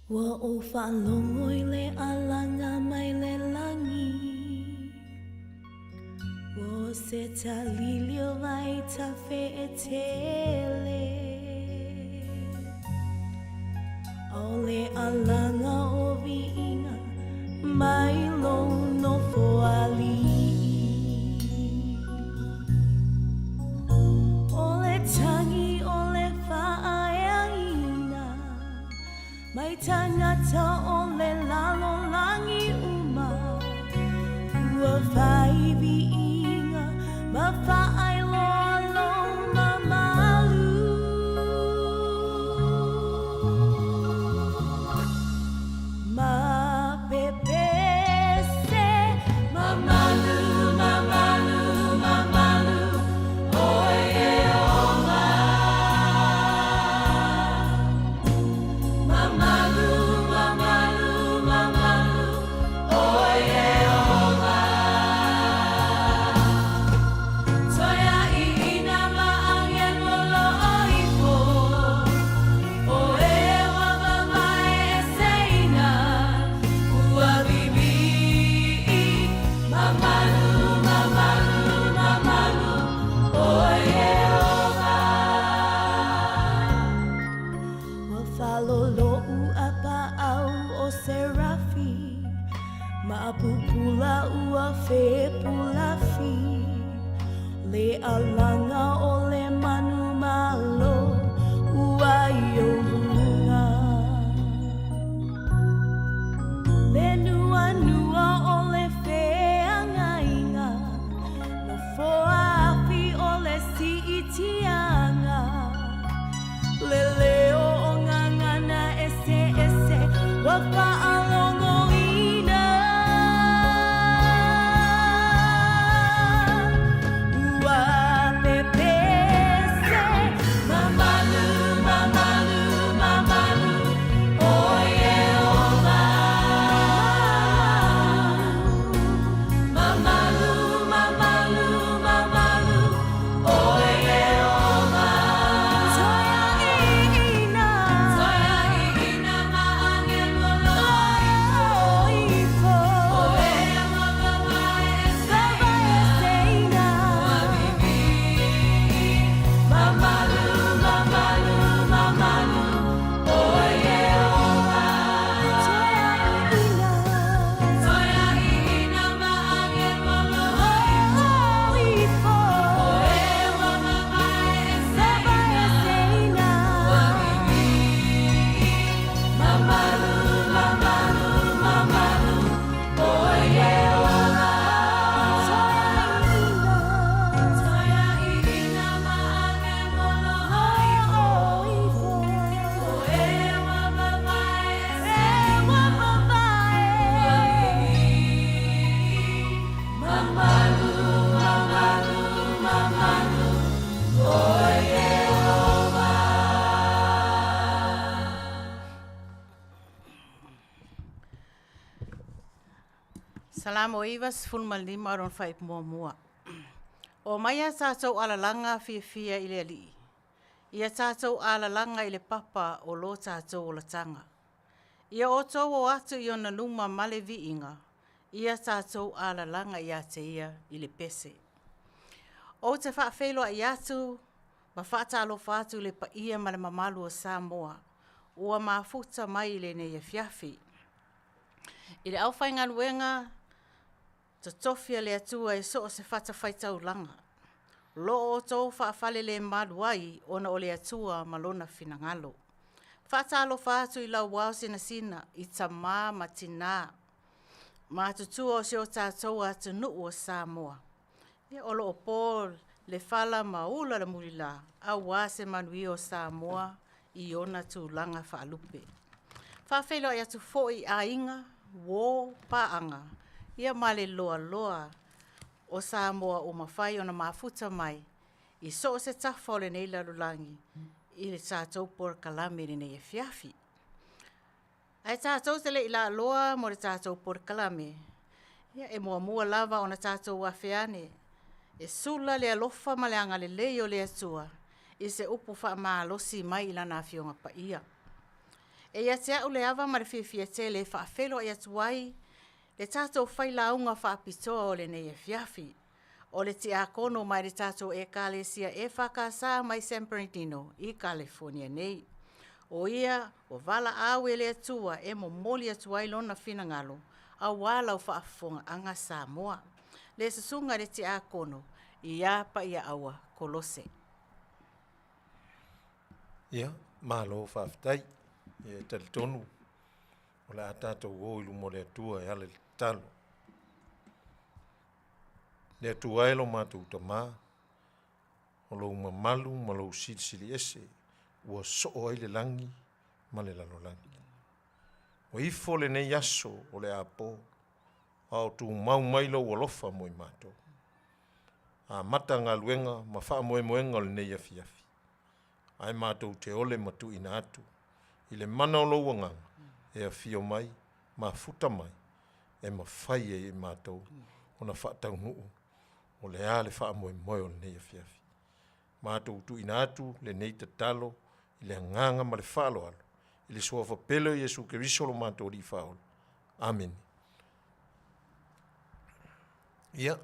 Ua ou faalogo i le alaga mai le lagi, Ua se talili o vaitafe e tele, A o le alaga o viiga mai lou nofoalii. O le tagi o le faaeaina mai tagata o le lalolagi uma, ua fai viiga ma faailoa lou mamalu. Ma pepese, mamalu, mamalu, mamalu, oe Ieova. Mamalu, mamalu, mamalu, oe Ieova. Toeaiina ma agelu o lo o ifo, O e ua mamae eseina, ua bibii, Mamalu, mamalu, mamalu, oe Ieova. Ua faloloʻu a paau o Serafi, Ma pupula ua fepulafi, Le alaga o le manu malo ua i ou luga. Le nuanua o le feagaiga, Nofoa afi o le siitiaga, Le leo o gagana eseese ua faalogoina. Ua pepese, mamalu, mamalu, mamalu, oe Ieova. Mamalu, mamalu, mamalu, oe Ieova. Toeaiina, toeaiina ma agelu o lo ifo. O e ua vavae eseina, ua bibii. Mamalu, mamalu, mamalu, oe Ieova. Toeaiina, toeaiina ma agelu o lo ifo. O e ua vavae eseina, ua bibii. Mamalu, mamalu, mamalu, oe Ieova. Toeaiina, toeaiina ma agelu o lo ifo. O e ua vavae eseina, ua bibii. Mamalu, mamalu, mamalu, oe Ieova. Salamo 95 o lona faaipu muamua. O mai a tatou alalaga fiafia i le Alii, ia tatou alalaga i le papa o lo tatou olataga. Ia outou o atu i ona luma ma le viiga, ia tatou alalaga ia te ia i le pese. Ou te faafeiloai atu ma faatalofa atu i le paia ma le mamalu o Samoa ua mafuta mai i lenei afiafi. I le aufaigaluega totofi a le Atua i so o se fatafaitaulaga, o lo o outou faafalelemalu ai ona o le Atua ma Lona finagalo. Faatalofa atu i lau ao sinasina i tama ma tinā matutua o si o tatou atunuu o Samoa. Ia, o lo o po le fala ma ula le mulila aua se manuia o Samoa i ona tulaga faalupe. Faafeiloai atu foi i aiga, uo, paaga, ia ma le loaloa o Samoa ua mafai ona mafuta mai i so o se tafa o lenei lalolagi i le tatou polokalame i lenei afiafi. Ae tatou te le i laaloa mo le tatou polokalame, ia e muamua lava ona tatou afe ane e sula le alofa ma le agalelei o le Atua i se upu faamalosi mai i Lana Afioga Paia. E ia te a'u le ava ma le fiafia tele e faafeiloai atu ai le tatou failauga faapitoa o lenei afiafi. O le tiakono mai le tatou Ekalesia EFKS mai San Bernardino i Kalifonia nei. O ia ua valaau e le Atua e momoli atu ai lona finagalo auā lau faafofogaaga Samoa. Le susuga i le tiakono ia Paiaaua Kolose. Ia, malo faafetai. Ia e talitonu o le a tatou o i luma o le Atua e ala i le tatalo. Le Atua e lo matou Tama, o lou mamalu ma lou Silisili Ese ua soo ai le lagi ma le lalolagi. Ua ifo lenei aso o le apo, a o tumau mai lou alofa mo i matou. Amata galuega ma faamoemoega o lenei afiafi, ae matou te ole ma tuuina atu i le mana o lou Agaga e afio mai, mafuta mai e mafai ai e matou ona faataunuu o le a le faamoemoe o lenei afiafi. Matou tuuina atu lenei tatalo i le agaga ma le faaaloalo i le suafa pele o Iesu Keriso lo matou Alii Faaola. Amene. Ia,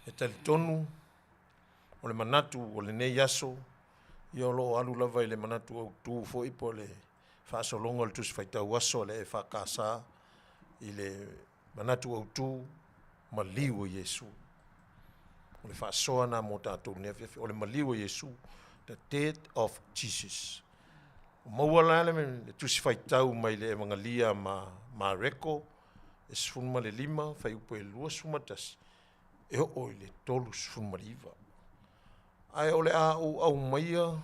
e talitonu o le manatu o lenei aso, ia o lo o alu lava i le manatu autu foi po o le faasologa o le Tusi Faitau Aso a le EFKS i le manatu autu, maliu o Iesu. O le faasoa lena mo tatou i lenei afiafi, o le maliu o Iesu, the death of Jesus. Ua maua la le Tusi Faitau mai le Evagelia ma Mareko e 15 fuaiupu e 21 e oo i le 39. Ae o le a ou aumaia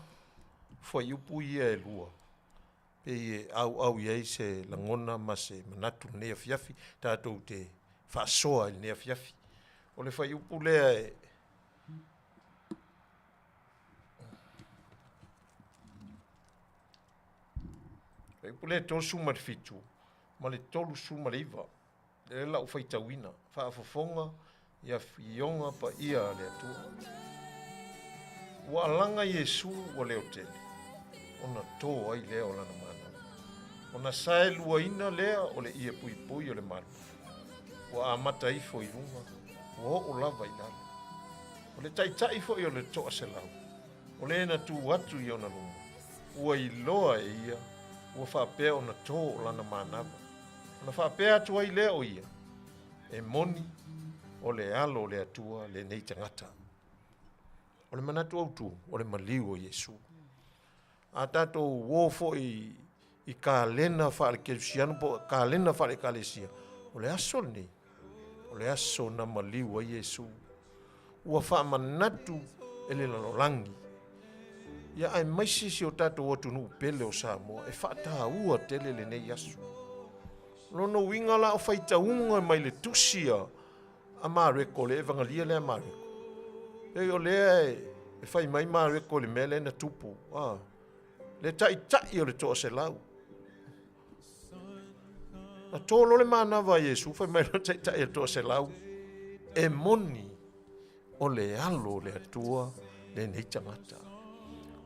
fuaiupu ia e lua pei e auau i ai se lagona ma se manatu i lenei afiafi tatou te faasoa i lenei afiafi. O le fuaiupu lea e fuaiupu lea e 37 ma le 39, lea la ua faitauina, faafofoga i afioga paia a le Atua. Ua alaga Iesu ua leotele, ona tō ai lea o lana manava. Ona saeluaina lea o le ie puipui o le malu. Ua amata ifo i luga, ua oo lava i lalo. O le taitai foi o le toaselau, o le na tu atu i ona luma, ua iloa e ia ua faapea ona tō o lana manava. Ona faapea atu ai lea o ia, E moni, o le Alo o le Atua lenei tagata. O le manatu autu, o le maliu o Iesu. A tatou o foi i kalena faale-kerisiano po o kalena faale-ekalesia, o le aso lenei, o le aso na maliu ai Iesu. Ua faamanatu e le lalolagi, ia aemaise si o tatou atunuu pele o Samoa, e faataua tele lenei aso. O lona uiga la o faitauga mai le tusi a Mareko, le Evagalia lea a Mareko, pei o lea e fai mai Mareko i le mea lea na tupu, le taitai o le toaselau. Na tō loa le manava a Iesu, fai mai le taitai o le toaselau, e moni o le alo o le Atua lenei tagata.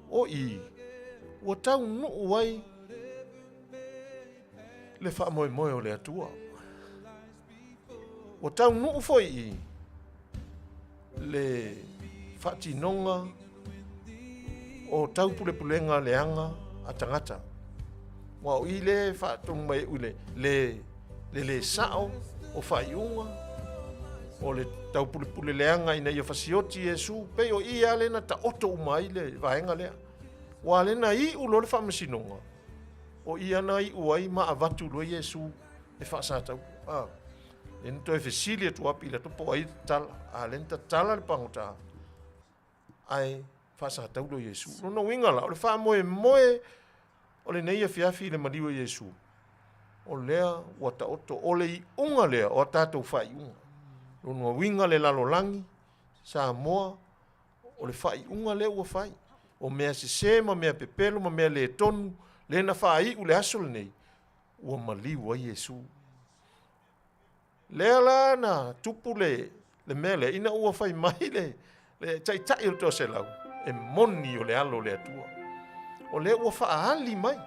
O i, ua taunuu ai le faamoemoe o le Atua. Ua taunuu foi i le faatinoga o taupulepulega leaga a tagata. Aua o i lea e faatonu mai ai le le le le sao o faaiuga o le taupulepule leaga ina ia fasioti Iesu, pei o i lava lea na taoto uma ai le vaega lea. Ua lea na iu loa le faamasinoga, o i lava na iu ai ma avatu loa Iesu e faasatau. Ah, lea na toe fesili atu lava Pilato po o ai e tatala, a lea na tatala le pagota ae faasatau loa Iesu. Lona uiga la, o le faamoemoe o lenei afiafi i le maliu o Iesu, o lea ua taoto, o le iuga lea o a tatou faaiuga. Lona uiga le lalolagi, Samoa, o le faaiuga lea ua fai. O mea sese ma mea pepelo ma mea le tonu, lea na faaiu le aso lenei, ua maliu ai Iesu. Lea la na tupu le, le mea lea, ina ua fai mai le, le taitai o le toaselau, e moni o le alo o le Atua. O lea ua faaali mai.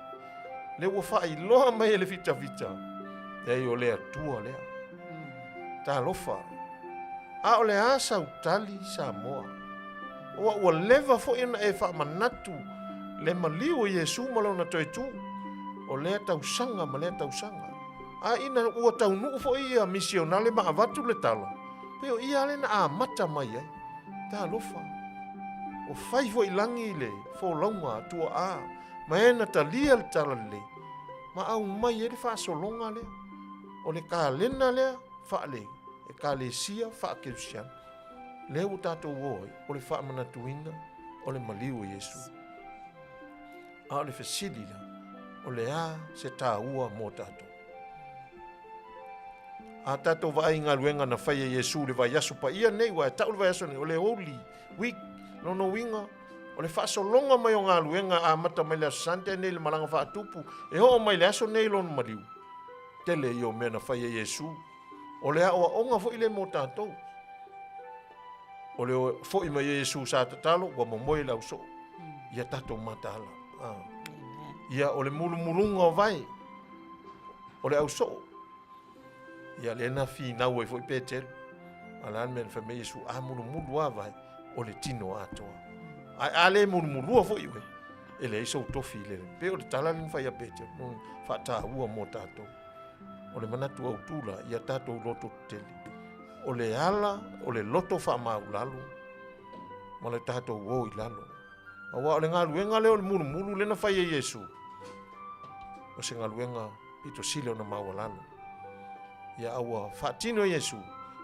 Lea ua faailoa mai e le fitafita, leai o le Atua lea. Talofa, a o le a sau tali Samoa? Aua ua leva foi ona e faamanatu le maliu o Iesu ma lona toe tu, o lea tausaga ma lea tausaga. A ina ua taunuu foi ia misionale ma avatu le tala, pei o ia lea na amata mai ai. Talofa, ua fai foi lagi le folauga a tuaa ma e na talia le tala lelei, ma aumai ai le faasologa lea, o le kalena lea faale Ekalesia faakerisiano. Lea ua tatou o ai, o le faamanatuina o le maliu o Iesu. A o le fesili la, o le a se taua mo tatou? A tatou vaai i galuega na fai e Iesu i le vaiaso paia nei, ua e tau le vaiaso nei, o le Holy Week, lona uiga, o le faasologa mai o galuega amata mai le aso Sunday nei le malaga faatupu, e oo mai le aso nei lona maliu. Tele ia o mea na fai e Iesu. O le aoaoga foi lea mo tatou. O le foi mai e Iesu sa tatalo, ua momoe le ausoo. Ia tatou mataala. Ah. Ia o le mulumuluga o vae, o le ausoo. Ia lea na finau ai foi Petelu. A le a le mea na fai mai Iesu, a mulumulu a vae, o le tino atoa. Ae a le mulumulua foi oe, e leai sou tofi i le. Pei o le tala lea na fai a Petelu, no faataua mo tatou. O le manatu autu la, ia tatou loto tetele. O le ala o le loto faamaulalo ma le tatou o i lalo. Aua o le galuega lea o le mulumulu lea na fai e Iesu, o se galuega pito sili ona maualalo. Ia a ua faatino e Iesu,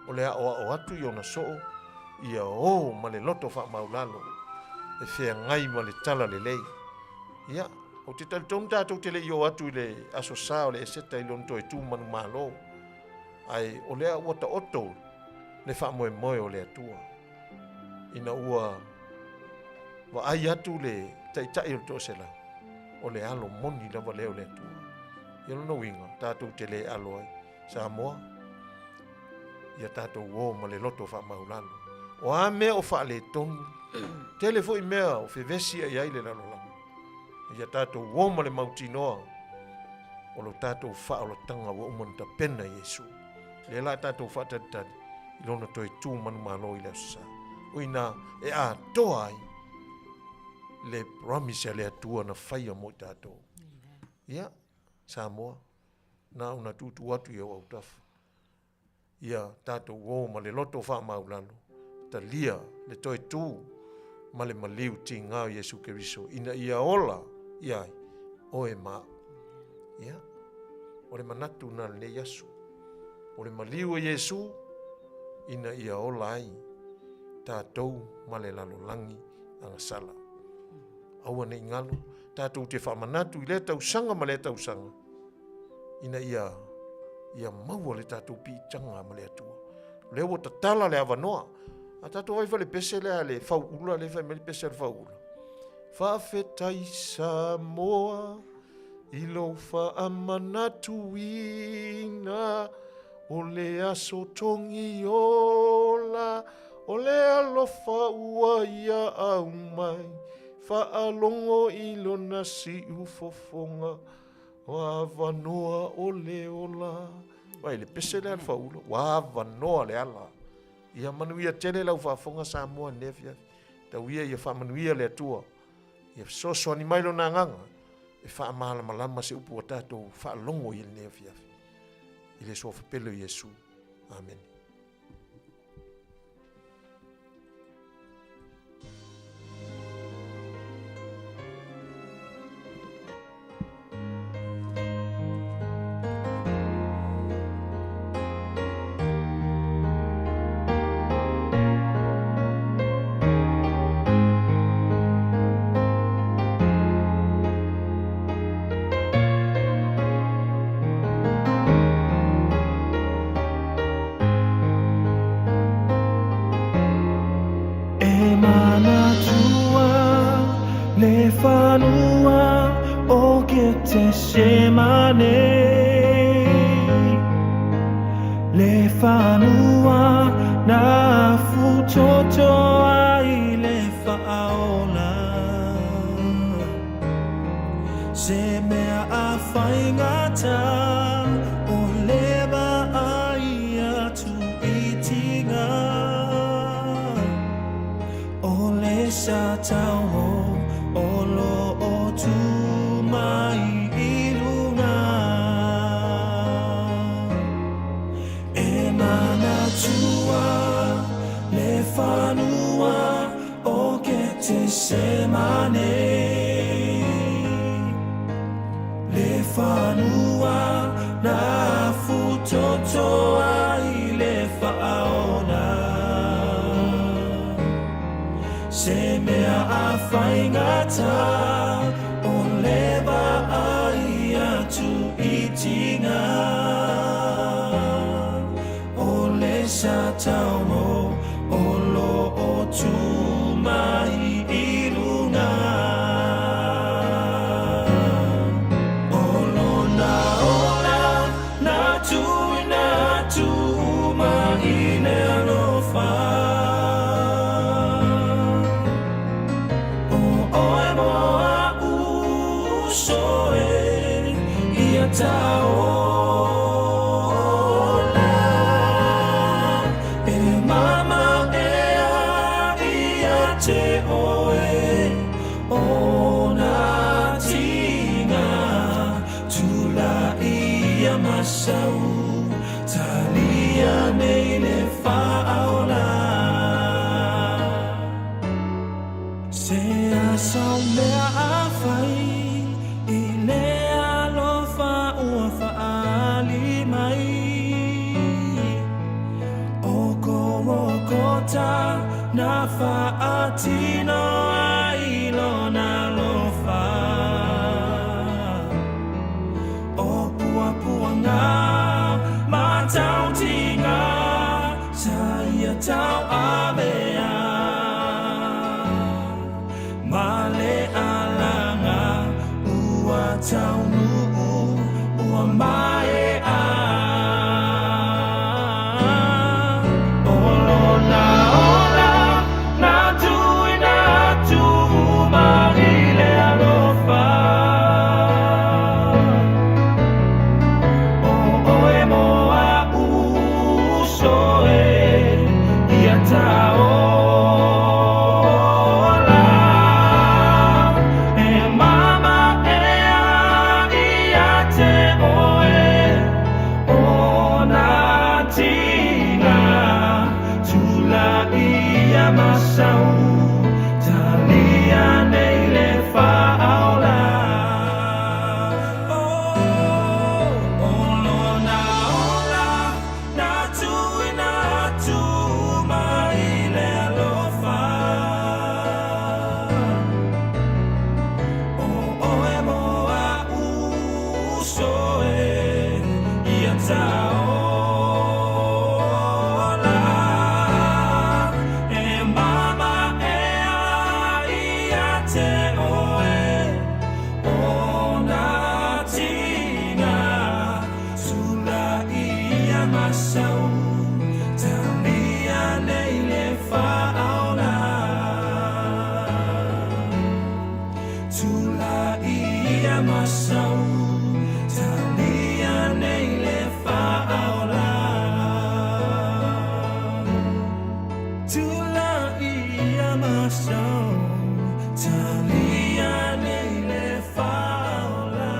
o le aoao atu i ona soo, ia o ma le loto faamaulalo, e feagai ma le tala lelei. Ia, ou te talitonu tatou te le i oo atu i le Aso Sa o le Eseta i lona toe tu manumalo, ae o lea ua taoto le faamoemoe o le Atua. Ina ua vaai atu le taitai o le toaselau, o le alo moni lava lea o le Atua. Ia lona uiga, tatou te le alo ai. Samoa, ia tatou o ma le loto faamaulalo. O a mea o faaletonu, tele foi mea o fevesi ai ai le lalolagi. Ia tatou o ma le mautinoa o lo tatou faaolataga ua uma ona tapena e Iesu. Lea la tatou faatalitali i lona toe tu manumalo i le Aso Sa. O ina e atoa ai le promise a le Atua na faia mo i tatou. Ia, Samoa, na ona tuutuu atu i ou autafa. Ia tatou o ma le loto faamaulalo, talia le toe tu ma le maliu tiga o Iesu Keriso ina ia ola ia ai oe ma au. Ia, o le manatu na lenei aso. O le maliu o Iesu ina ia ola ai tatou ma le lalolagi agasala. Aua ne i galo, tatou te faamanatu i lea tausaga ma lea tausaga, ina ia, ia maua le tatou piitaga ma le Atua. O lea ua tatala le avanoa. A tatou vaai foi le pese lea le fauula, lea fai mai le pese a le fauula. Faafetai Samoa i lou faamanatuina o le aso togiola o le alofa ua ia aumai faalogo i lona siufofoga o avanoa o le ola. Vai le pese lea le fauula, ua avanoa le ala. Ia manuia tele lau faafofoga Samoa i lenei afiafi. Tau ia ia faamanuia le Atua. Ia fesoasoani mai lona agaga e faamalamalama se upu ua tatou faalogo i lenei afiafi. I le suafa pele o Iesu. Amene. E manatua le fanua o Ketesemane Le fanua na afutoto ai le faaola. Se mea a faigata o le vaai atu i tiga O le sa tauo o lo o tu mai i luga E manatua le fanua o Ketesemane Le fanua na afutoto ai le faaola Se mea a faigata o le vaai atu i tiga O le sa tauo o lo o tu mai i luga O lona ola na tuuina atu uma i le alofa O oe mo a'u uso e ia ta ola E mama ea ia te oe o na tiga Tulaia masau talia nei le faaola Se aso mea a fai i le alofa ua faaali mai O Kolokota na faatino ai lona alofa O puapuaga ma tautiga sa ia tauavea Ma le alaga ua taunuu ua maea O lona ola na tuuina atu uma i le alofa O oe mo a'u uso e ia ta ola E mama ea ia te oe o na tiga Tulaia masau talia nei le faaola O lona ola na tuuina atu uma i le alofa O oe mo a'u uso e ia ta ola E mama ea ia te oe o na tiga Tulaia masau talia nei le faaola Tulaia masau talia nei le faaola Tulaia masau talia nei le faaola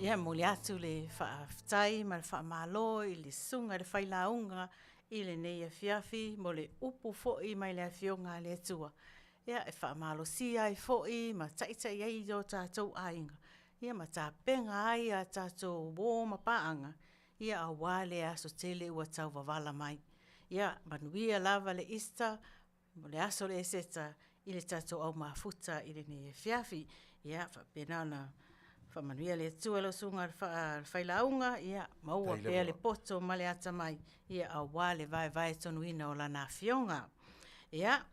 Ia, e momoli atu le faafetai ma le faamalo i le susuga i le failauga i lenei afiafi mo le upu foi mai le Afioga a le Atua. Ia, e faamalosia ai foi ma taitai ai i o tatou aiga, ia ma tapena ai a tatou uo ma paaga, ia aua lea aso tele ua tau vavala mai. Ia, manuia lava le Easter mo le aso o le Eseta i le tatou au mafuta i lenei afiafi. Ia, faapena ona faamanuia le Atua i lau susuga i le failauga, ia maua pea le poto ma le atamai, ia aua le vaevae tonuina o Lana Afioga. Ia,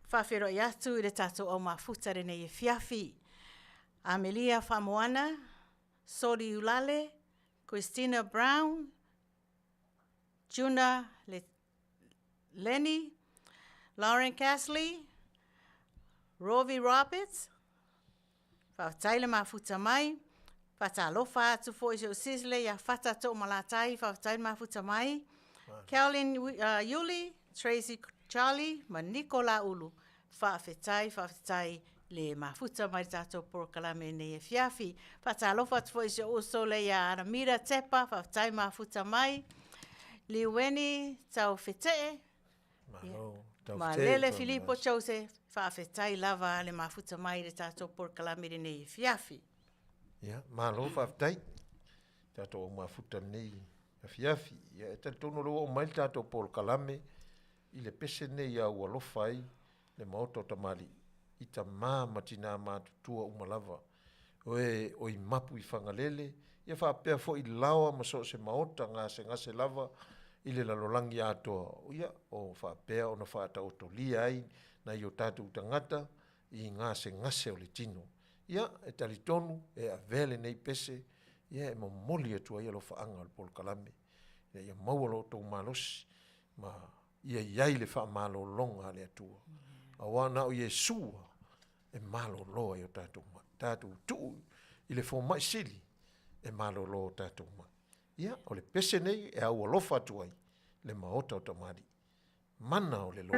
faafeiloai atu i le tatou au mafuta i lenei afiafi. Amelia Faamoana, Soli Ulale, Christina Brown, Juna Le... Lenny, Lauren Castley, Rovi Roberts, faafetai le mafuta mai. Faatalofa atu foi i si ou Sisley ia Fata Toomalatai, faafetai le mafuta mai. Carolyn Iuli, Tracy Charlie ma Nico Laulu, faafetai, faafetai le mafuta mai le tatou polokalame nei afiafi. Faatalofa atu foi i si ou uso lea ia Anamira Tepa, faafetai mafuta mai. Liueni Taufetee, Malo, tau Malele Filipo Joseph, faafetai lava le mafuta mai le tatou polokalame lenei afiafi. Ia, malo faafetai. Tatou au mafuta lenei afiafi. Ia, e talitonu o lea ua oo mai le tatou polokalame i le pese lenei ia ua alofa ai le Maota o Tamalii i tama ma tina matutua uma lava, o e oi mapu i Fagalele, ia faapea foi Laoa ma so o se maota gasegase lava i le lalolagi atoa, ia, o faapea ona faataotolia ai nai o tatou tagata i gasegase o le tino. Ia, e talitonu e avea lenei pese ia e momoli atu ai alofaaga o le polokalame ina ia maua lo outou malosi ma ia i ai le faamalologa a le Atua, aua na o Iesu lava e malolo ai o tatou mai. Tatou tuu i le fomai sili e malolo o tatou mai. Ia, o le pese nei e aualofa atu ai le maota o tamalii. Mana o le loto.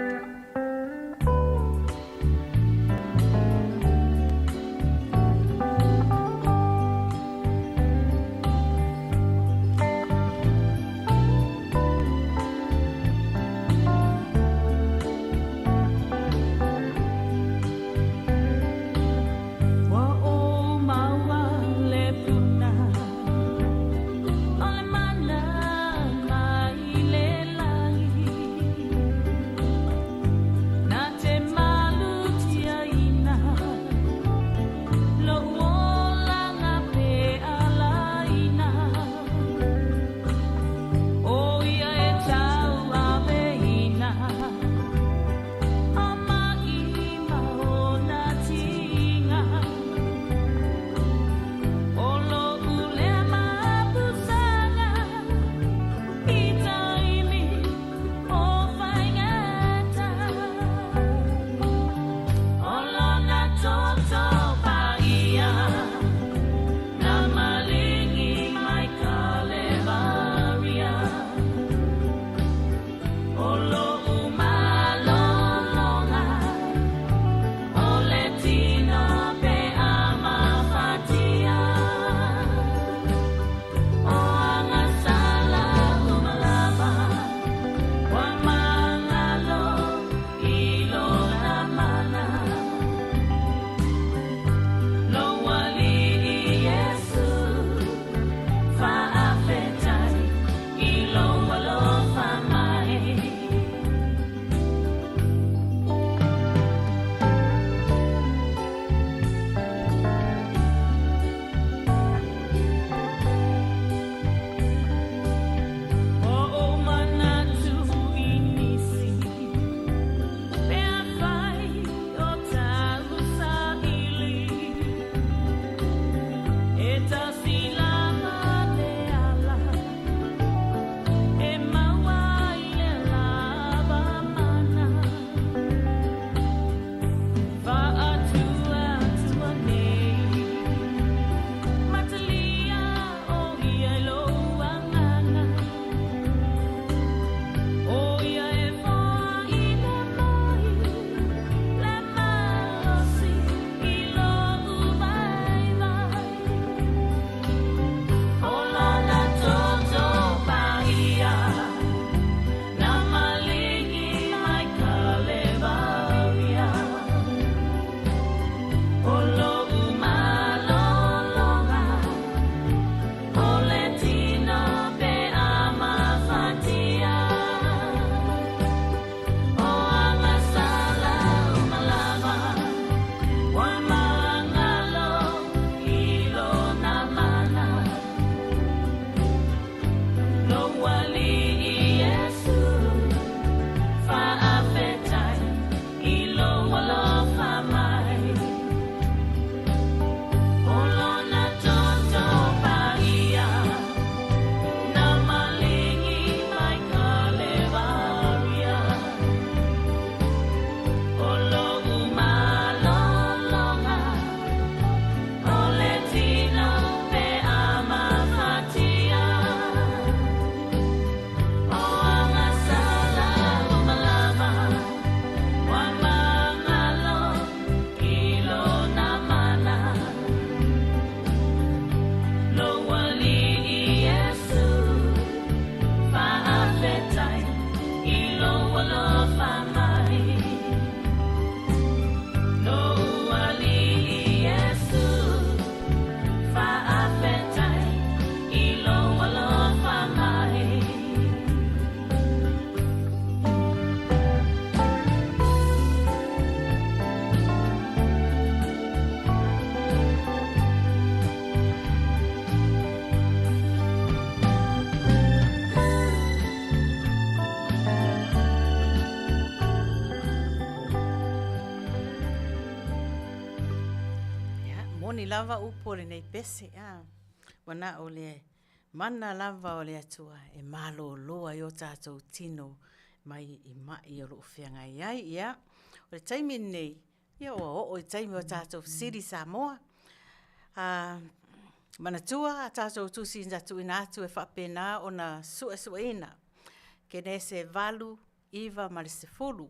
Ua ou maua le puna o le mana mai le lagi. lou alofa mai. Lou Alii Iesu, faafetai i lou alofa mai. Ia, moni lava upu o lenei pese, a. Ua na o le mana lava o le Atua e malōlō ai o tātou tino mai i maʻi o lo o feagai ai. Ia, o le taimi lenei, Ia ua oo i taimi o tatou fesili Samoa. A manatua a tatou tusi na tuuina atu e faapena ona suesueina. Kenese 8, 9 ma le 10.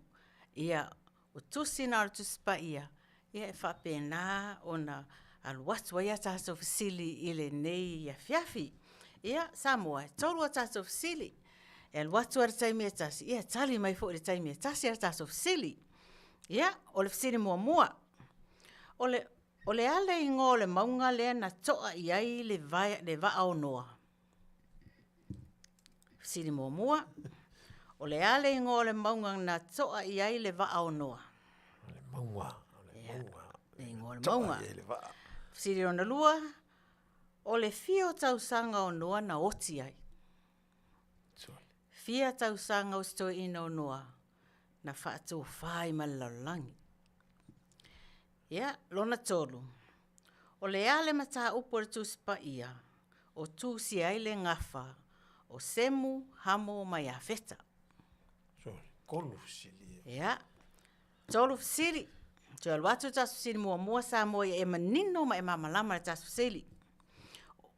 Ia, o tusi na o le Tusi Paia, ia e faapena ona alu atu ai a tatou fesili i lenei afiafi. Ia, Samoa, e 3 a tatou fesili. E alu atu lava i le taimi e tasi, ia e tali mai foi i le taimi e tasi a tatou fesili. Ia, o le fesili muamua, o le, o le a le igoa o le mauga lea na to'a i ai le, vae, le vaa o Noa? Fesili muamua, o le a le igoa o le mauga na to'a i ai le vaa o Noa? O le mauga, o le mauga. Le igoa o le mauga. To'a i ai le vaa. Fesili lona lua, o le fia o tausaga o Noa na oti ai? Fia tausaga o si toeaina o Noa na faatofa ai ma le lalolagi. Ia, lona tolu, o le a le mataupu a le Tusi Paia o tusia ai le gafa o Semu, Hamo ma Iafeta? Tolu fesili. Ia, tolu fesili. Toe alu atu le tatou fesili muamua Samoa ia e manino ma e malamalama le tatou fesili.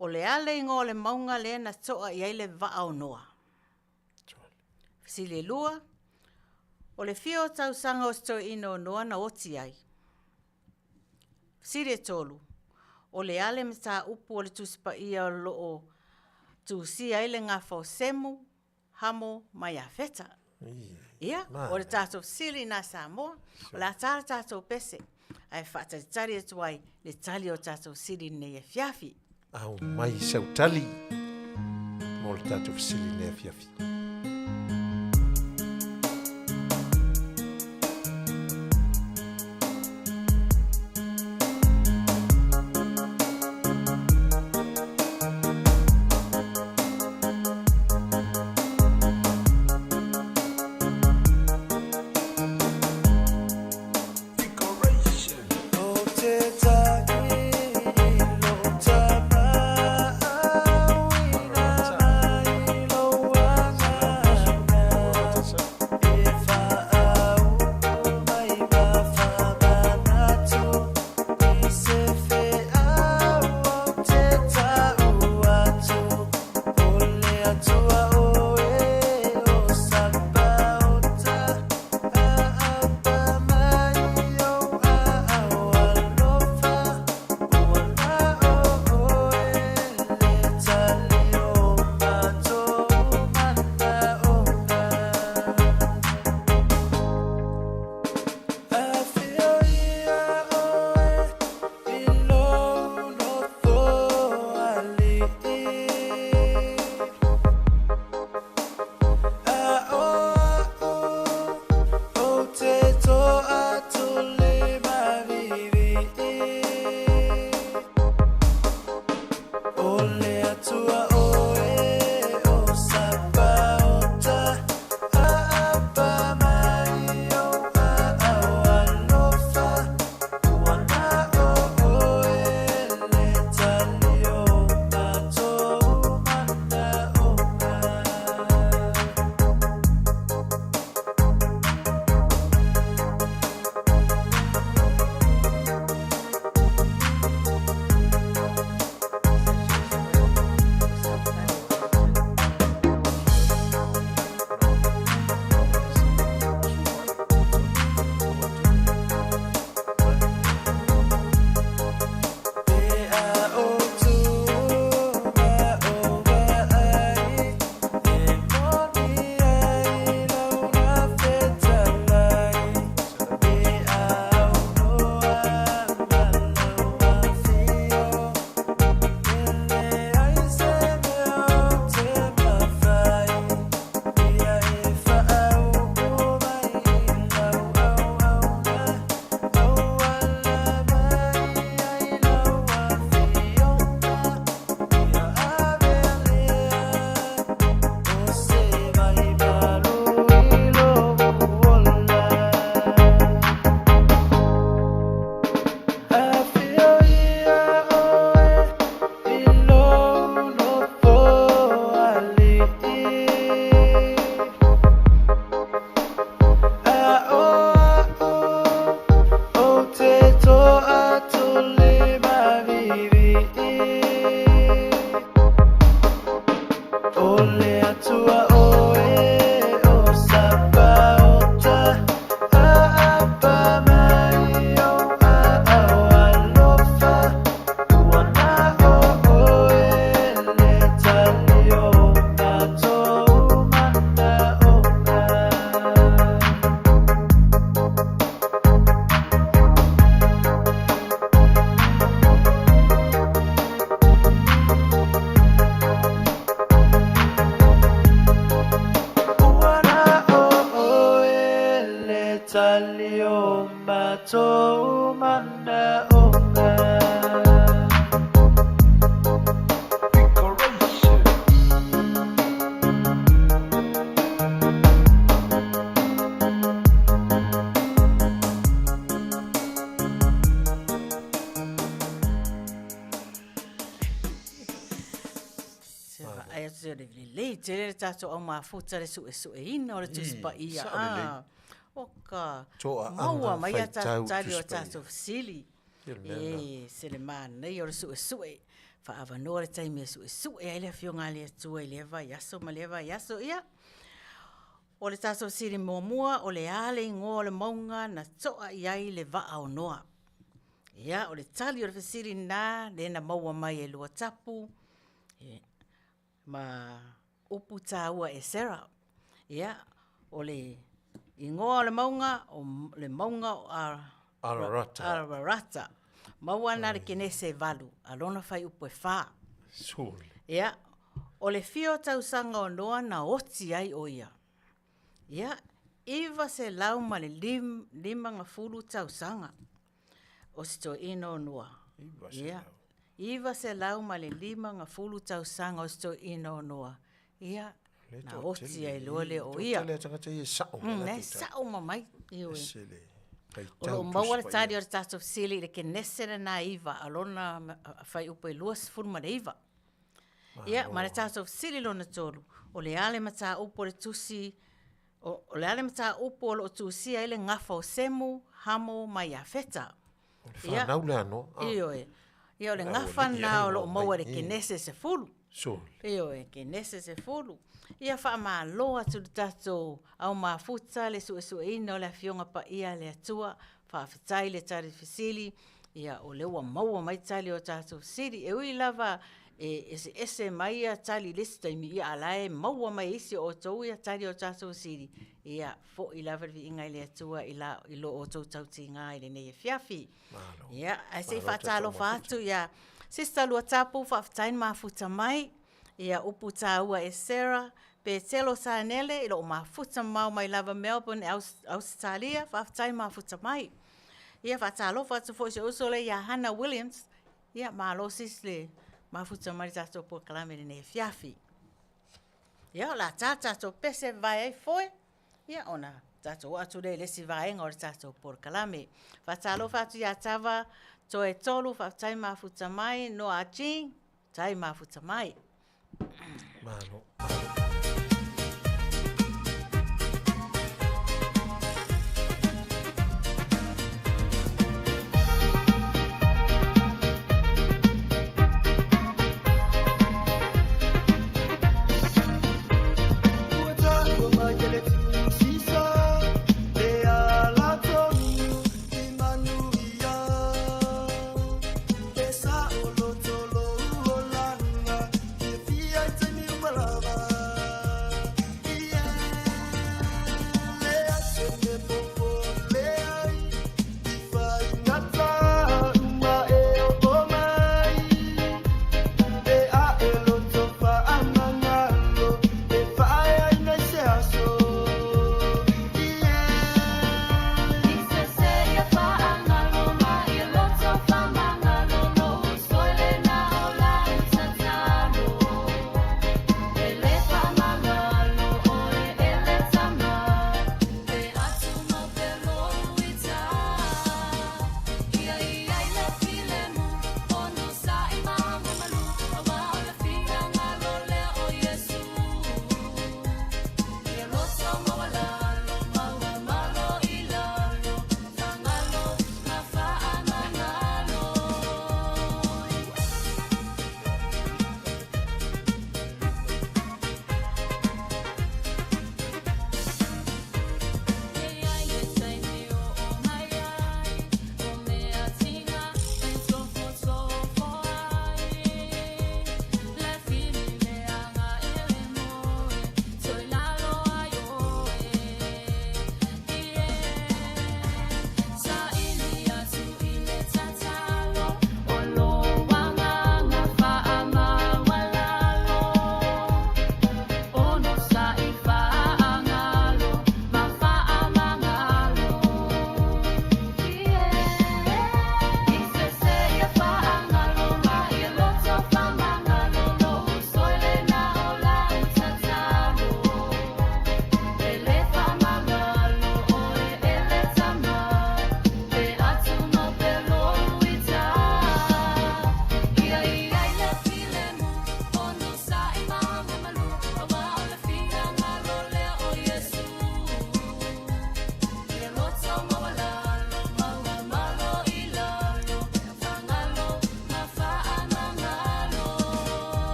O le a le igoa o le mauga lea na to'a i ai le vaa o Noa? Fesili e lua, o le fia o tausaga o si toeaina o Noa na oti ai? Fesili e tolu, o le a le mataupu o le Tusi Paia o lo o tusia ai le gafa o Semu, Hamo ma Iafeta? Ia, o le tatou fesili lena Samoa. O le a ta le tatou pese ae faatalitali atu ai le tali o tatou fesili i lenei afiafi. Aumai sau tali mo le tatou fesili i lenei afiafi. tali o matou manaoga. Se vaai atu se o le lelei tele le tatou au mafuta le suesueina o le Tusi Paia. Sao lelei. Ah, o ka Toaaga maua mai a faitau tatou tali o Tusi Paia. tatou fesili. Ia le mea lena. E se le manaia o le suesue. Faaavanoa le taimi e suesue ai le Afioga a le Atua i lea vaiaso ma lea vaiaso. Ia, o le tatou fesili muamua, o le a le igoa o le mauga na toa i ai le vaa o Noa? Ia, o le tali o le fesili lena lea na maua mai e Luatapu ma upu taua e Sarah. Ia, o le igoa o le mauga, o le mauga o Ararata. Ararata. Maua ana le Kenese 8, a lona fuaiupu e 4. Sure. Ia, o le fia o tausaga o Noa na oti ai o ia. Ia, 950 tausaga o si toeaina o Noa. Ia, 950 tausaga o si toeaina o Noa. Ia, na oti ai loa lea o ia. Toatele a tagata ia e sao ma Na e latou tali. sao ma mai. Ioe. Ese le O loo faitau maua le Tusi tali Paia. o le tatou fesili i le Kenese lena 9 a lona fuaiupu e 29. Ia, ma le tatou fesili lona tolu, o le a le mataupu o le tusi, o le a le mataupu o loo tusia ai le gafa o Semu, Hamo ma Iafeta? O le fanau lea a Noa. Ah. Ioe. Ia, o le Le gafa aualii lena ai o loo ma maua i le mai. Kenese 10. Sure. Ioe, Kenese 10. Ia faamalo atu le tatou au mafuta le suesueina o le Afioga Paia a le Atua. Faafetai le tali fesili. Ia, o lea ua maua mai tali o tatou fesili. E ui lava e eseese mai ia tali i le isi taimi, ia a o la e maua mai e isi o outou ia tali o tatou fesili. Ia, foi lava le viiga i le Atua i la i lo outou tautiga i lenei afiafi. Malo. Ia, ae se i Malo tatou faatalofa mafuta. atu ia Sister Luatapu, faafetai na mafuta mai. Ia, upu taua e Sarah, Petelo Sanele, i loo mafuta mamao mai lava Melbourne, Australia, faafetai mafuta mai. Ia, faatalofa atu foi i si ou uso lea ia Hannah Williams. Ia, malo sis le mafuta mai le tatou polokalame i lenei afiafi. Ia, o le a ta tatou pese vae ai foe, ia ona tatou oo atu lea i le isi vaega o le tatou polokalame. Faatalofa atu ia Tava Toe Tolu, faafetai mafuta mai. Noa Jean, faafetai mafuta mai. Malo. Ua taua mai e le Tusisa, le ala tonu i manuia. E saoloto lou olaga, fiafia i taimi uma lava.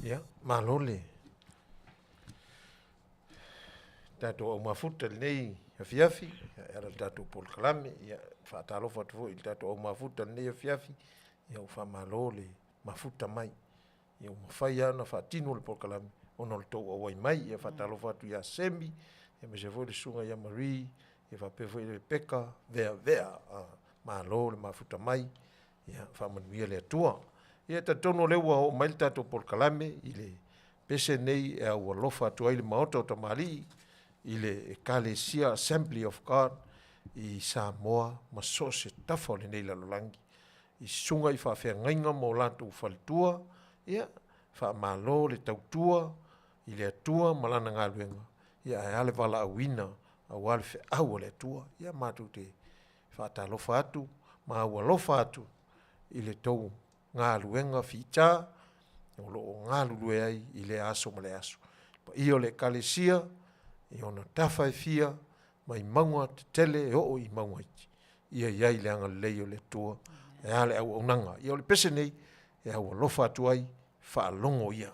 Ia, malo le tatou au mafuta i lenei afiafi, e ala i le tatou polokalame. Ia, faatalofa atu foi i le tatou au mafuta i lenei afiafi, ia ua faamalo le mafuta mai. Ia ua mafai lava ona faatino le polokalame ona o le tou auai mai. Ia faatalofa atu ia Semi, aemaise foi le susuga ia Marie, ia faapea foi Rebecca Veavea. Malo le mafuta mai. Ia faamanuia le Atua. Ia talitonu o lea ua oo mai le tatou polokalame i le pese nei e aualofa atu ai le Maota o Tamalii i le Ekalesia Assembly of God i Samoa ma so o se tafa o lenei lalolagi i susuga i faafeagaiga ma o latou faletua, ia faamalo le tautua i le Atua ma lana galuega, ia ae a le valaauina aua le feau a le Atua. Ia matou te faatalofa atu ma aualofa atu i le tou galuega fita o lo o galulue ai i lea aso ma lea aso. Paia o le Ekalesia i ona tafa e fia mai mauga tetele e oo i mauga iti, ia i ai le agalelei o le Atua e a le auaunaga. Ia o le pese nei e aualofa atu ai, faalogo ia.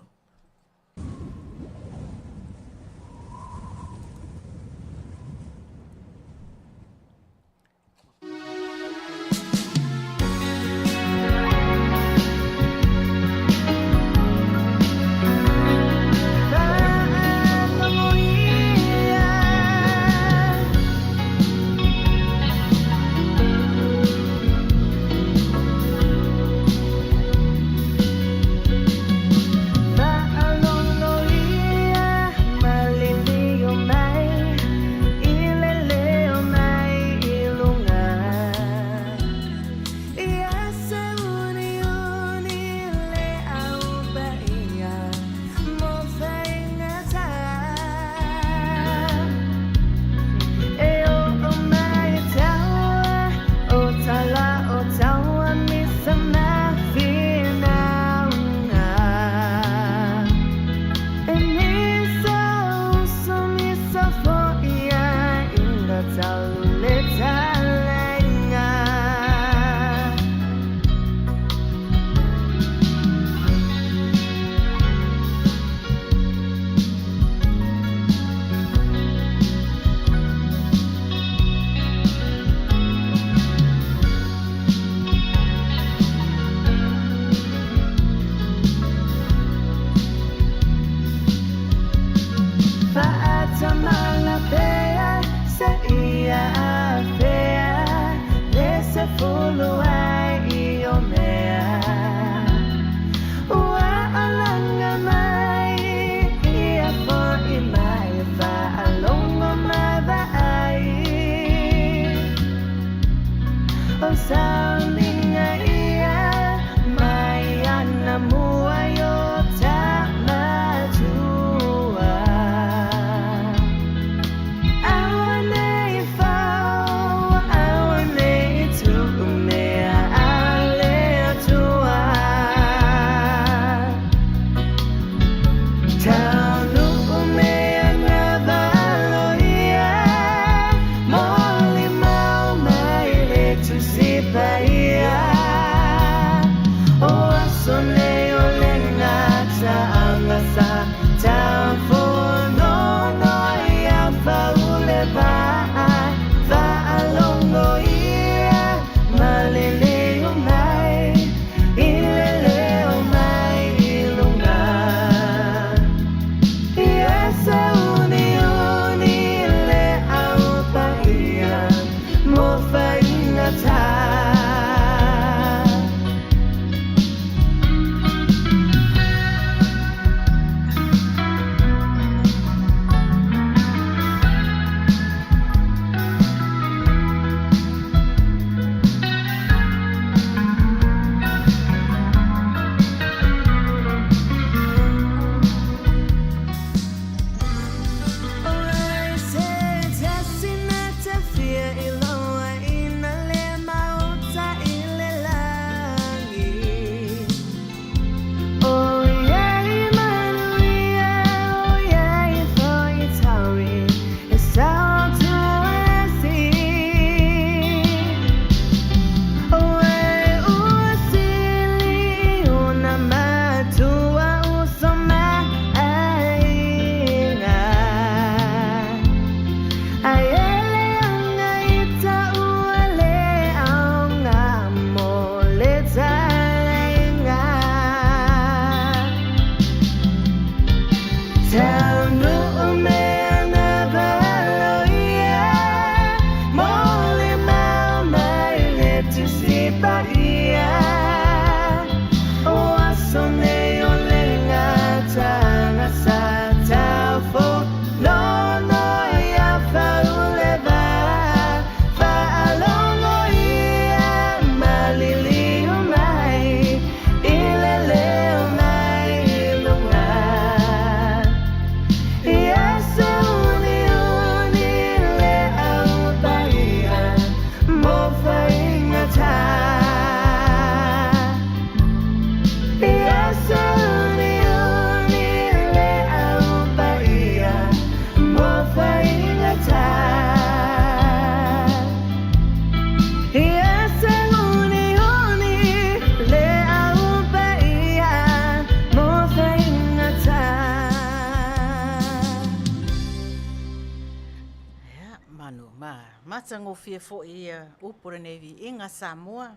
Ia, manu ma matagofie foi ia upu lenei viiga Samoa,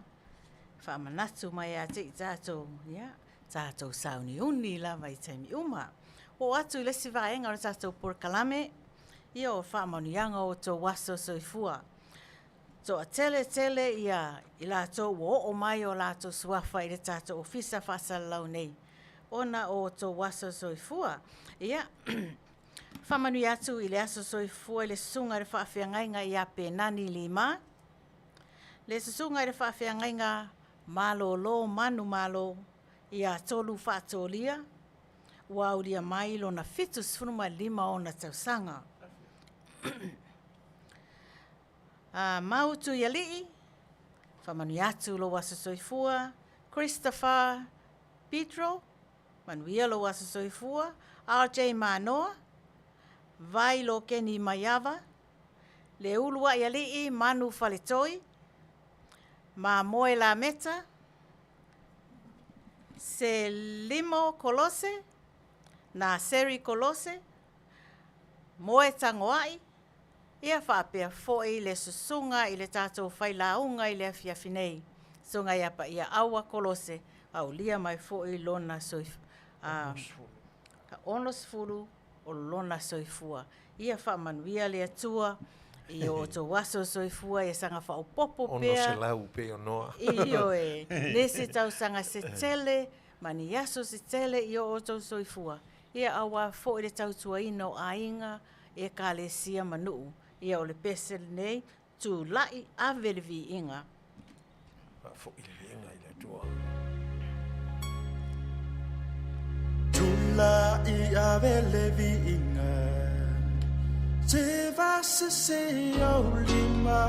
faamanatu mai ia te i tatou, ia, tatou sauniuni lava i taimi uma. Oo atu i le isi vaega o le tatou polokalame, ia o faamanuiaga o outou aso soifua. Toatele tele ia i latou ua oo mai o latou suafa i le tatou ofisa faasalalau nei ona o outou aso soifua. Ia, faamanuia atu i le aso soifua i le susuga i le faafeagaiga ia Penani Lima, le susuga i le faafeagaiga Malolo Manumalo ia Tolu Faatolia, ua aulia mai lona 75 ona tausaga. Mau Tuialii, faamanuia atu lou aso soifua. Christopher Pedro, manuia lou aso soifua. RJ Manoa, Vai Lokeni Maiava, Le Uluaialii Manu Faletoi, Mamoe Lameta, Selimo Kolose, Naseri Kolose, Moe Tagoai, ia faapea foi le susuga i le tatou failauga i le afiafi nei, susuga ia Paia Aua Kolose, aulia mai foi lona 60 o lona soifua. Ia faamanuia le Atua i o outou aso soifua, ia saga faaopoopo pea. 600 pei o Noa. Ioe, nisi tausaga se tele ma ni aso se tele i o outou soifua. Ia aua foi le tautuaina o aiga, ekalesia ma nuu. Ia o le pese lenei, tulai ave le viiga. Faafoi le viiga i le Atua. Tulai ave le viiga, se vasese o lima.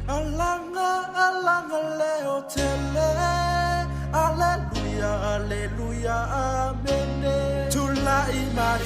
Alaga, alaga leo tele, aleluia, aleluia, amene. Tulai mai.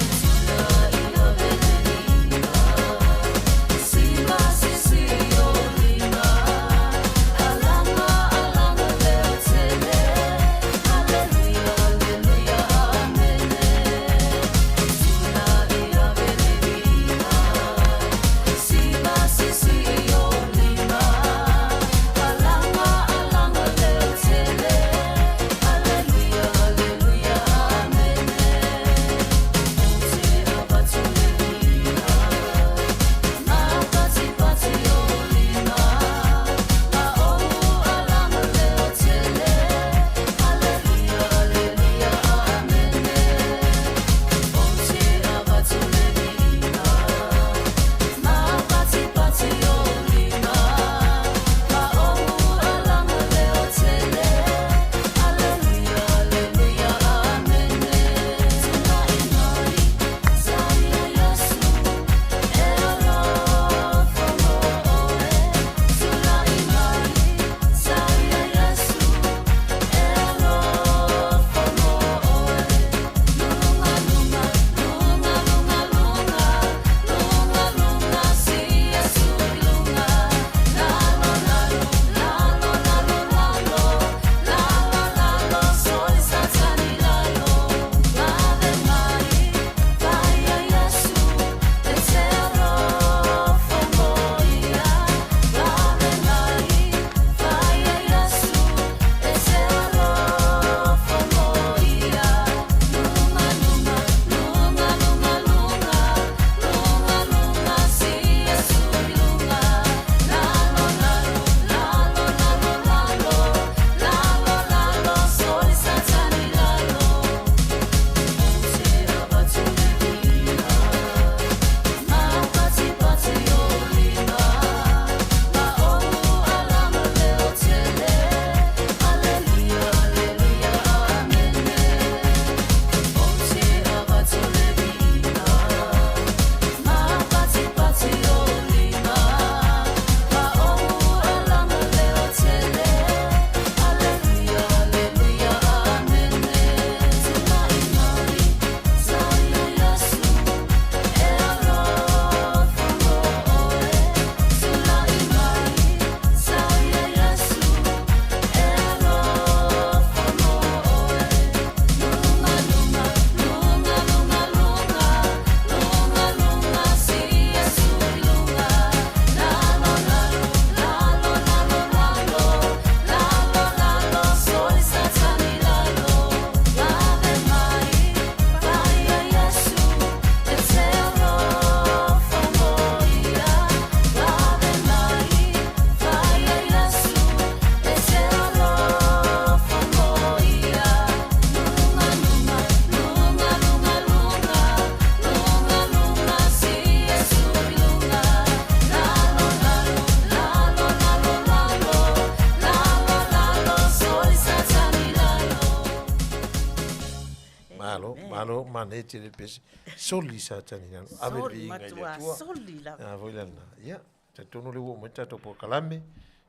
Malo, malo, manaia tele le pese. Soli Satani i lalo, ave le Soli, viiga i le matua Atua. soli lava. A foi lena. Ia, talitonu lea ua oo mai le tatou polokalame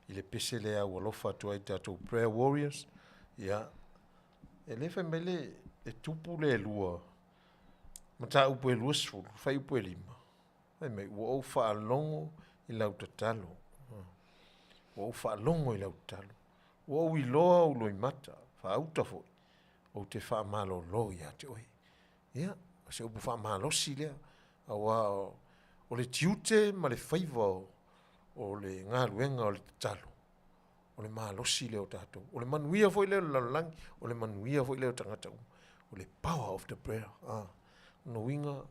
i le pese lea ua alofa atu ai tatou prayer warriors. Ia, e le fai mai le e tupu le lua mataupu e 20, fuaiupu e 5. Fai mai, ua ou faalogo i lau tatalo. Ua ou faalogo i lau tatalo. Ua ou iloa ou loimata, faauta foi, ou te faamalolo ia te oe. Ia, o se upu faamalosi lea, auā o le tiute ma le faiva o le galuega o le tatalo, o le malosi lea o tatou. O le manuia foi lea o le lalolagi, o le manuia foi lea o tagata uma. O le power of the prayer. Ah, lona uiga,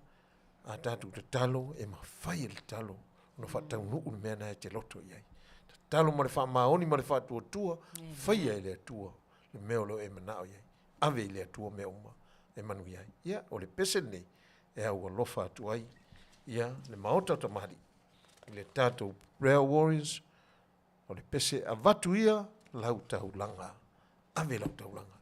a tatou tatalo, e mafai e le tatalo ona faataunuu le mea lena e te loto i ai. Tatalo ma le faamaoni ma le faatuatua, faia e le Atua le mea o lo o e manao i ai. Ave i le Atua mea uma e manuia ai. Ia, o le pese lenei e aualofa atu ai ia le Maota o Tamalii i le tatou Prayer Warriors, o le pese avatu ia lau taulaga. Ave lau taulaga.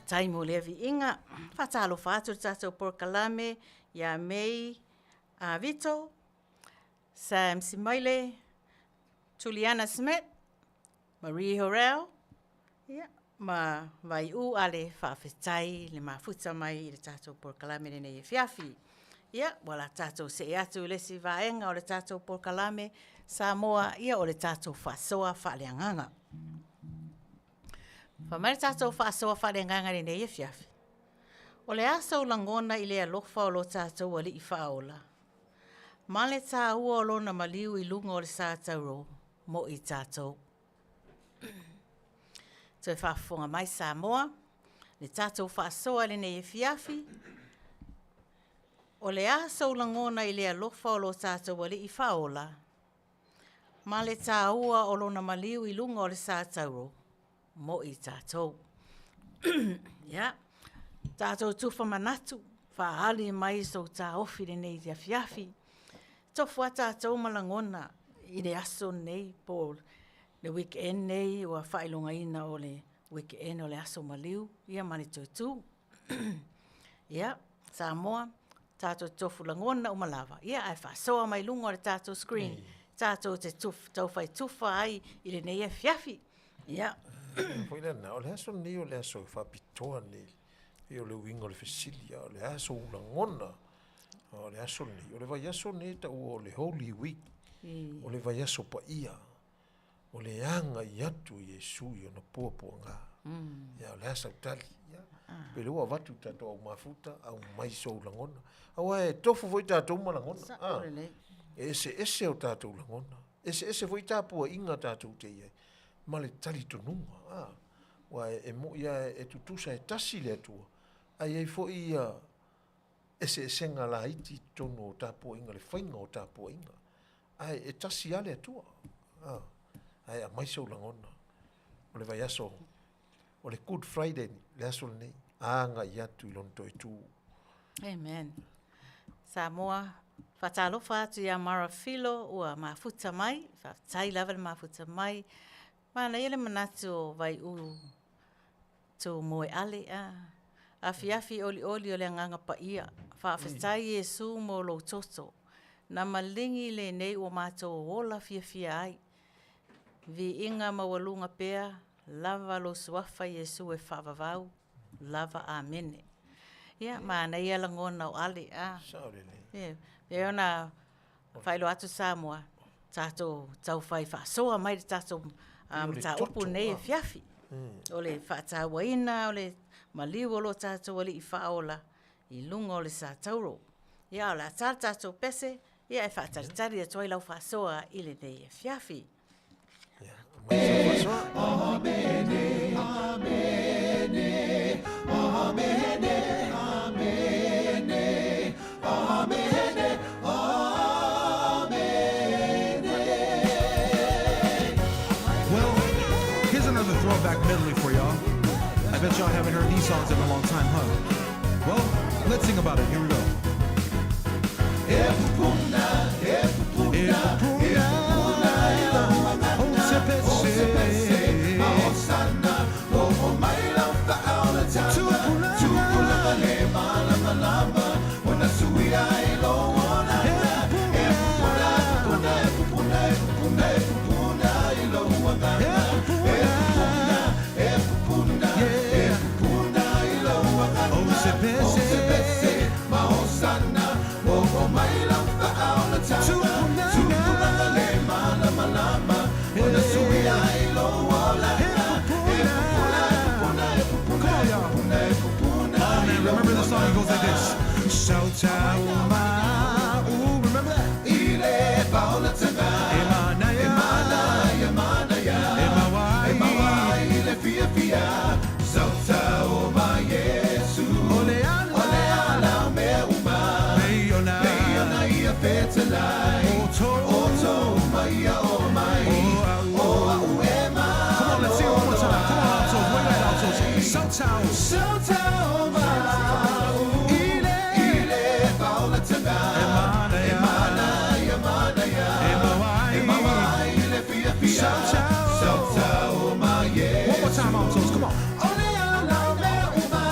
Faafetai mo lea viiga. Faatalofa atu i le tatou polokalame ia May Vito, Sam Simaile, Juliana Smith, Marie Horrell, ia, ma Vaiū Ale, faafetai le mafuta mai i le tatou polokalame lenei afiafi. Ia, ua la tatou see atu i le isi vaega o le tatou polokalame Samoa, ia o le tatou faasoa faaleagaga. Fai mai le tatou faasoa faaleagaga i lenei afiafi, O le a sou lagona i le alofa o lo tatou Alii Faaola, ma le taua o Lona maliu i luga o le sa tauro mo i tatou? Toe faafofoga mai Samoa, le tatou faasoa i lenei afiafi, o le a sou lagona i le alofa o lo tatou Alii Faaola, ma le taua o Lona maliu i luga o le sa tauro mo i tatou? Ia, tatou tufa manatu, faaali mai sou taofi i lenei afiafi. Tofu lava tatou ma lagona i le aso lenei po o le weekend nei ua faailogaina o le weekend o le aso maliu ia ma le toe tu. Ia, Samoa, tatou tofu lagona uma lava, ia ae faasoa mai luga o le tatou screen, tatou te taufai tufa ai i lenei afiafi. Ia. Foi lena, o le aso lenei o le aso faapitoa lenei. E o le uiga o le fesili, a o le aso lagona, o le aso lenei, o le vaiaso lenei e taua o le Holy Week, o le vaiaso paia, o le agai atu o Iesu i ona puapuaga. Ia, o le a sau tali? Ia, pe lea ua avatu i tatou au mafuta, aumai sou lagona. Aua e tofu foi tatou ma lagona. Sao lelei. E eseese o tatou lagona. Eseese foi tapuaiga tatou te i ai ma le talitonuga. Aua e moi lava e tutusa e tasi le Atua, ae i ai foi ia eseesega laiti i totonu o tapuaiga, le faiga o tapuaiga. Ae e tasi lava le Atua. Ae aumai sou lagona. O le vaiaso, o le Good Friday, le aso lenei, agai atu i lona toe tu. Amen. Samoa, faatalofa atu ia Mara Filo ua mafuta mai, faafetai lava le mafuta mai. Manaia le manatu o Vaiū Tūmoeale, a. Afiafi olioli o le Agaga Paia, faafetai Iesu mo lou toto, na maligi lenei ua matou ola fiafia ai. Viiga maualuga pea lava lou suafa Iesu e faavavau lava. Amene. Ia, manaia lagona o Ale, a. Sao lelei. E pei ona faailoa atu Samoa, tatou taufai faasoa mai le tatou mataupu lenei afiafi. O le faatauaina o le maliu o lo tatou Alii Faaola i luga o le sa tauro. Ia, o le a ta le tatou pese, ia e faatalitali atu ai lau faasoa i lenei afiafi. Well, here's another throwback medley for y'all. I bet y'all haven't heard these songs in a long time, huh? Well, let's sing about it. Here we go. E pupuna, e pupuna, e pupuna, o se pese, ma osana, o o mai lau whaala tanga, tupulaga le malama lama, o na suia i lo olana, e pupuna, e pupuna, e pupuna, e pupuna, e pupuna i lo angana, e pupuna, e pupuna, e pupuna i lo angana, o se pese, ma osana, o o mai lau whaala tanga, tupulaga le malama lama, o na suia i lo olana, e pupuna, e pupuna, e pupuna, e pupuna, e pupuna Oh man, remember the song? It goes like this. Shout out my, ooh, remember that? Ile paola tanga, e manaya, e manaya, manaya, e mawai, e mawai, ile fia fia. Sauta o ma Yesu, ole ala, ole ala o mea uma, peiona, peiona ia fetalai, o tō, o tō mai ia o mai, o au, o au e ma. Come on, let's sing it one more time. Come on, altos, wave that altos. Sauta, sauta o ma, ile, ile paola tanga, e manaya, e manaya, manaya, e mawai, e mawai, ile fia fia. Sauta, sauta o ma Yesu. One more time, altos, come on. Ole ala o mea uma,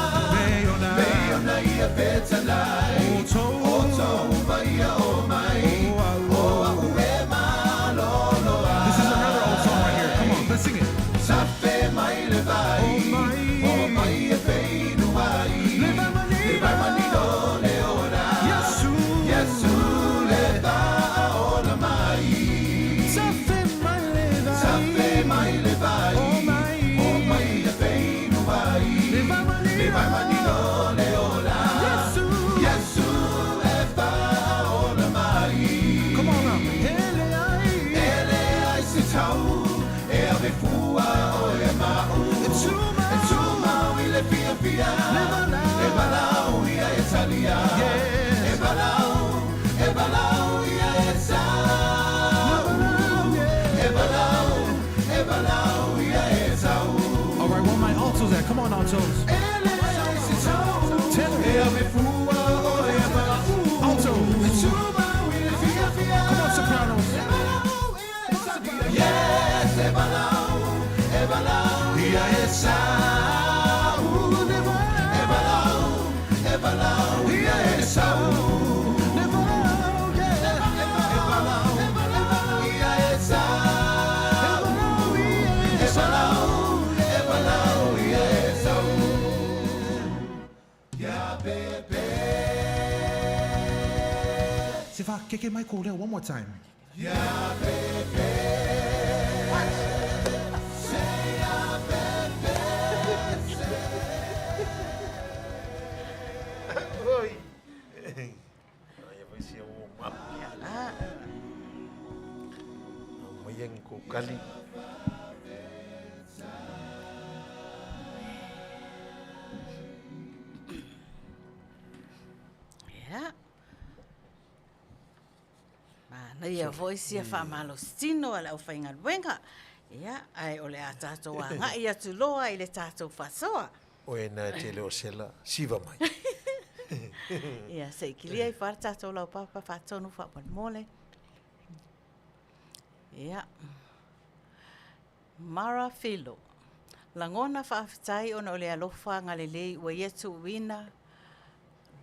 Altos. Tenor. Alto. Come on, sopranos. Sefa, keke mai kou leo one more time. Oi. Aia foi sia ua mapu. Aumaia ni kou kali. Ia. Manaia foi sia faamalositino a le aufaigaluega. Ia, ae o le a tatou agai atu loa i le tatou faasoa. Oe na e te le o sela, siva mai. Ia, se i kilia ifo lava le tatou laupapa faatonu faamolemole. Ia. Mara Filo. Lagona faafetai ona o le alofa agalelei ua ia tuuina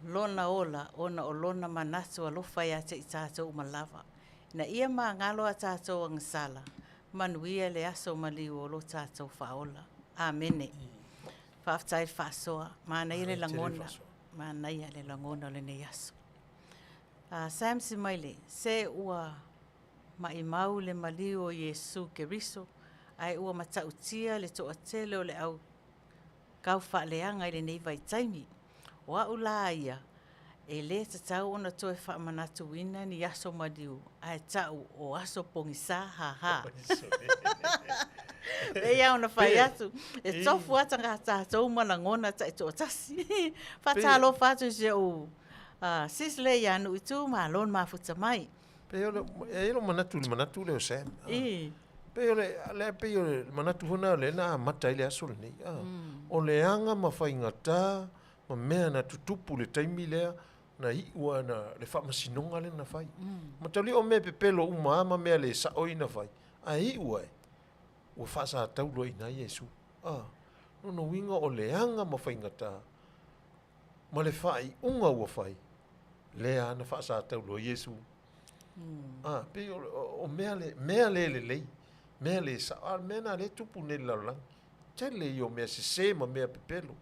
lona ola ona o lona manatu alofa ia te i tatou uma lava. Ina ia magalo a tatou agasala, manuia le aso maliu o lo tatou Faaola. Amene. Faafetai le faasoa. Manaia le lagona. Manaia le lagona o lenei aso. Sam Simaile, se ua maimau le maliu o Iesu Keriso, ae ua matautia le toatele o le au kaufaaleaga i lenei vaitaimi. O au la ia, e lē tatau ona toe faamanatuina ni aso maliu, ae ta'u o aso pogisa, ha ha. Pei lava ona fai atu, e tofu lava tagata tatou ma lagona taitoatasi. Faatalofa atu i si o'u sis lea ia Nuuitu, malo le mafuta mai. Pei o le, e i ai lou manatu i le manatu lea o Sam. Pei o le, lea pei o le manatu foi lena o lea na amata ai le aso lenei. O le aga ma faigata ma mea na tutupu i le taimi lea na iu lava na le faamasinoga lea na fai. Mataulia o mea pepelo uma lava ma mea le sao ia na fai, ae iu ae ua faasataulo ai i ina Iesu. Lona uiga o le aga ma faigata ma le faaiuga ua fai, lea na faasataulo ai Iesu. Pei o mea le, mea le lelei, mea le sao, a o le mea lena lea e tupu nei i le lalolagi. Tele ia o mea sese ma mea pepelo,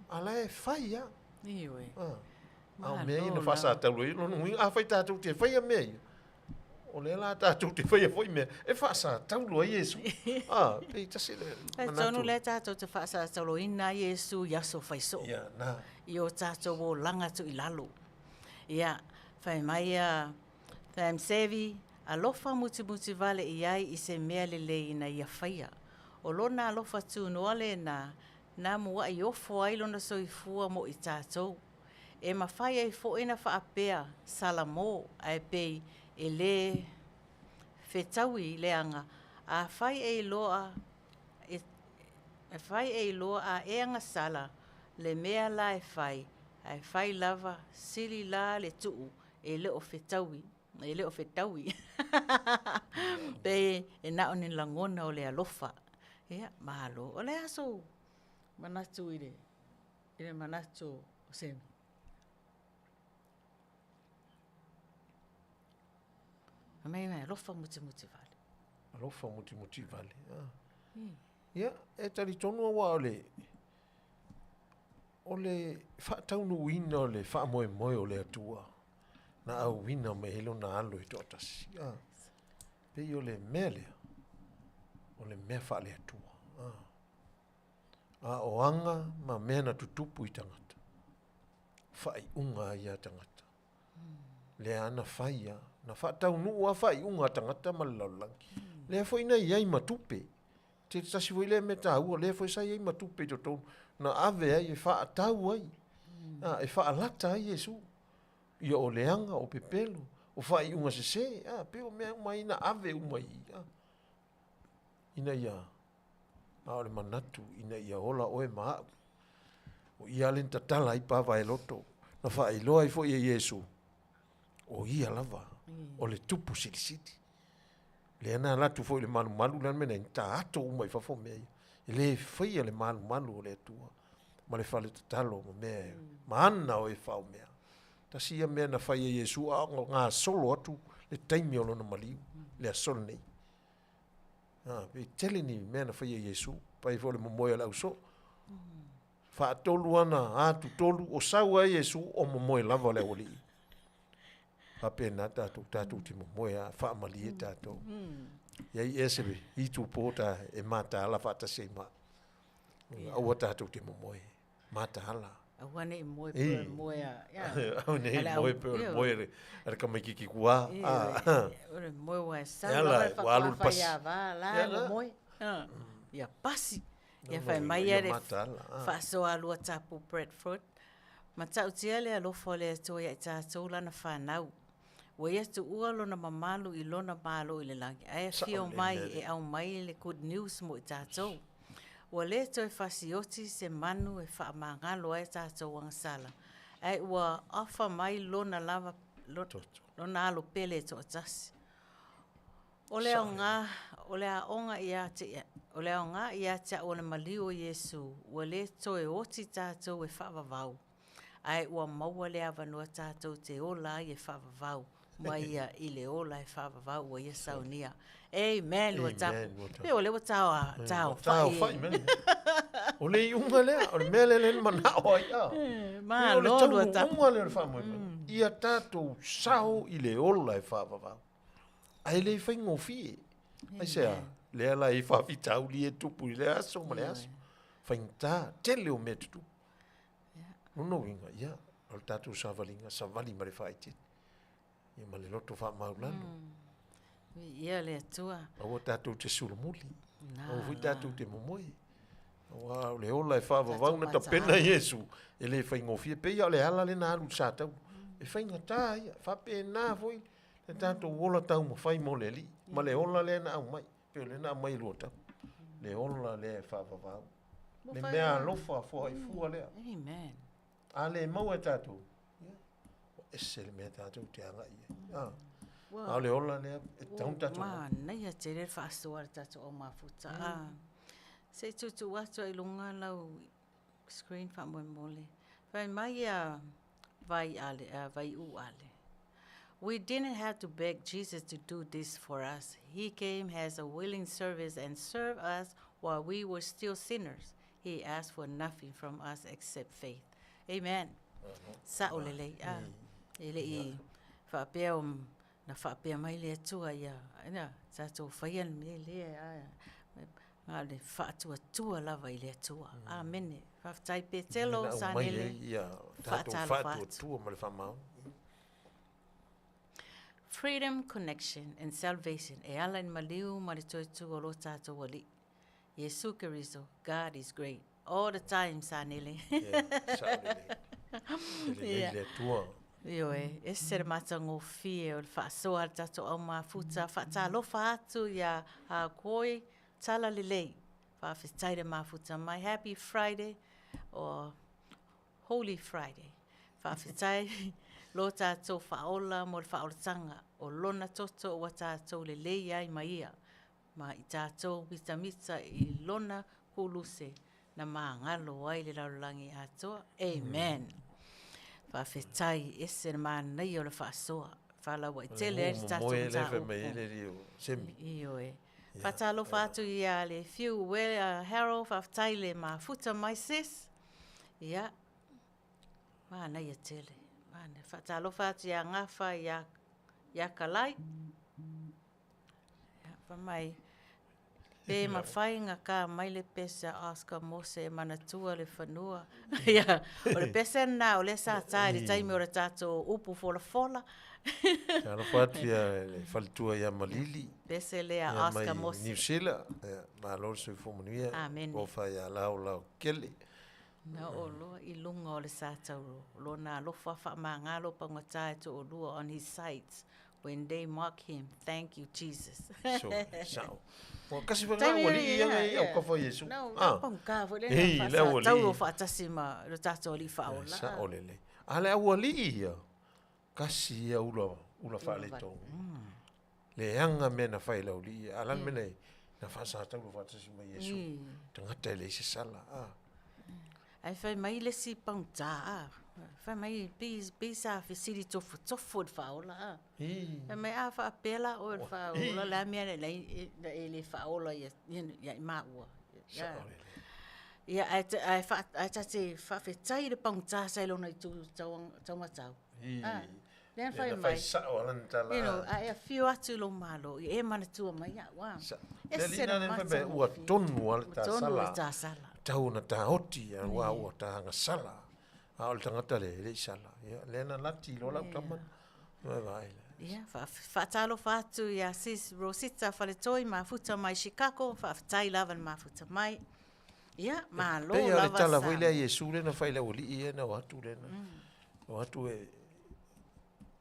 a la e fai lava. Ioe. A o mea ia na faasataulo ai, lona uiga, afai tatou te faia mea ia, o lea la tatou te faia foi mea e faasataulo ai Iesu. Pei tasi le manatu. Talitonu lea tatou te faasatauloina ai Iesu i aso fai soo. Ia, na. I o tatou olaga tuu i lalo. Ia, fai mai a Tham Sevi, alofa mutimuti vale i ai i se mea lelei ina ia faia. O lona alofa tunoa lena, na mua'i ofo ai lona soifua mo i tatou. E mafai ai foi na faapea Salamo, ae pei e lē fetaui leaga afai e iloa afai e iloa a e agasala le mea la e fai, ae fai lava sili la le tuu e le o fetaui e le o fetaui. Pei e na o ni lagona o le alofa. Ia, malo. O le a sou manatu i le i le manatu o Semi? Fai mai e alofa mutimuti vale. Alofa mutimuti vale. Ia, e talitonu aua o le o le faataunuuina o le faamoemoe o le Atua na auina mai ai lona alo e toatasi. Pei o le mea lea, o le mea faale-Atua. A o aga ma mea na tutupu i tagata, faaiuga ai ia tagata. Lea na fai a, na faataunuu a faaiuga a tagata ma le lalolagi. Lea foi na i ai ma tupe. Te tasi foi lea mea taua, lea foi sa i ai ma tupe i totonu, na ave ai e faatau ai, a, e faalata ai Iesu. Ia o leaga, o pepelo, o faaiuga sese, a, pei o mea uma ia na ave uma i i, a, ina ia, a o le manatu ina ia ola oe ma au. O ia lea na tatala ai pava e loto, na faailoa ai foi e Iesu, o ia lava o le tupu silisili. Lea na alu atu foi i le malumalu, le a le mea na i ai? Na taato uma i fafo mea ia. E le faia le malumalu o le Atua ma le fale tatalo ma mea ma ana o e faomea. Tasi ia mea na fai e Iesu a o gasolo atu le taimi o lona maliu, le aso lenei. A, e tele ni mea na fai e Iesu, pai foi o le momoe o le ausoo. Faatolu ana atu tolu, o sau ai Iesu o momoe lava le aualii. Faapena tatou, tatou te momoe lava, faamalie tatou. I ai ea se itupo ta e mataala faatasi ai ma au. Aua tatou te momoe, mataala. Aua ne i moe pei o le moe a... Aua ne i moe pei o le moe a le tamaitiiti tuua. O le moe ua e sau lava le faatoa faiava la e momoe. Ia pasi. Ia fai mai ia le faasoa a lua tapu breadfruit. Matautia le alofa o le Atua ia i tatou lana fanau. Ua ia tuua lona mamalu i lona Malo i le lagi, ae afio mai e aumai le good news mo i tatou. Ua le toe fasioti se manu e faamagalo ai tatou agasala, ae ua offer mai lona lava lona alo pele e toatasi. O le aoga, o le aoga ia te, o le aoga ia te au o le maliu o Iesu, ua le toe oti tatou e faavavau, ae ua maua le avanoa tatou te ola ai e faavavau ma ia i le ola e faavavau ua ia saunia. Amen, lua tapu. Pei o lea ua taofai. O le iuga lea, o le mea lea lea na manao ai. Malo lua tapu. O le taunuuga lea o le faamoemoe. Ia tatou sao i le ola e faavavau. Ae le faigofie. Aisea? Lea la i faafitauli e tupu i lea aso ma le aso. Faigata, tele o mea tutupu. Lona uiga, ia, o le tatou savaliga, savali ma le faaeteete. Ia ma le loto faamaualalo. Viia le Atua. Aua tatou te sulumuli. Aua foi tatou te momoe. Aua o le ola e faavavau na tapena e Iesu, e le faigofie. Pei lava o le ala lea na alu i le Satauro. E faigata ia, faapena foi le tatou ola taumafai mo le Alii, ma le ola lea na aumai, pei o lea na aumai e lua tau. Le ola lea e faavavau. Le mea alofa foaifua lea. Amen. A le maua e tatou, ia, ua ese le mea tatou te agai i ai. Ah. A o le ola lea e tatau ona tatou maua. Manaia tele le faasoa a le tatou au mafuta. Ah. Se i tuutuu atu ai i luga lau screen faamolemole. Fai mai ia Vai Ale, Vaiuu Ale. We didn't have to beg Jesus to do this for us. He came as a willing service and served us while we were still sinners. He asked for nothing from us except faith. Amen. Sa'o lelei. Ah, e le i faapea o na faapea mai le Atua ia, ina, tatou faia le mea lea, ah, na o le faatuatua lava i le Atua. Amene. Faafetai Petelo, Sanele, faatalofa atu. Ma le faamaoni. Freedom, connection and salvation e ala i le maliu ma le toe tu o lo tatou Alii. Iesu Keriso, God is great. All the time, Sanele. Yeah, sao lelei. E lelei le Atua. Ioe, ese le matagofie o le faasoa a le tatou au mafuta, faatalofa atu iā Hākoi, tala lelei. Faafetai le mafuta mai. Happy Friday or Holy Friday. Faafetai lo tatou faaola mo le faaolataga o lona toto ua tatou lelei ai ma ia, ma i tatou mitamita i lona kuluse na magalo ai le lalolagi atoa. Amen. Faafetai, ese le manaia o le faasoa. Faalauaitele ai le tatou mataupu. Ioe. Faatalofa atu ia le Fiu Harold, faafetai le mafuta mai sis. Ia, manaia tele. Faatalofa atu ia Gafa ia Kalai. Ia, fai mai, pe mafai na ka mai le pese a Oscar Mose e manatua le fanua. Ia, o le pese lena o lea sa ta i le taimi o le tatou upu folafola. Talofa atu ia le faletua ia Malili. Pese lea a Oscar Mose. New Zealand. Ia, malo le soifua manuia. Amene. Alofa ia lao lao kele. Na oo loa i luga o le sa tauro, lona alofa faamagalo paugata e toalua on his sides. When they mock him, thank you Jesus. So, sao. Ua kasi foi ngā ua lii ia i au kafa Iesu. No, ah. pangka foi le na wha tau o whaatasi ma lo tātou ali whaola. Sao lele. A le au alii ia, kasi ia ula, ula whaale tongu. Le anga mea na whai lau lii, a lan mea nei, na whaasa tau lo whaatasi ma Iesu. Tangata e le se sala. Ah. Ae fai mai le isi pagota a, fai mai pei sa fesili tofotofo i le faaola a. Fai mai a faapea la oe o le faaola, o le a mea na e le faaola ia i maua. Ia ae ta te faafetai i le pagota sa i lona itu taumatau. Lea na fai mai. Sao a lana tala. You know, a e afio atu i lou Malo, ia e manatua mai au, a. Ese le mata. Fai mai, ua tonu a le tā sala. Tonu le tā sala. Tau na tā oti, a ua ua tā hanga sala. A o le tangata le, le i sala. Ia, lea na lati loa lau tama. Vai vai. Ia, faatalofa atu ia Sis Rosita Faletoi, mafuta mai Chicago, faafetai lava le mafuta mai. Ia, malo lava. Pei o le tala foi lea a Iesu lea na fai i le aualii ia na o atu lea na. O atu e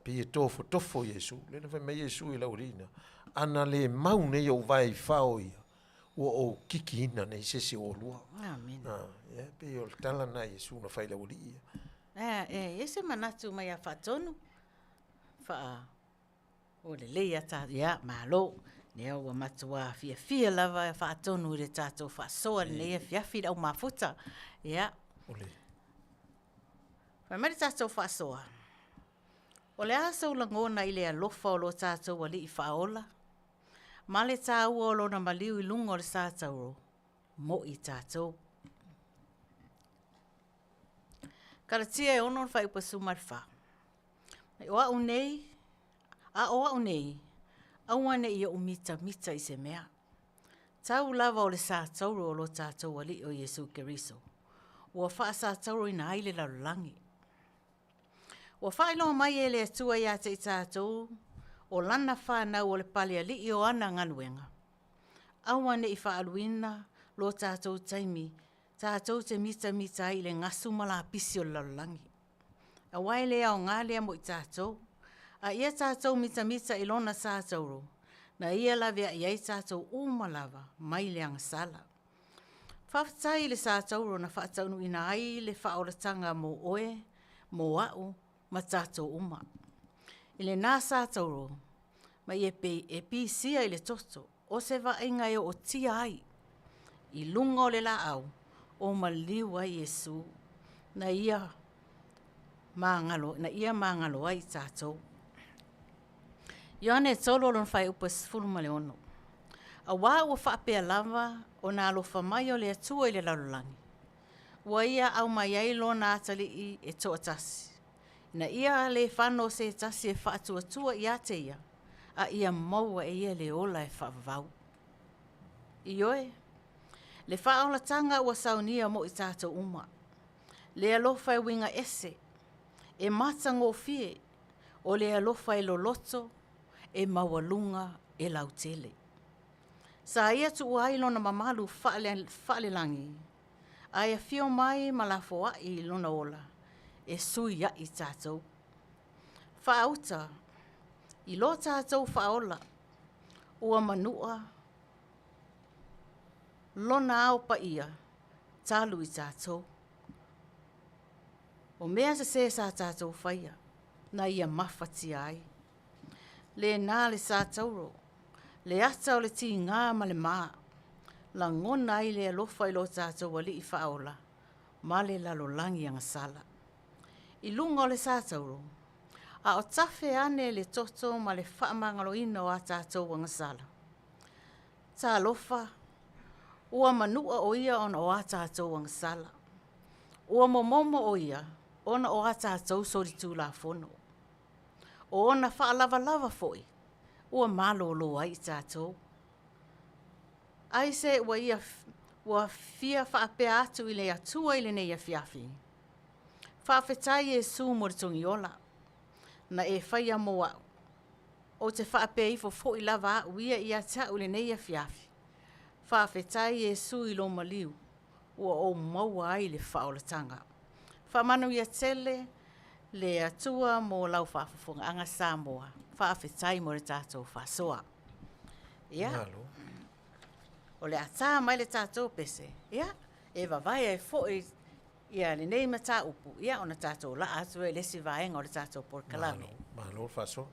pei e tofotofo Iesu. Lea na fai mai Iesu i le aualii na, ana le mau nei ou vae i fao ia, ua ou kikiina nei se isi o olua. Amen. Ah, ia, pei o le tala na Iesu na fai i le aualii ia. Eh, e i ai se manatu mai ia Faatonu, faa O lelei a ta, ia, malo. Lea ua matuā fiafia lava e faatonu i le tatou faasoa lenei afiafi i le au mafuta. Ia. Ole. Fai mai le tatou faasoa. O le a sou lagona i le alofa o lo tatou Alii Faaola, ma le tāua o lona maliu i luga o le sa tauro, mo'i tatou. Kalatia e 6 le fuaiupu 14. O a'u nei, a o a'u nei, aua ne i o'u mitamita i se mea. Tau lava o le satauro o lo tatou Alii o Iesu Keriso, ua faasatauroina ai le lalolagi. Ua faailoa mai e le Atua ia te i tatou o Lana fanau o le pale alii o ana galuega. Aua ne i faaaluina lo tatou taimi tatou te mitamita ai i le gasu ma lapisi o le lalolagi. Aua e le aoga lea mo i tatou. A ia tatou mitamita i lona sa tauro, na ia laveai ai tatou uma lava mai le agasala. Faafetai i le sa tauro na faataunuuina ai le faaolataga mo oe, mo a'u, ma tatou uma. I lena sa tauro, ma ia pei e pisia i le toto, o se vaaiga e ootia ai i luga o le laau o maliu ai Iesu, na ia magalo, na ia magalo ai i tatou. Ioane 3 lona fuaiupu e 16. Auā ua faapea lava ona alofa mai o le Atua i le lalolagi, ua ia aumai ai lona atalii e toatasi, ina ia le fano se tasi e faatuatua ia te ia, a ia maua e ia le ola e faavavau. Ioe, le faaolataga ua saunia mo i tatou uma, le alofa e uiga ese, e matagofie, o le alofa e loloto, e maualuga, e lautele. Sa ia tuua ai lona mamalu faalelagi, ae afio mai ma lafoai i lona ola, e sui ai tatou. Faauta i lo tatou faaola, ua manua lona ao paia talu i tatou. O mea sesē sa tatou faia, na ia mafatia ai. Lena le sa tauro, le ata o le tigā ma le mā, lagona ai le alofa i lo tatou Alii Faaola ma le lalolagi agasala. I luga o le sa tauro, a o tafe ane le toto ma le faamagaloina o a tatou agasala. Talofa, ua manua o ia ona o a tatou agasala. Ua momomo o ia ona o a tatou solitulafono. O ona faalavalava foi ua malōlō ai i tatou. Aisea ua ia ua fia faapea atu i le Atua i lenei afiafi? Faafetai Iesu mo le togiola na e faia mo a'u. Ou te faapea ifo foi lava a'u ia ia te a'u i lenei afiafi. Faafetai Iesu i lou maliu ua ou maua ai le faaolataga. Faamanuia tele. Le Atua mo lau faafofogaaga Samoa, faafetai mo le tatou faasoa. Ia, Malo. o le a ta mai le tatou pese, ia, e vavae ai foi ia lenei mataupu, ia ona tatou laa atu ai i le isi vaega o le tatou polokalame. Malo, malo le faasoa.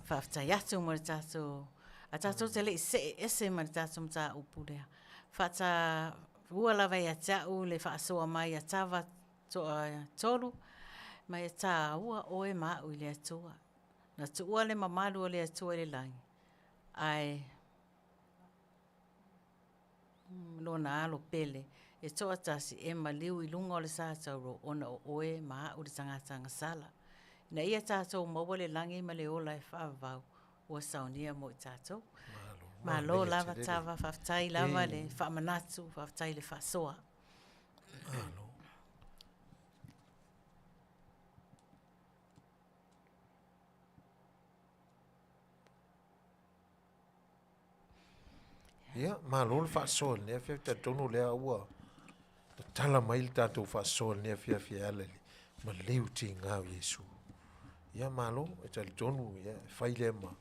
Faafetai atu mo le tatou, a tatou te le i see ese ma le tatou mataupu lea. Faataua lava ia te au le faasoa mai a Tava toatolu, ma e taua oe ma au i le Atua. Na tuua le mamalu o le Atua i le lagi, ae Lona Alo pele e toatasi e maliu i luga o le sa tauro ona o oe ma au le tagata agasala, ina ia tatou maua le lagi ma le ola e faavavau ua saunia mo i tatou. Malo lava Tava, faafetai lava le faamanatu, faafetai le faasoa. Malo. Ia, malo le faasoa i lenei afiafi. Talitonu o lea ua tatala mai le tatou faasoa i lenei afiafi e ala i le maliu tiga o Iesu. Ia, malo, e talitonu ia, e fai lea ma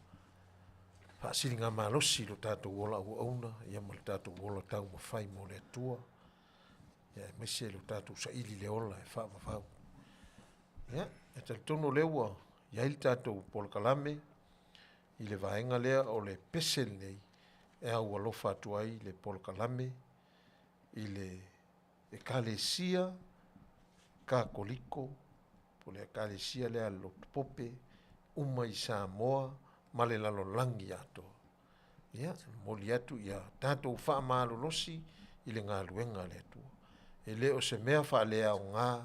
faasiligamalosi i lo tatou ola auauna ia ma le tatou ola taumafai mo le Atua, ia aemaise lo tatou saili i le ola e faavavau. Ia, e talitonu o lea ua i ai le tatou polokalame i le vaega lea o le pese lenei e aualofa atu ai le polokalame i le Ekalesia Katoliko po o le Ekalesia lea a le Lotu Pope uma i Samoa ma le lalolagi atoa. Ia, momoli atu ia tatou faamalolosi i le galuega a le Atua. E le o se mea faaleaoga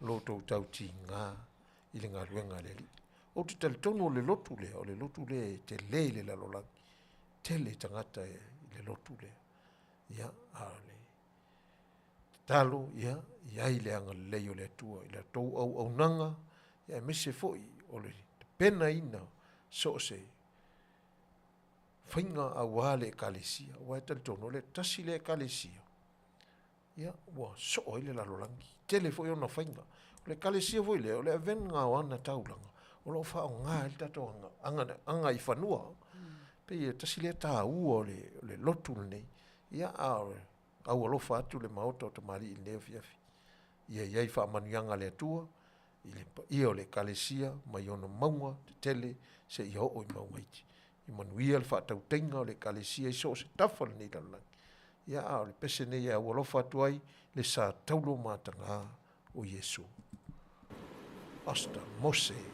lo outou tautiga i le galuega a le Alii. Ou te talitonu o le lotu lea, o le lotu lea e tele i le lalolagi, tele tagata i le lotu lea. Ia, a o le tatalo, ia, i ai le agalelei o le Atua i la outou auaunaga, ia aemaise foi o le tapenaina so o se faiga aua le Ekalesia. Aua e talitonu o le tasi lea Ekalesia, ia, ua soo ai le lalolagi. Tele foi ona faiga. O le Ekalesia foi lea, o le avega o ana taulaga, o lo o faaaoga ai le tatou agaifanua. Pei e tasi lea taua o le lotu lenei, ia, a o aualofa atu le Maota o Tamalii i lenei afiafi. Ia i ai faamanuiaga a le Atua i le paia o le Ekalesia mai ona mauga tetele seia oo i mauga iti. Ia manuia le faatautaiga o le Ekalesia i so o se tafa o lenei lalolagi. Ia, a o le pese nei e aualofa atu ai le sa taulo mataga o Iesu. Pastor Mose.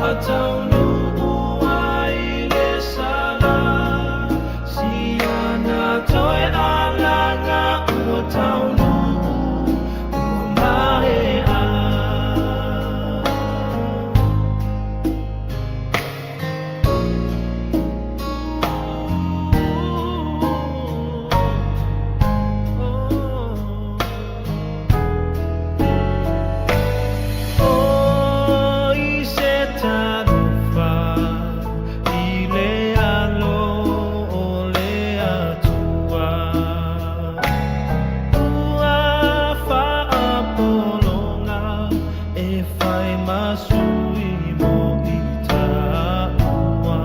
Faataunuu ai le sala Si ana toe alaga ua taunuu ua maea. O i se talofa i le alo o le Atua Ua faapologa e fai ma sui mo i tāua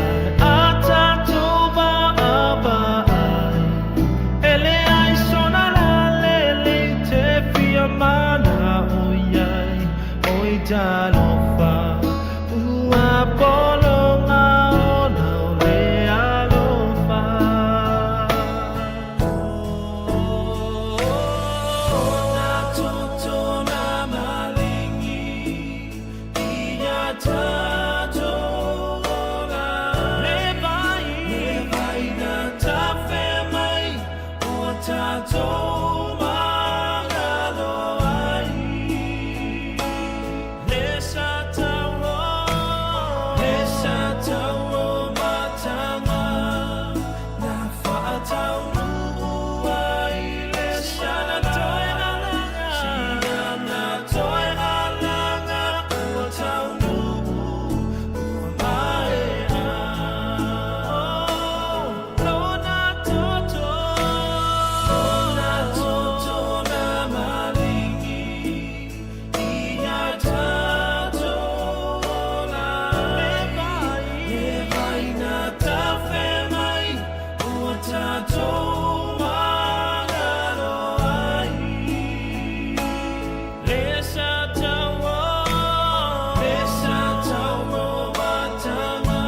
Ae a tatou vaavaai e leai sona lalelei te fia manao iai Oi talofa ua pologa ona o le alofa Ona toto na maligi ia tatou ola Le vai, le vai na tafe mai ua tatou magalo ai Le sa tauo, le sa tauo matanga na faataunuu ai le sala. Si ana toe alaga ua taunuu ua maea. Lona toto, lona toto na maligi ia tatou ola Le vai, le vai na tafe mai ua tatou magalo ai Le sa tauo, le sa tauo matanga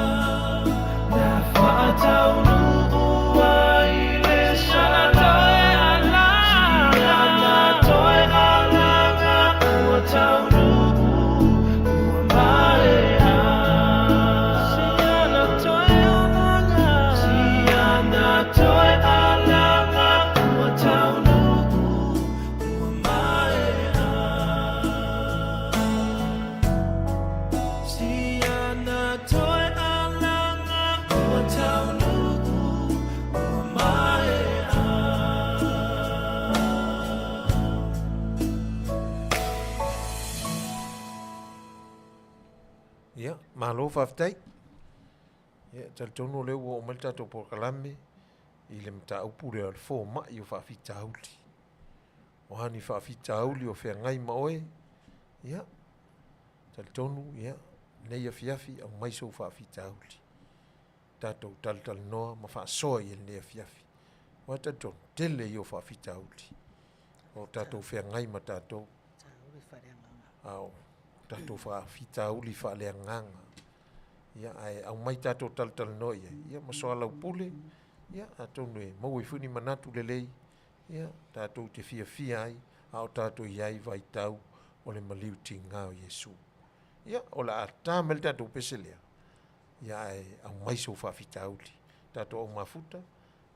na faataunuu ai le sala. Si ana toe alaga ua taunuu ua maea. Si ana toe alaga, si ana toe alaga ua taunuu ua maea. Si ana toe alaga ua taunuu ua maea. Ia, malo faafetai. Ia, e talitonu o lea ua oo mai le tatou polokalame i le mataupu lea o le fomai o faafitauli. O a ni faafitauli o feagai ma oe, ia, talitonu, ia, lenei afiafi aumai sou faafitauli. Tatou talatalanoa ma faasoa i lenei afiafi. Aua e talitonu, tele ia o faafitauli o tatou feagai ma tatou. A o tatou faafitauli faaleagaga. Ia, ae aumai tatou talatalanoa i ai, ia ma soalaupule, ia, atonu e maua ai foi ni manatu lelei, ia, tatou te fiafia ai, a o tatou i ai vaitau o le maliu tiga o Iesu. Ia, o le a ta mai le tatou pese lea, ia ae aumai sou faafitauli. Tatou au mafuta,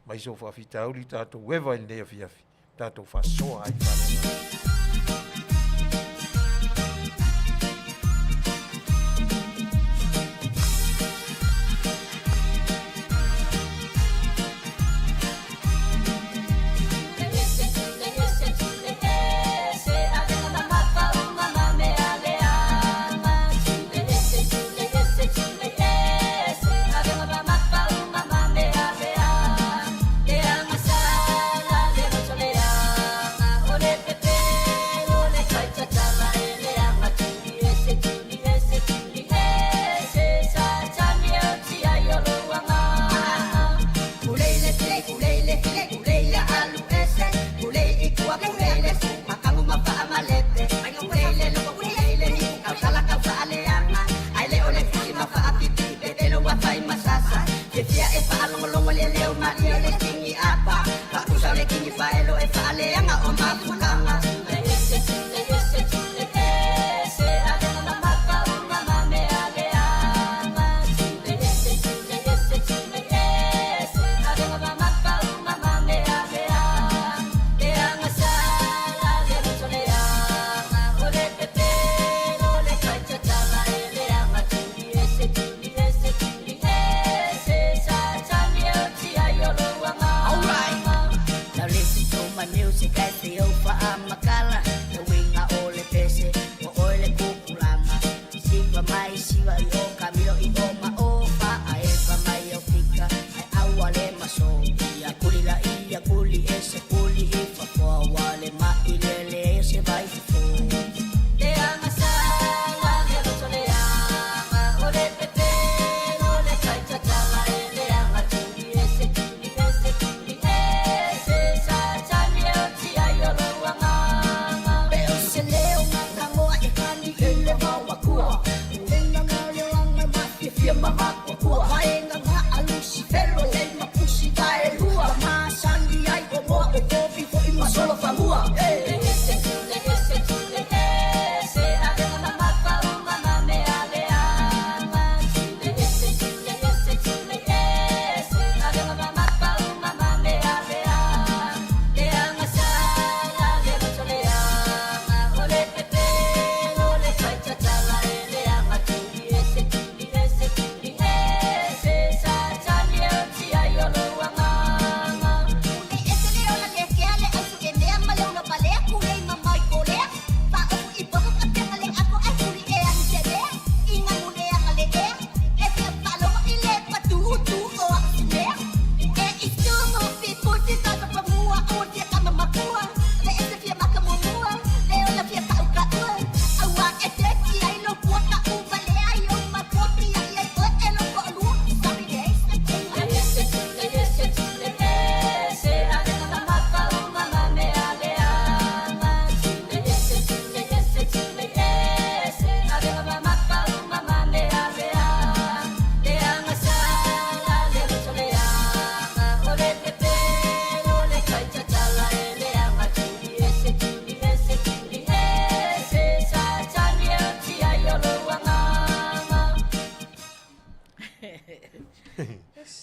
mai sou faafitauli, tatou eva i lenei afiafi, tatou faasoa ai faaleagaga.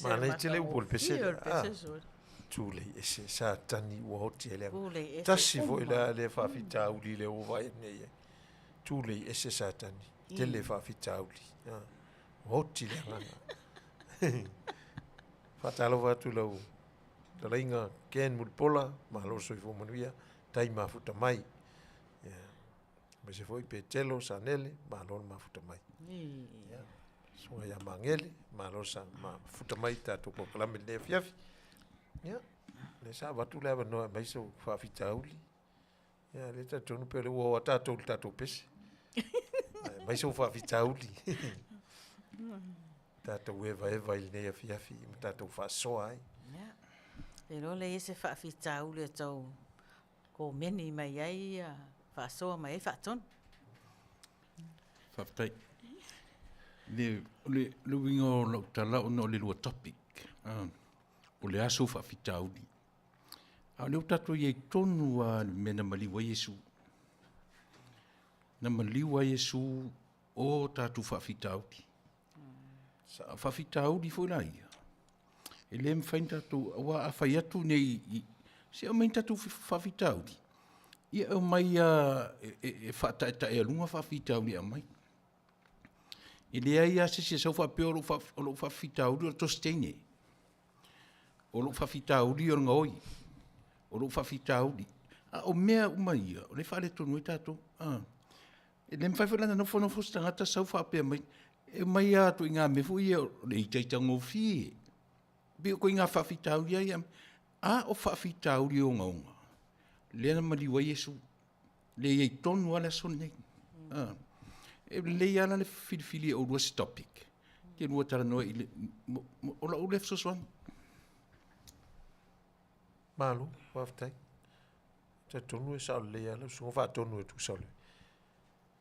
Manaia tele upu o le pese lea. Ah, Tulei ese Satani ua oti ai le aga. Tasi foi la le faafitauli lea ua vaai atu nei ai. Tulei ese Satani, tele faafitauli. Ah, ua oti le agaga. Faatalofa atu i lau talaiga Ken Mulipola, malo le soifua manuia, tai mafuta mai. Yeah. Aemaise foi Petelo Sanele, malo le mafuta mai. Yeah. Susuga ia Magele, malo sa mafuta mai i tatou polokalame i lenei afiafi. Ia, lea sa avatu le avanoa e aumai sou faafitauli. Ia, lea e talitonu pei o lea ua oo lava tatou i le tatou pese. Ae aumai sou faafitauli. Tatou evaeva i lenei afiafi ma tatou faasoa ai. Ia, le iloa lea e i ai se faafitauli e tau komeni mai ai ia faasoa mai ai faatonu. Faafetai. Le, le, le uiga o lau tala ona o le lua topic, o le aso faafitauli. A o lea ua tatou i ai tonu lava i le mea na maliu ai Iesu. Na maliu ai Iesu o tatou faafitauli. A o faafitauli foi la ia, e le mafai ona tatou, aua a fai atu nei, se aumai ni tatou faafitauli, ia e omai lava e faataetaealuga faafitauli e aumai. E leai lava se isi e sau faapea o lou faafitauli o le tosi teine, o lou faafitauli o le gaoi, o lou faafitauli. A o mea uma ia, o lea e faaletonu ai tatou. E le mafai foi la ona nofo nofo se tagata sau faapea mai, e omai lava ituaiga mea foi ia o le itaita gofie. E pei o ituaiga faafitauli lava ia, a o faafitauli ogaoga, lea na maliu ai Iesu, lea e i ai tonu lava le aso lenei. E lelei lava la le filifili e oulua se topic, te lua talanoa i le, o lau lea fesoasoani. Malo, faafetai. Talitonu e sao lelei lava lau susuga faatonu e tusa o le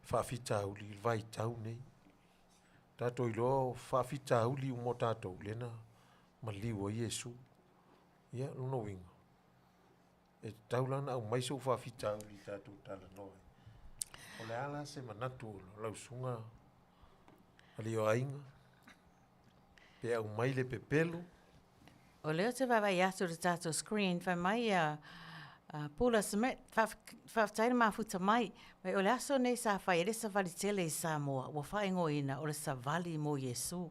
faafitauli i le vaitau nei. Tatou iloa o faafitauli uma o tatou lea na maliu ai Iesu. Ia, lona uiga, e tatau la ona aumai sou faafitauli i tatou talanoa ai. O le a la se manatu o lau susuga Alioaiga? Pe aumai le pepelo? O lea ou te vaavaai atu i le tatou screen, fai mai a Pula Smith, faafetai le mafuta mai. Mai o le aso nei sa fai ai le savali tele i Samoa, ua faaigoaina o le savali mo Iesu.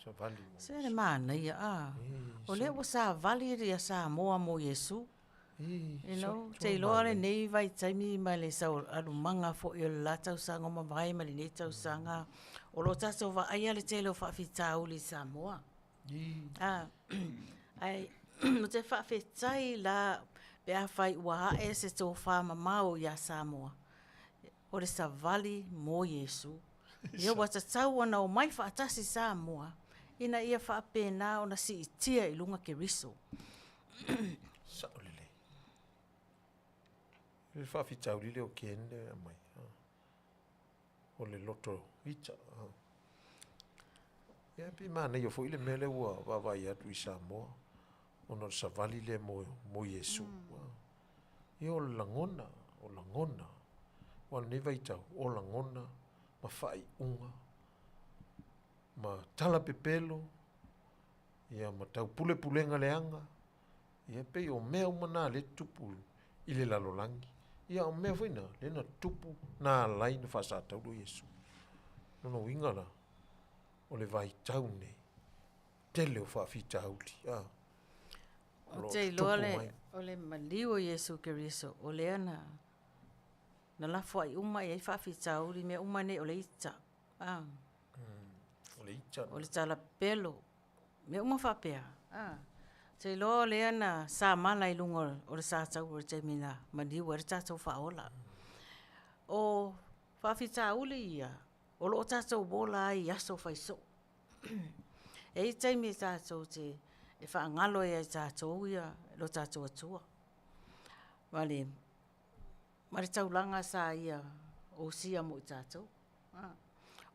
Savali mo Iesu. Se le manaia, a. O lea ua savali ia Samoa mo Iesu. You know, te iloa lenei vaitaimi ma le alumaga foi o le la tausaga ua mavae ma lenei tausaga, o lo o tatou vaaia le tele o faafitauli i Samoa. Ae ou te faafetai la. Pe afai ua ae se tofa mamao iā Samoa, o le savali mo Iesu. Ia ua tatau ona omai faatasi Samoa ina ia faapena ona siitia i luga Keriso. Sao lelei. Le faafitauli lea o Ken lea e aumai. O le loto ita. Ia pei manaia foi le mea lea ua vaavaai atu i Samoa ona o le savali lea mo, mo Iesu. Mm. Ia o le lagona, o lagona. Aua o lenei vaitau, o lagona ma faaiuga ma tala pepelo, ia ma taupulepulega leaga, Ia pei o mea uma na lea e tutupu i le lalolagi. Ia o mea foi na, lea na tutupu na ala ai ona faasatauro Iesu. Lona uiga la, o le vaitau lenei, tele o faafitauli, a, o lo o tutupu mai. O le maliu o Iesu Keriso, o lea na, na lafoai uma i ai faafitauli, mea uma nei o le ita, a. O le ita. O le talapelo, Mea uma faapea, a. Ou te iloa o lea na samala i luga o le sataua i le taimi na maliu ai le tatou Faaola. O faafitauli ia, o lo o tatou ola ai i aso fai soo. E i ai taimi tatou te, e faagalo ai ia i tatou ia lo tatou Atua ma le ma le taulaga sa ia osia mo i tatou.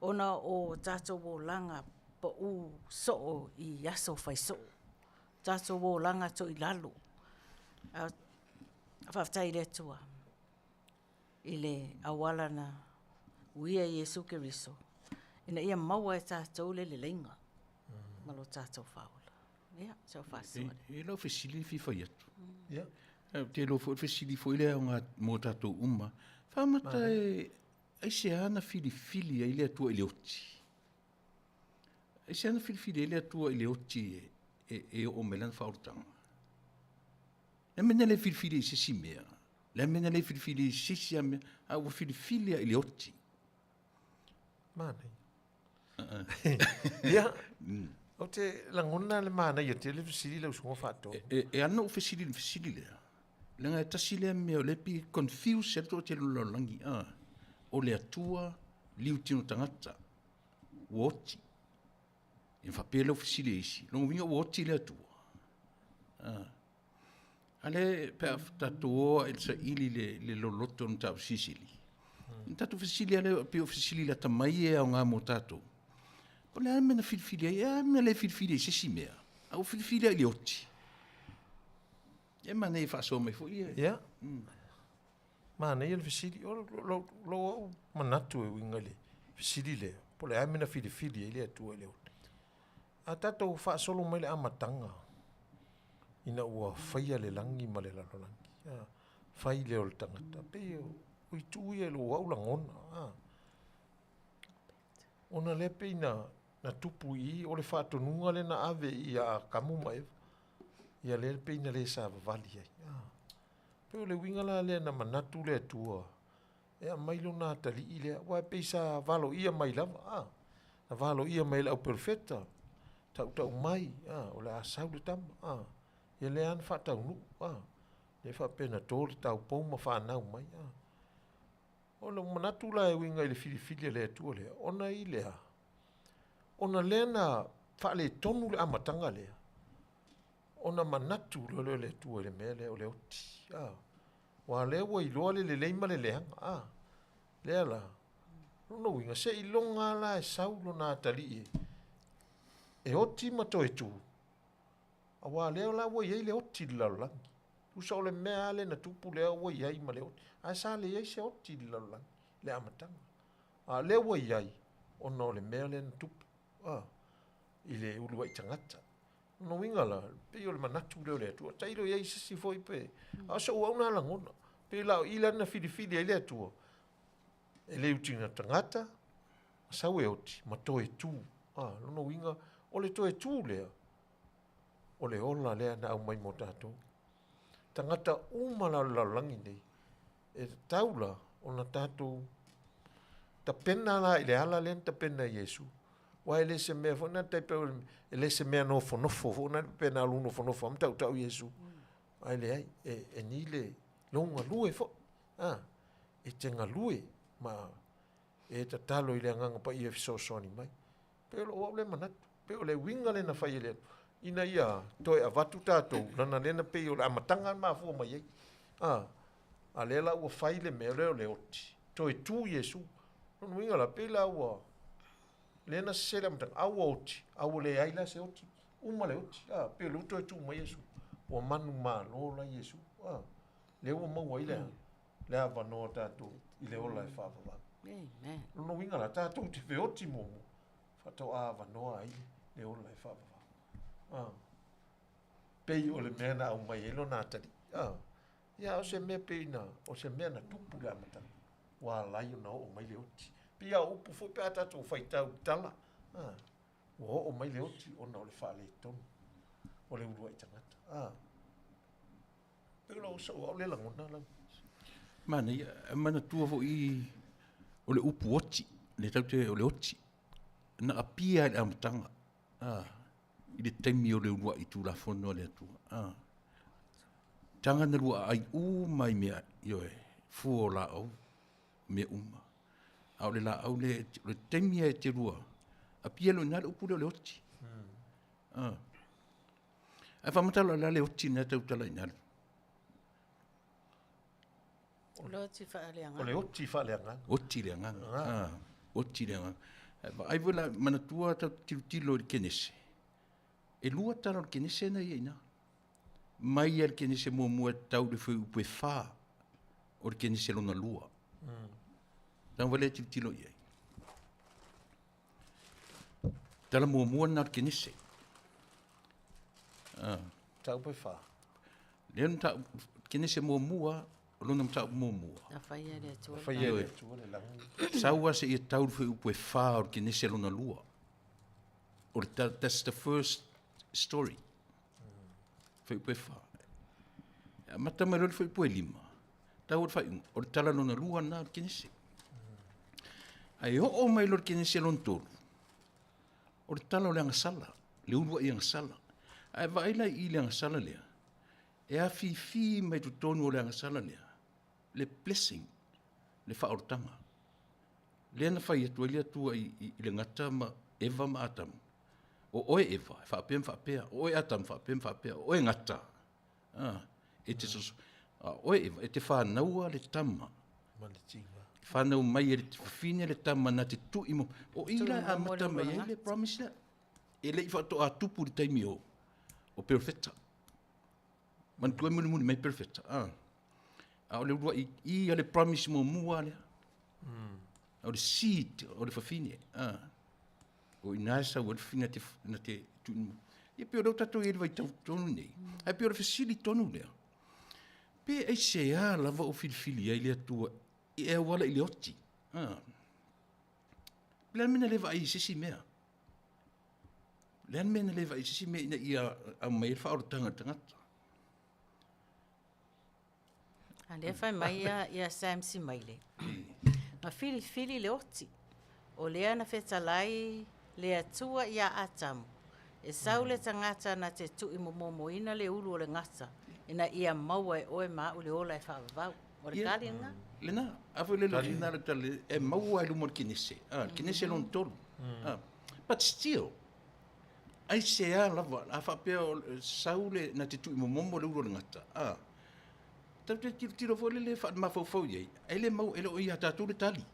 Ona o tatou olaga pau soo i aso fai soo, tatou olaga toilalo. Ae faafetai i le Atua i le auala na uia e Iesu Keriso ina ia maua e tatou le leleiga ma lo tatou faaola. Ia, si au faasoa lea. E i lau fesili e fia fai atu. Ia. Ou te iloa foi o le fesili foi lea mo tatou uma. Faamata e aisea na filifili ai le Atua i le oti? Aisea na filifili ai le Atua i le oti e oo mai lana faaolataga? Le mea na le filifili i se isi mea, le mea na le filifili i se isi mea, a ua filifili i le oti. Manaia. Ia, ou te lagona le manaia tele fesili lau susuga Faatonu. E ala ona ou fesili i le fesili lea, leaga e tasi lea mea o lea e pei e confuse ai le toatele o le lalolagi, a, o le Atua liutino tagata ua oti. Ia faapea lau fesili e isi, lona uiga ua oti le Atua. A, a lea pe a tatou o i le saili le loloto o le mataupu silisili, na tatou fesili lava lea, pei o fesili lata mai e aoga mo tatou. Po o le a le mea na filifili ai? E a le mea na le filifili ai i se isi mea? A ua filifili lava i le oti. E manaia e faasoa mai foi ia. Ia. Manaia le fesili. O lou au manatu e uiga i le fesili lea, po o le a le mea na filifili ai le Atua i le oti. A tatou faasolo mai le amataga ina ua faia le lagi ma le lalolagi, a, fai lea o le tagata, pei o itu ia i lou au lagona, a. Ona lea pei na, na tupu i i, o le faatonuga lea na ave i ia Atamu ma Eva, ia lea pei na le savavali ai, a. Pei o le uiga la lea na manatu le Atua e aumai lona atalii lea, aua e pei sa valoia mai lava, a, na valoia mai e le au perofeta, tautau mai, a, o le a sau le tama, a, ia lea lava na faataunuu, a, lea faapea na to le taupou ma fanau mai, a. O lou manatu la e uiga i le filifili a le Atua lea, ona i le a? Ona lea na faaletonu le amataga lea, ona manatu loa lea o le Atua i le mea lea o le oti, a. Aua o lea ua iloa le lelei ma le leaga, a. Lea la, lona uiga, seiloga lava la e sau lona atalii e oti ma toe tu, aua o lea la ua i ai le oti i le lalolagi. Tusa o le mea lava lea na tupu lea ua i ai ma le oti, ae sa leai se oti i le lalolagi i le amataga. A o lea ua i ai ona o le mea lea na tupu, a, i le uluai tagata. Lona uiga la, pei o le manatu lea o le Atua. Tailo i ai se isi foi pe, a o so'u au na lagona. Pei la o i la na filifili ai le Atua, e le uti na tagata, sau e oti, ma toe tu. A, lona uiga, o le toe tu lea, o le ola lea na aumai mo tatou. Tagata uma la o le lalolagi nei, e tatau la ona tatou tapena la i le ala lea na tapena e Iesu. Aua e le se mea foi na tai pei e le se mea nofonofo foi na pe na alu nofonofo ma tautau Iesu. Ae leai, e, e ni le lou galue foi, a, e te galue ma e tatalo i le Agaga Paia e fesoasoani mai. Pei o lou au lea manatu, pei o le uiga lea na fai e le Atua, ina ia toe avatu tatou, lana lea na pei o le amataga na mafua mai ai. A, a lea la ua fai le mea lea o le oti, toe tu Iesu. Lona uiga la, pei la ua, lea na sese le amataga, a ua oti, a ua leai la se oti, uma le oti, a, pei o lea ua toe tuu mai Iesu. Ua manumalo la Iesu, a, lea ua maua ai le, le avanoa tatou i le ola e faavavau. Amen. Lona uiga la, tatou te feoti muamua, faatoa avanoa ai le ola e faavavau. Ah. Pei o le mea na aumai ai lona atalii. Ah. Ia, o se mea pei na, o se mea na tupu le amataga, ua ala ai ona oo mai le oti. Pei a o upu foi pe a tatou faitau i tala. Ah. Ua oo mai le oti ona o le faaletonu o le uluai tagata. Ah. Pei o lou sou au lea lagona lau. Manaia, e manatua foi o le upu oti, le tatou te o le oti, na apia i le amataga, a, i le taimi o le uluai Tulafono a le Atua. A, taga na lua aai uma i mea, ioe, fua o laau, mea uma. A o le laau lea, o le taimi lava e te lua, apia loa i ina le upu lea o le oti. A. Ae faamatala o le a le oti lena e tautala i ina? O le oti faaleagaga. O le oti faaleagaga. Oti le agaga. Ah. Oti le agaga. Vaai foi la, manatua tatou tilotilo i le Kenese. E lua tala o le Kenese na ia i ina. Mai ia le Kenese muamua e tau i le fuaiupu e 4 o le Kenese lona lua. Tago lea tilotilo i ai. Tala muamua lena o le Kenese. Ah. Mataupu e 4. Lea na tau, Kenese muamua, o lona mataupu muamua. Na faia e le Atua. Na faia e le Atua le lagi. Sau lava seia tau le fuaiupu e 4 o le Kenese lona lua. O le, that's the first story. Fuaiupu e 4. E amata mai loa le fuaiupu e 5, tau o le faaiuga, o le tala lona lua lena o le Kenese. Ae oo mai loa le Kenese lona tolu, o le tala o le agasala, le uluai agasala. Ae vaai la i i le agasala lea, e afifi mai totonu o le agasala lea, le blessing, le faaolataga. Lea na fai atu ai le Atua i, i, i le gata ma Eva ma Atamu. O oe Eva, e faapea ma faapea, o oe Atamu, faapea ma faapea, o oe gata. Ah, e te soso, a oe Eva, e te whānaua le tama. Ma le tiga. Whānau mai e le fafine le tama na te tui mo. O i la a mata mai ai le promise lea. E le i whaatoa tupu le taimi o, o perfecta. Manatua e mulimuli mai perfecta. Ah. A o le uluai i, i a le promise muamua lea. O le seed o le fafine. Ah. O ina e sau ai le fafine na te, na te tuuina mai. Ia pei o lea ua tatou i ai i le vaitau tonu nei. Ae pei o le fesili tonu lea. Pe aisea lava o filifili ai le Atua e auala i le oti? Ah. O le a le mea na le vaai i se isi mea? O le a le mea na le vaai i se isi mea ina ia aumai ai le faaolataga i le tagata? A lea fai mai ia, ia Sam Simaile. Na filifili le oti. O lea na fetalai le Atua iā Atamu, e sau le tagata na te tui momomoina le ulu o le gata, ina ia maua e oe ma au le ola e faavavau. O le tali lena. Lena, a foi le lena le tali, e maua i luma o le Kenese, a, le Kenese lona tolu. A, but still, aisea lava, a faapea o sau le, na te tui momomo le ulu o le gata, a, tatou te tilotilo foi lele faamafaufau i ai, e le maua, e le o ia tatou le tali.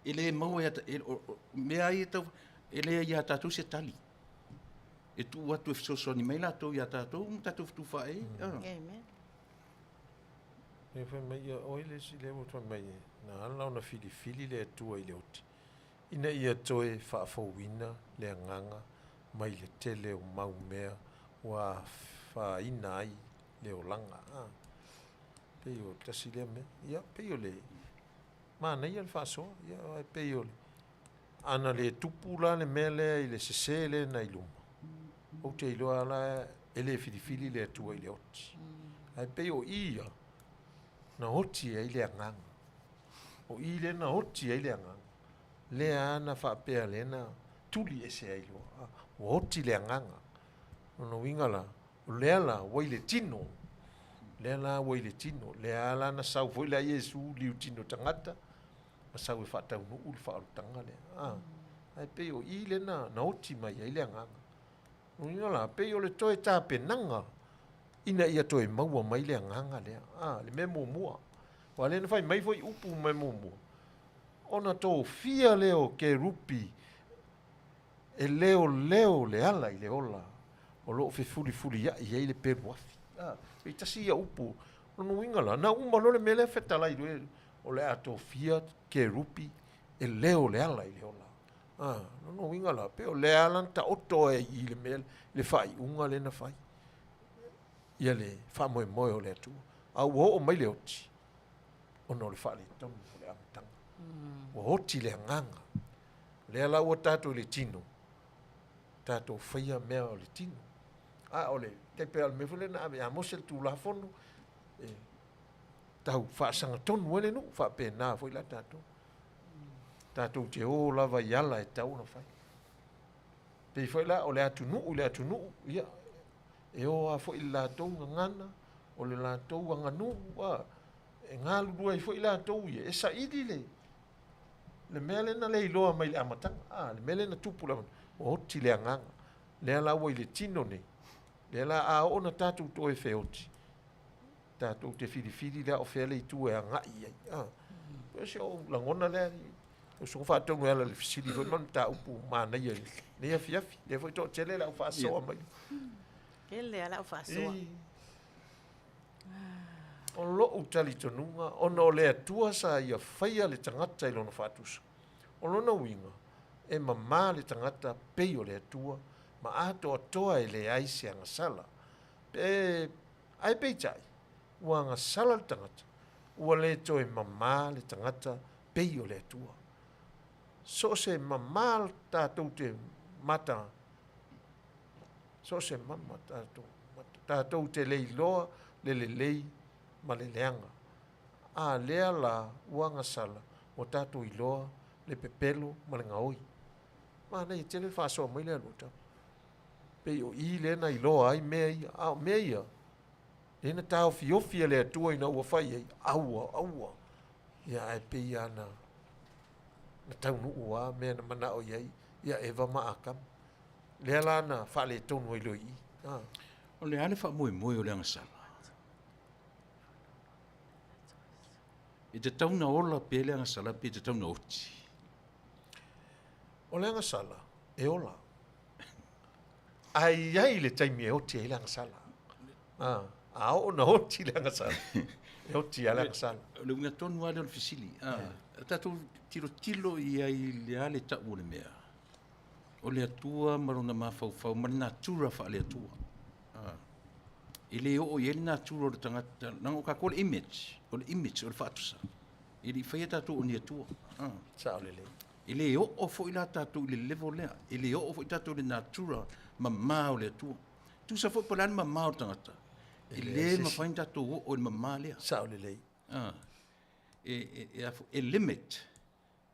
E le maua ia, e, o, o, mea ai e tau, e le ia tatou se tali. E tuu atu e fesoasoani mai latou ia tatou ma tatou fetufaai ai. Amen. Lea fai mai ia, oi le isi lea ua fai mai e, na ala ona filifili le Atua i le oti, ina ia toe faafouina le agaga mai le tele o mau mea ua afaina ai le olaga. A, pei o tasi lea mea. Ia, pei o le manaia le faasoa, ia, ae pei o le, ana le tupu la le mea lea i le sese lea na i luma, ou te iloa la e le filifili le Atua i le oti. Ae pei o i ia, na oti ai le agaga. O i lea na oti ai le agaga. Lea na faapea lea na tuli ese ai loa. Ua oti le agaga. Lona uiga la, o lea la, ua i le tino. Lea la ua i le tino, lea la na sau foi la Iesu liu tino tagata, ma sau e faataunuu le faaolataga lea. A, ae pei o i lea na, na oti mai ai le agaga. Lona uiga la, pei o le toe tapenaga ina ia toe maua mai le agaga lea. A, le mea muamua. Aua lea na fai mai foi upu mea muamua, ona tofia lea o kerupi e leoleo le ala i le ola o lo o fefulifulia'i ai le pelu afi. A, pei tasi ia upu, lona uiga la, na uma loa le mea lea fetalai loa, o le a tofia kerupi e leo le ala i le ola. A, lona uiga la, pei o lea lava na taoto ai i le mea, le faaiuga lea na fai, ia le faamoemoe o le Atua. A ua oo mai le oti, ona o le faaletonu o le amataga. Ua oti le agaga. O lea la ua tatou i le tino, tatou faia mea o le tino. A o le, tai pei o le mea foi lea na ave ia Mose le Tulafono, e tau faasagatonu ai le nuu, faapena foi la tatou. Tatou te o lava i ala e tatau ona fai. Pei foi la o le atunuu i le atunuu, ia, e o lava foi i le latou gagana, o le latou aganuu, a, e galulue ai foi latou ia, e saili le, le mea lea na le iloa mai le amataga, a, le mea lea na tupu i le amataga, ua oti le agaga. Lea la ua i le tino nei, lea la a oo ina tatou toe feoti, tatou te filifili lea o fea le itu e agai i ai. A, o si ou lagona lea, o usuga faatonu e ala i le fesili foi ma le mataupu manaia i lenei afiafi. Lea foi toatele le au faasoa mai. Tele lava le au faasoa. O lou talitonuga, ona o le Atua sa ia faia le tagata i lona faatusa. O lona uiga, e mama le tagata pei o le Atua ma atoatoa e leai se agasala. Pe, ae peitai, ua agasala le tagata, ua le toe mama le tagata pei o le Atua. So o se mama tatou te mata, so o se mama tatou, tatou te le iloa le lelei ma le leaga. A lea la ua agasala, ua tatou iloa le pepelo ma le gaoi. Manaia tele le faasoa mai lea Luautau. Pei o i lea na iloa ai mea ia, a o mea ia, lea na taofiofi e le Atua ina ua fai ai, aua, aua. Ia ae pei lava na, na taunuu lava mea na manao i ai ia Eva ma Atama. Lea la na faaletonu ai loa i i. A. O le a le faamoemoe o le agasala? E tatau ona ola pea le agasala pe tatau ona oti? O le agasala, e ola. Ae i ai le taimi e oti ai le agasala. A, a oo ona oti le agasala, e oti lava le agasala. O le uiga tonu lava lea o le fesili. A, tatou tilotilo i ai i le a le tau o le mea. O le Atua ma lona mafaufau ma le natura faale-Atua. A, e le oo i ai le natura o le tagata, leaga o tatou o le image, o le image, o le faatusa. E le i faia tatou o ni Atua. A. Sao lelei. E le oo foi la tatou i le level lea. E le oo foi tatou i le natura mama o le Atua. Tusa foi po o le a le mama o le tagata, e le mafai ona tatou oo i le mama lea. Sao lelei. A. E, e, e, e limit,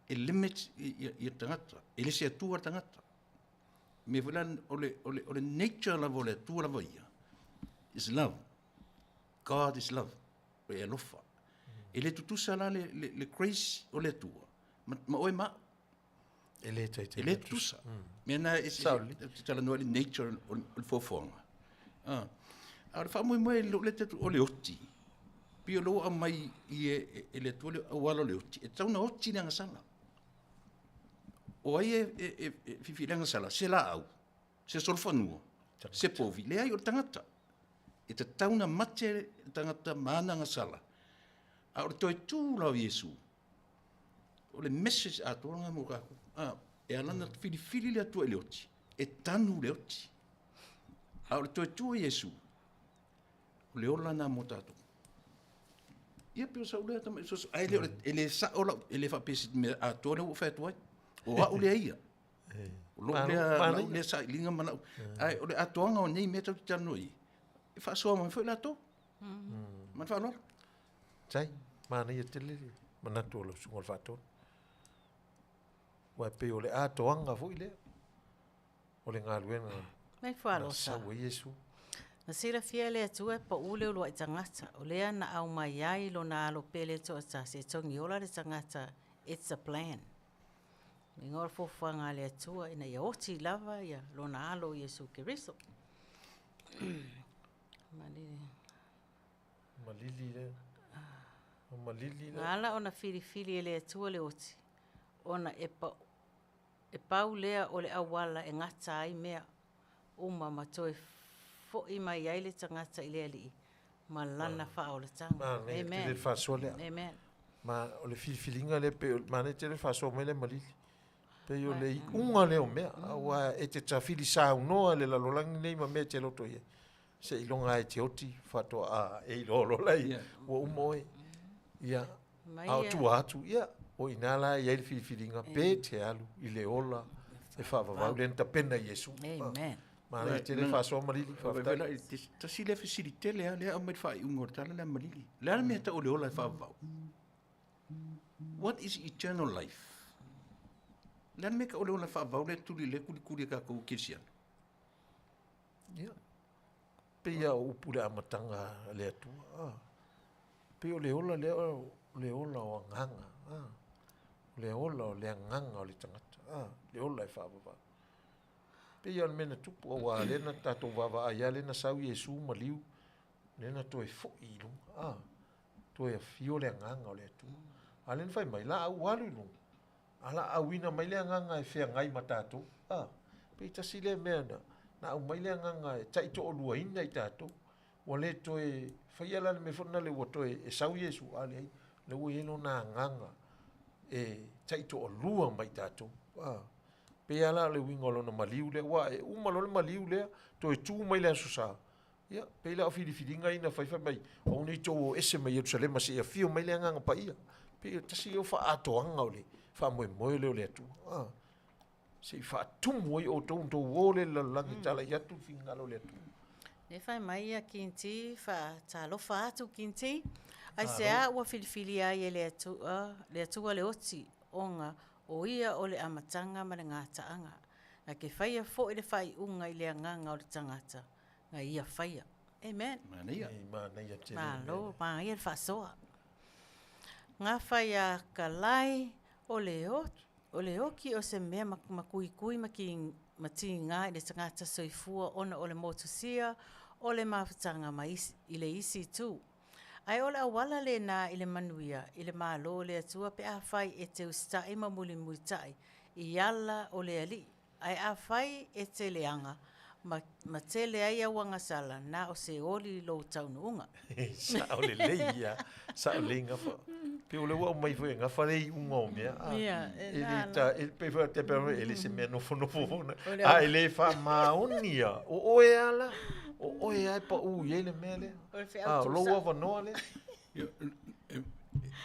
e limit ia, ia tagata. E le se Atua le tagata. Mea foi la, o le, o le, o le nature lava o le Atua lava ia, is love. God is love. O e alofa. E le tutusa la le, le, le grace o le Atua ma, ma oe ma au. E le taitai. E le tutusa. Mea na e talanoa i le nature o le foafoaga. Ah. A o le faamoemoe i lou lea tatu o le oti, pei o lea ua aumai i e, e le Atua le auala o le oti, e tatau ona oti le agasala. O ai e, e, e, e fifi i le agasala? Se laau, se solofanua, se povi. Leai, o le tagata. E tatau ona mate le tagata ma ana agasala. A o le toe tu la o Iesu, o le message atoa lena mo tatou. A, e ala ona filifili le Atua i le oti, e tanu le oti. A o le toe tu o Iesu, o le ola lena mo tatou. Ia pei o sau lea tama, ae le, e le sao lau, e le faapea se mea atoa lea ua ou fai atu ai. O au lea ia. O lou lea, lau lea sailiga ma lau. Ae o le atoaga o nei mea tatou te talanoa i ai, e faasoa mai foi latou. Ma le faaaloalo. Tai, manaia tele le manatu o lau susuga o le Faatonu. Aua e pei o le atoaga foi lea o le galuega Mai na fualosa. sau ai Iesu. Na silafia e le Atua e paʻu le uluai tagata, o lea na aumai ai lona alo pele toatasi e togiola le tagata It's a plan. Uiga o le fuafuaga a le Atua ina ia oti lava ia lona alo o Iesu Keriso. Malili. Malili lea. O malili lea. Na ala ona filifili e le Atua le oti, ona e pa, e pau lea o le auala e gata ai mea uma ma toe fo'i mai ai le tagata i le Alii ma lana faaolataga. Manaia Amen. tele le faasoa lea. Amen. Ma o le filifiliga lea pei o manaia tele le faasoa mai lea malili. Pei o le iuga lea o mea, aua e te tafili saunoa i le lalolagi lenei ma mea e te loto i ai. Seiloga lava e te oti faatoa e iloa loa lea ua uma oe. Ia, a o tua atu, ia, o i ina la e i ai le filifiliga pe te alu i le ola e faavavau lea na tapena e Iesu. Amen. Manaia tele le faasoa malili, faafetai. Tasi lea fesili tele lava lea e aumai i le faaiuga o le tala lea malili. O le a le mea e tau o le ola e faavavau? What is eternal life? O le a le mea e tau o le ola e faavavau lea e tuli lea e kulikuli e tatou kerisiano? Ia, pei lava o upu i le amataga a le Atua, a. Pei o le ola lea o le ola o agaga, a. O le ola o le agaga o le tagata, a. Le ola e faavavau. Pei lava o le mea na tupu, aua lea na tatou vaavaai lava lea na sau Iesu maliu, lea na toe foi i luga, a. Toe afio le agaga o le Atua. A lea na fai mai, laau alu i luga, A laauina mai le agaga e feagai ma tatou, a, pei tasi lea mea na, na aumai le agaga e taitoaluaina i tatou. Ua le toe faia la le mea foi lena ua toe e sau Iesu, a leai, lea ua i ai lona agaga e taitoalua ma i tatou. A, pei lava la o le uiga o lona maliu lea, aua e uma loa le maliu lea, toe tu mai le Aso Sa, Ia, pei la o filifiliga ia na fai, fai mai, aua ne i tou o ese mai Ierusalema seia afio mai le Agaga Paia. Pei o tasi ia o faaatoaga o le faamoemoe lea o le Atua. Ah, se i faatumu ai outou ona outou o lea i le lalolagi e talai atu le finagalo o le Atua. Lea fai mai ia Kinti, faatalofa atu Kinti. Aisea ua filifilia ai e le Atua, le Atua le oti, ona o ia o le amataga ma le gataaga. Na te faia foi le faaiuga i le agaga o le tagata. na ia faia. Amen. Manaia. Ei, manaia tele. Malo, manaia le faasoa. Gafa ia Kalai, o le, o le oki o se mea makuikui ma, ki, ma tiga i le tagata soifua ona o le motusia o le mafutaga ma isi, i le isi itu. Ae o le auala lena i le manuia i le Malo o le Atua pe afai e te usitai ma mulimulitai i ala o le Alii. Ae afai e te leaga, ma, ma tele ai au agasala, na o se oli lou taunuuga. Sao lelei ia, sao lelei gafa. Pei o lea ua aumai foi e gafa le iuga o mea. A, Ia, e e le na ta, e pei foi te pei e le se mea nofonofo foi na. O le A e le faamaoni ia, o oe a la, o oe a e paʻu i ai le mea lea. O le feau A, o lou tuusao. avanoa lea. Ia, e,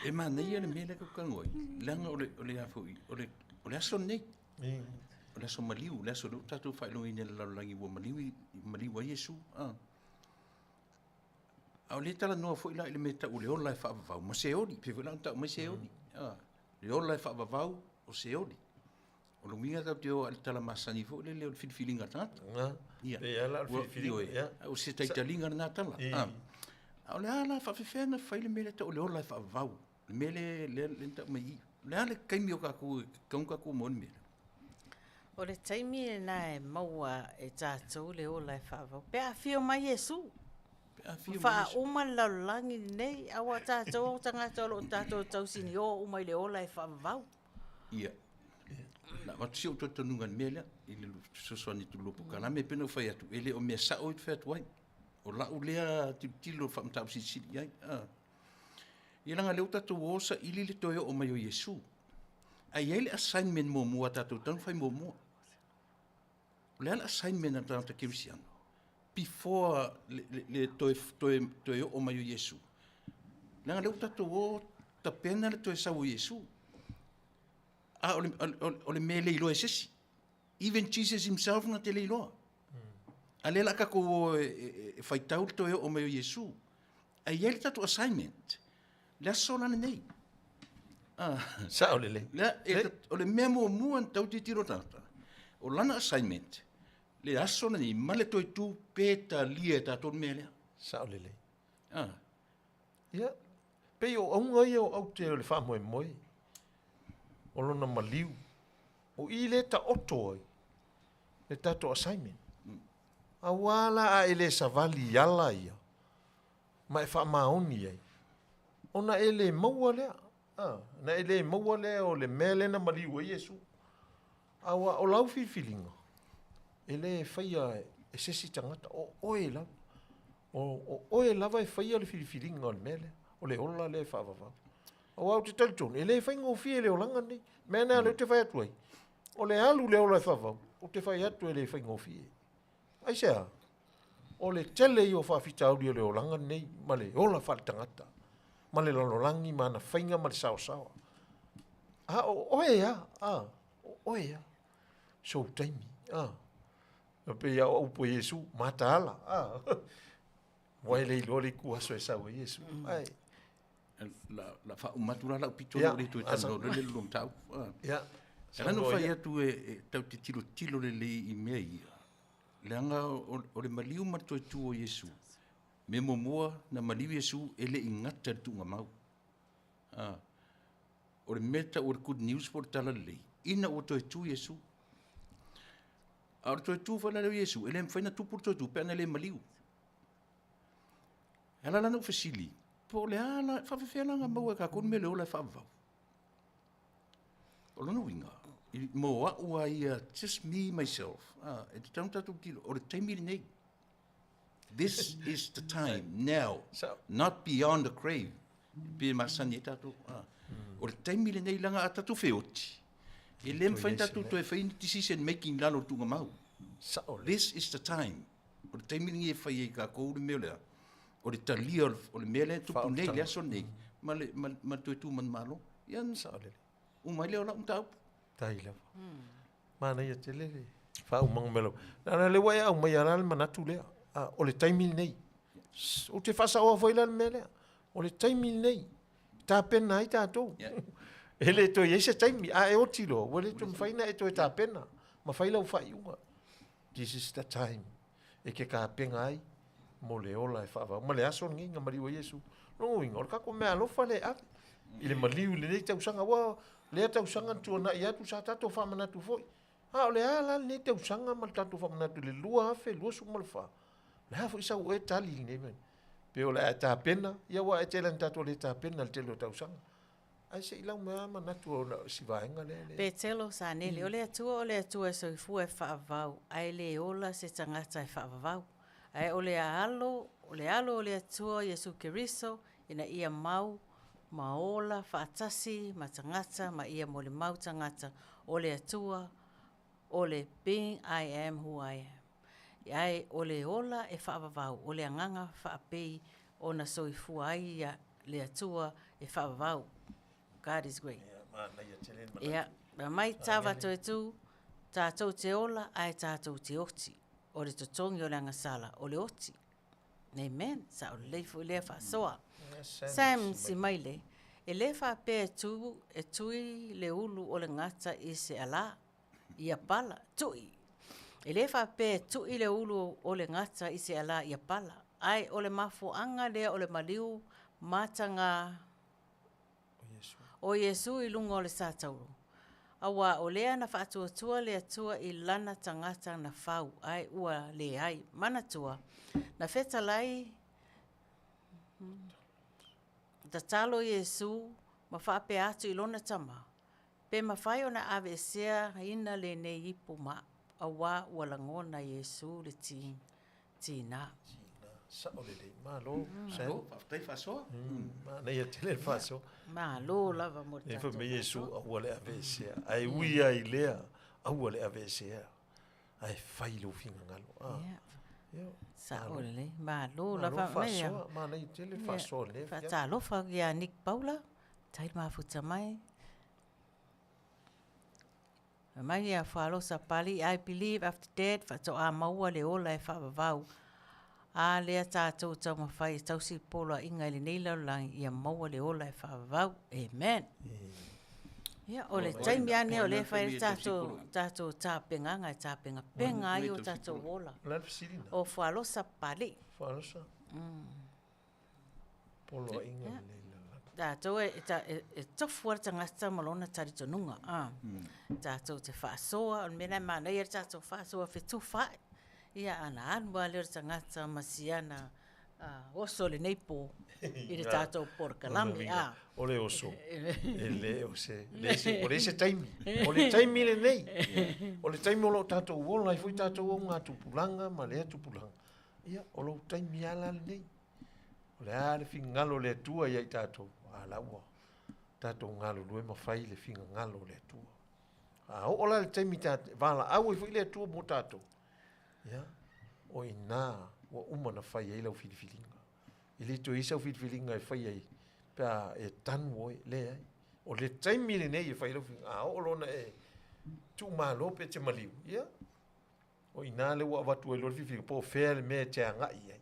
e manaia le mea lea tatou talanoa ai, leaga o le, o le a foi, o le, o le aso lenei. O le aso maliu, le aso lea ua tatou faailogaina i le lalolagi ua maliu, maliu ai Iesu. A. A o lea talanoa foi la i le mea tau o le ola e faavavau ma Seoli, pei foi la ona tau mai Seoli. A. Le ola e faavavau o Seoli. O le uiga tatou te o lava i le tala masani foi lele o le filifiliga a le tagata. Ia. Pei lava la o le filifiliga. Ia. O se taitaliga lena tala. A. A o le a la faapefea ona fai le mea lea tau o le ola e faavavau? Le mea lea, lea, lea na tau mai i i. O le a le taimi o tatou e tatau ona tatou maua ai le mea lea? O le taimi lena e maua e tatou le ola e faavavau pe a afio mai Iesu. Pe a afio mai Iesu. Faauma le lalolagi lenei, aua tatou o tagata o lo o tatou tausinio uma i le ola e faavavau. Ia. Na avatu si ou talitonuga i le mea lea, i le fesoasoani atu i le polokalame, pei ona ou fai atu, e le o mea sao i te fai atu ai. O lau lea tilotilo faamataupu silisili i ai. Ah. Ia leaga lea ua tatou o saili le toe oo mai o Iesu. Ae i ai le assignment muamua a tatou tatau ona fai muamua. O le a le assignment a tagata kerisiano? Before le, le, le toe, toe, toe oo mai o Iesu. Leaga lea ua tatou o tapena le toe sau o Iesu. A o le, o, o le mea e le iloa e se isi. Even Jesus himself na te le iloa. A lea la tatou o e, e, e faitau le toe oo mai o Iesu. Ae i ai le tatou assignment. Le aso la lenei. Ah. Sao lelei. Le, e, o le mea muamua na tau tilotilo tagata, o lana assignment, Le aso lenei ma le toe tu pe talia e tatou le mea lea. Sao lelei. Ah. Ia, pei o auga ia o aute o le faamoemoe, o lona maliu, o i lea e taoto ai le tatou assignment. Aua la a e le savali i ala ia ma e faamaoni ai, ona e le maua lea, na e le maua lea o le mea lea na maliu ai Iesu. Aua o lau filifiliga, e le faia e se isi tagata, o oe lava. O oe lava e faia le filifiliga o le mea lea, o le ola lea e faavavau. Aua ou te talitonu, e le faigofie le olaga lenei. Mea lena lea ou te fai atu ai, o le alu le ola e faavavau, ou te fai atu e le faigofie. Aisea? O le tele ia o faafitauli o le olaga lenei ma le ola faaletagata, ma le lalolagi ma ana faiga ma le saosaoa. A o oe lava, a, o oe lava, sou taimi, a. E pei lava o upu a Iesu, mataala, a. Ua e le iloa le itu aso e sau ai Iesu. Ae. La faauma atu la lau pito le toe talanoa le lua mataupu. Ia. E ala ona ou fai atu e tatou te tilotilo lelei i mea ia, leaga o le maliu ma le toe tu o Iesu, mea muamua na maliu Iesu e le i gata i le tuugamau. O le mea e tau o le good news po o le tala lelei, ina ua toe tu Iesu. A o le toe tu foi la lea o Iesu, e le mafai ona tupu le toe tu pe ana le maliu. E ala la ona ou fesili, po o le a la, e faapefea la ona maua e tatou le mea o le ola e faavavau? O lona uiga, mo au lava ia, just me myself, e tatau ona tatou tilotilo, o le taimi lenei. This is the time, now, not beyond the grave. Pe masani ai tatou. O le taimi lenei, leaga a tatou feoti, e le mafai ona tatou toe fai ni decision making i lalo o le tuugamau. This is the time. O le taimi lenei e fai ai e tatou le mea lea, o le talia o le mea lea e tupu nei i le aso lenei, ma le toe tu manumalo. Ia, uma ai lea o lau mataupu. Tai lava. Manaia tele le faaumaga mai o lau. Leaga o lea ua e aumaia la le manatu lea, o le taimi lenei. Ou te faasaoa foi la le mea lea. O le taimi lenei, tapena ai tatou. E le toe i ai se taimi, a e oti loa, ua le toe mafai ona e toe tapena ma fai lau faaiuga. This is the time e te tapena ai mo le ola e faavavau. Ma le aso lenei na maliu ai Iesu. Lona uiga, o le tatou meaalofa lea e ave i le maliu i lenei tausaga. Aua o lea tausaga na tuanai atu sa tatou faamanatu foi. A o le a la lenei tausaga ma le tatou faamanatu i le 2024? O le a foi sau oe tali i lenei mea? Pe o le a e tapena, ia aua e tele lava ina tatou le tapena i le tele o tausaga. Ae se i lau mai lava manatu o si vaega lea. Petelo, Sanele, o le Atua o le Atua e soifua e faavavau, ae le ola se tagata e faavavau. Ae o le alo, o le alo o le Atua Iesu Keriso, ina ia mau ma ola faatasi ma tagata ma ia molimau tagata o le Atua o le Being I Am Who I Am. Ae o le ola e faavavau, o le agaga faapei ona soifua ai ia le Atua e faavavau. God is great. Ia, mai tava toe tu, tatou te ola ae tatou te oti. O le totogi o le agasala, o le oti. Amen. Sao lelei foi lea faasoa. Sam Simaile, e le faapea e tu, e tui le ulu o le gata i se alā. Ia pala, tui. E le faapea e tui le ulu o le gata i se alā ia pala, ae o le mafuaaga lea o le maliu matagā o Iesu i luga o le satauro, auā o lea na faatuatua le Atua i lana tagata na fau ae ua leai. Manatua, na fetalai tatalo Iesu ma faapea atu i lona tama, Pe mafai ona aveeseaina lenei ipu ma auā ua lagona Iesu le tiga. Tiga, sao lelei. Malo, Sam. Malo, faafetai faasoa. Manaia tele le faasoa. Malo lava mo le tatou faasoa. Fai mai Iesu, aua le aveesea. Ae ui lava i lea, aua le aveesea. Ae fai lou finagalo. Ia. Sao lelei. Malo lava. Malo faasoa, manaia tele le faasoa i lenei afiafi. Faatalofa ia Nick Paula. Tai le mafuta mai. Fai mai ia Fualosa Pali, I believe after death faatoa maua le ola e faavavau. A lea tatou taumafai e tausi poloaiga i lenei lalolagi ia maua le ola e faavavau. Amen. Ia, o le taimi lava lenei o lea e fai ai le tatou, tatou tapenaga e tapenapena ai o tatou ola. O le a le fesili na? O Fualosa Papalii. Fualosa? Poloaiga lenei lalolagi. Tatou e, e, e tofu lava le tagata ma lona talitonuga. A. Tatou te faasoa, o le mea lena e manaia le tatou faasoa fetufaai. Ia, ana alu lava lea o le tagata ma siana oso i lenei po i le tatou polokalame. A. O le oso, e le o se, le se, o le se taimi. O le taimi lenei. O le taimi o lo o tatou ola ai foi tatou augatupulaga ma lea tupulaga. Ia, o lou taimi lava la lenei. O le a le finagalo o le Atua ia i tatou, a la ua tatou galulue ma fai le finagalo o le Atua. A oo la i le taimi ta, valaau ai foi le Atua mo tatou, ia, o i ina ua uma ona fai ai lau filifiliga. E le toe i ai sau filifiliga e fai ai pe a e tanu oe, leai. O le taimi lenei e fai ai lau filifiliga. A oo loa ona e tuumalo pe e te maliu, ia, o i ina lea ua avatu ai loa le filifiliga, po o fea le mea e te agai i ai.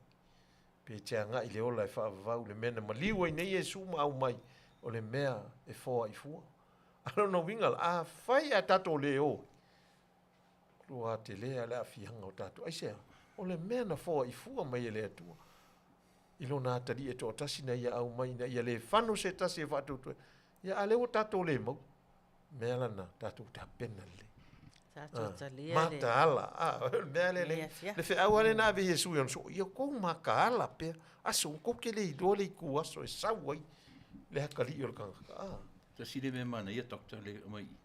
Pe e te agai i le ola e faavavau, le mea na maliu ai nei Iesu ma aumai, o le mea e foai fua. A o lona uiga la, afai ae tatou le o, ua tele lava le aafiaga o tatou. Aisea? O le mea na foai fua mai e le Atua i lona atalii e toatasi na ia aumai ina ia le fano se tasi e faatuatua. Ia, a lea ua tatou le maua. Mea la na tatou tapena lelei. Tatou talia le. Mataala. A, o le mea lea, le, le feau lava lea na ave i Iesu i ona soo, ia outou mataala pea. Aso, tou te le iloa le itu aso e sau ai le atalii o le tagata. A. Tasi le mea manaia, Doctor, le aumai i.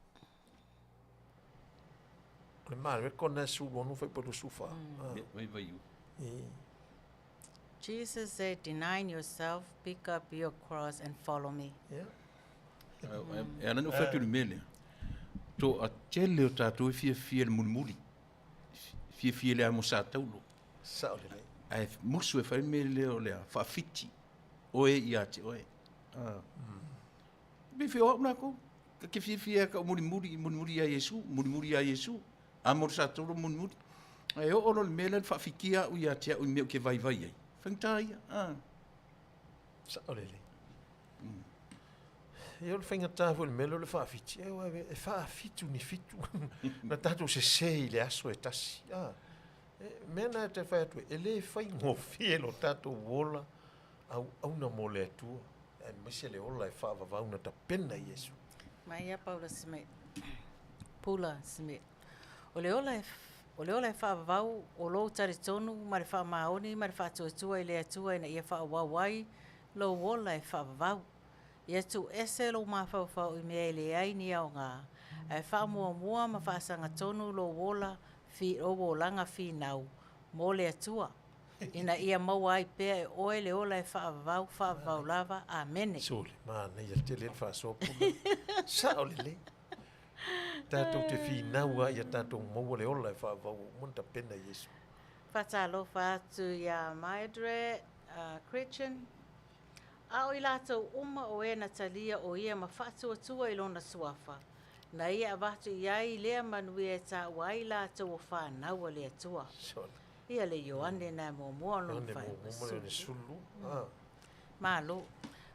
O le Mareko na 16 fuaiupu 24. Vai vai u. Jesus said, denying yourself, pick up your cross and follow me. Yeah. E ala ona ou fai atu i le mea lea, toatele o tatou e fiafia i le mulimuli, fiafia i le amo sa taulo. Sao lelei. Ae musu e fai le mea lea o le a, faafiti oe ia te oe. Pe fia o au lakou, ta te fiafia e kau mulimuli, mulimuli ia Iesu, mulimuli ia Iesu, amo le sa taulo mulimuli. Ae oo loa i le mea lea na faafitia au ia te au i mea ou te vaivai ai, faigata ia. Sao lelei. Ia o le faigata foi i le mea lea o le faafiti, e aua e faafitu ni fitu na tatou sesē i le aso e tasi. A, e, mea na e te fai atu ai, e le faigofie lo tatou ola auauna mo le Atua, aemaise le ola e faavavau na tapena e Iesu. Mai ia Paula Smith. Pula Smith. O le ola e O le ola e faavavau o lou talitonu ma le faamaoni ma le faatuatua i le Atua ina ia faaauau ai lou ola e faavavau. Ia tuuese lou mafaufau i mea e leai ni aoga, ae faamuamua ma faasagatonu lou ola fi, lou olaga finau mo le Atua, ina ia maua ai pea e oe le ola e faavavau, faavavau lava. Amene. Sole, manaia tele le faasoa puna. Sao lelei. Tatou te finau lava ia tatou maua le ola e faavavau ua uma ona tapena e Iesu. Faatalofa atu iā Mildred Critchen, a o i latou uma o e na talia o ia ma faatuatua i lona suafa, na ia avatu i ai lea manuia e taua ai latou o fanau a le Atua. Ia le Ioane na muamua o lona faaiuga sulu. Malo.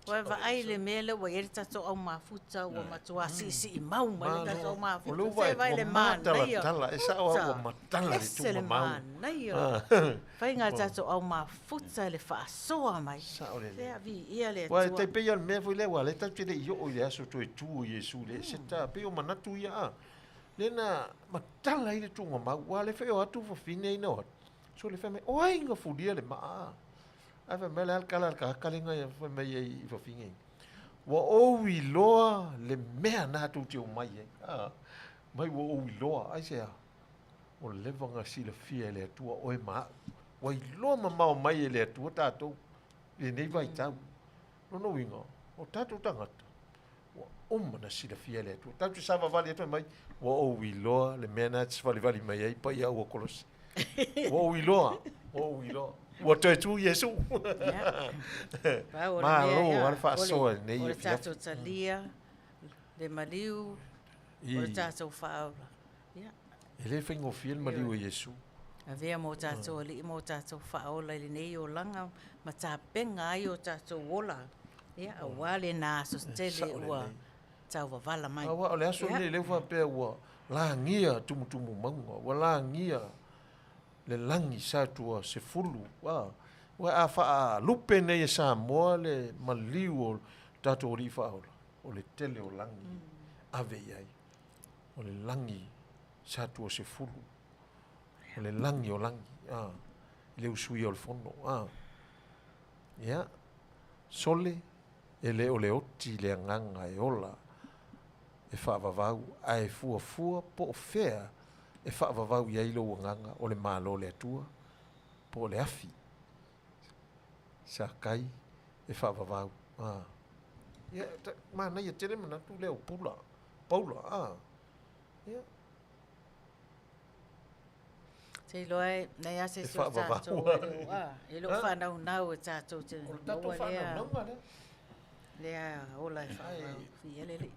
Ua e vaai i le mea lea ua i ai le tatou au mafuta ua matua siisii mau mai le tatou au mafuta. O lea ua vaai le manaia. Ua E sao lava ua matala le Ese le manaia. Faiga le tatou au mafuta i le faasoa mai. Sao lelei. Lea viia le Atua. Aua e tai pei lava o le mea foi lea aua o lea tatou te le i oo i le aso toe tu o Iesu i le eseta. E pei o manatu ia a. Lea na matala ai le tuugamau aua o lea foi e o atu fafine ia na o atu. Sole fai mai, o ai na fulia le maa? Ae fai mai le a le tala a le tagata lea na fai mai ai i fafine. Ua ou iloa le mea na tou te omai ai. A, mai ua ou iloa, aisea? Ua leva ona silafia e le Atua oe ma au. Ua iloa mamao mai e le Atua tatou i lenei vaitau. Lona uiga, o tatou tagata, ua uma ona silafia e le Atua. Tatou te savavali atu mai, ua ou iloa le mea na te savalivali mai ai paia ua Kolose. Ua ou iloa, ua ou iloa. Ua toe tu Iesu. Malo lava le faasoa i lenei O le tatou talia, le maliu, o le tatou faaola. Ia. E le faigofie le maliu o Iesu. Avea ma o tatou alii ma o tatou faaola i lenei olaga ma tapena ai o tatou ola, ia, aua lena aso tele ua. tauvavala mai. Aua o le aso lenei lea ua faapea ua lagia tumutumu mauga, ua lagia le lagi sa tua 10, a. Aua a faalupe nei e Samoa le maliu o le tatou Alii Faaola, o le tele o lagi ave i ai. O le lagi sa tua 10, o le lagi o lagi, a, i le usuia o le fono, a. Ia, sole, e le o le oti le agaga e ola e faavavau, ae fuafua po o fea e faavavau i ai lou agaga, o le Malo o le Atua po o le afi sa kai e faavavau. A. Ia, manaia tele manatu lea o Pula, Paula, a. Ia. Te iloa e leai lava se isi o tatou e le o, a, e le o faanaunau e tatou te maua lea, lea ola e faavavau. Ia le Alii.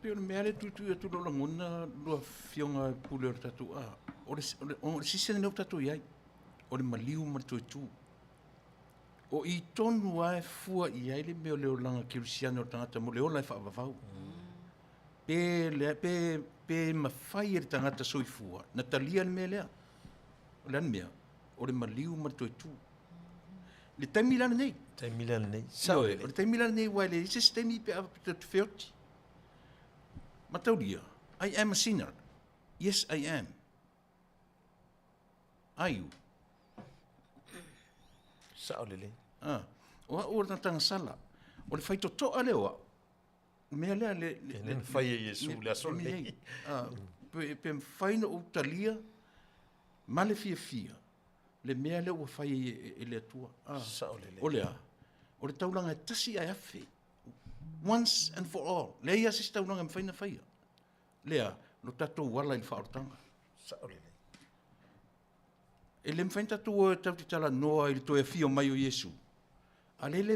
Pei o le mea lea e tuitui atu lou lagona lua afioga i pule o le tatou, a, o le, o le season lea ua tatou i ai, o le maliu ma le toe tu. O i tonu lava e fua i ai le mea o le olaga kerisiano o le tagata mo le ola e faavavau. Pe, le, pe, pe mafai e le tagata soifua na talia le mea lea. O le a le mea? O le maliu ma le toe tu. Le taimi la lenei. Taimi la lenei. Ioe, o le taimi la lenei aua e leai se isi taimi pe a tatou te feoti. Mataulia, I am a sinner. Yes, I am. Are you? Sao lelei. Ah, o au o le tagata sala. O le faitotoa lea o au. Mea lea le le le fai e Iesu le aso lenei. Ah, pe pe mafai ona ou talia ma le fiafia le mea lea ua fai e, e le Atua. Ah, Sao lelei. O le a? O le taulaga e tasi ae afe. Once and for all. Leai lava se isi taulaga e mafai ona faia. Lea, lo tatou ala i le faaolataga. Sao lelei. E le mafai ona tatou o tatou te talanoa i le toe afio mai o Iesu. A le le,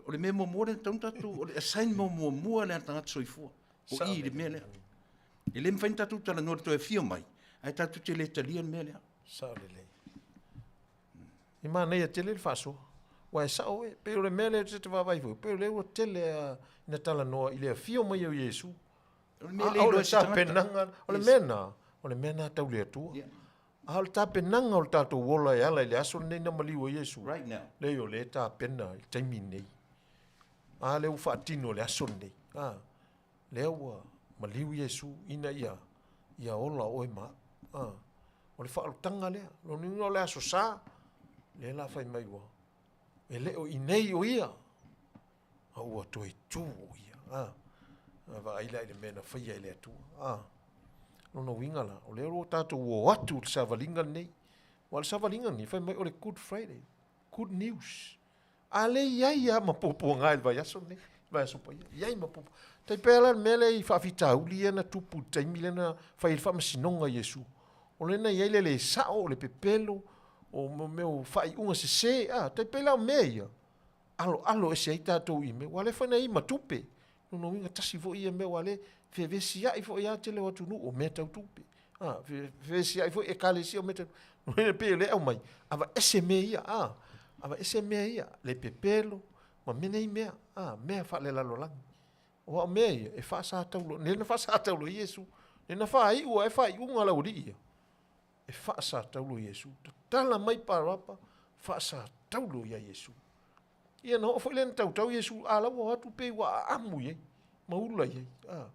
o le mea muamua lea na tatau ona tatou, o le assignment muamua lea a le tagata soifua. O i le mea lea. E le mafai ona tatou talanoa i le toe afio mai, ae tatou te le talia le mea lea. Sao lelei. E manaia tele le faasoa. Aua e sao oe, pei o le mea lea ou te vaavaai foi, pei o lea ua tele lava ina talanoa i le afio mai o Iesu. O le mea le iloa e se tagata. O le mea lena, o le mea lena tau le Atua. A o le tapenaga o le tatou ola e ala i le aso lenei na maliu ai Iesu. Right now. Leai o lea e tapena i le taimi lenei. A lea ua faatino i le aso lenei. A, lea ua maliu Iesu ina ia, ia ola oe ma au. A, o le faaolataga lea. Lona uiga o le aso Sa, lea la fai mai ua, e le o i nei o ia, a ua toe tu o ia. A, a vaai la i le mea na faia e le Atua. A, lona uiga la, o lea ua tatou o atu i le savaliga lenei. Aua o le savaliga lenei, fai mai o le Good Friday, good news. A lea i ai lava ma puapuaga i le vaiaso lenei, le vaiaso paia, i ai ma puapuaga. Tai pei lava la le mea lea i faafitauli ia na tupu i le taimi lea na fai ai le faamasinoga i Iesu. O lea na i ai le le sao, o le pepelo, o mea o faaiuga sese, a, tai pei la o mea ia, aloalo ese ai tatou i mea, aua o lea foi na i ai ma tupe. Lona uiga tasi foi ia mea aua o lea e fevesiai foi lava tele o atunuu o mea tau tupe. A, fevesiai foi ekalesia o mea tau tupe. Pei o lea e aumai, aveese mea ia, a, aveese mea ia, le pepelo ma mea nei mea, a, mea faalelalolagi. Aua o mea ia, e faasataulo, lea na faasataulo ai Iesu, lea na faaiu ai faaiuga a le aualii ia, e faasataulo Iesu. Tatala mai Parapa, faasataulo ia Iesu. Ia na oo foi lea na tautau Iesu, a la ua o atu pei ua aamu i ai, ma ula i ai. A,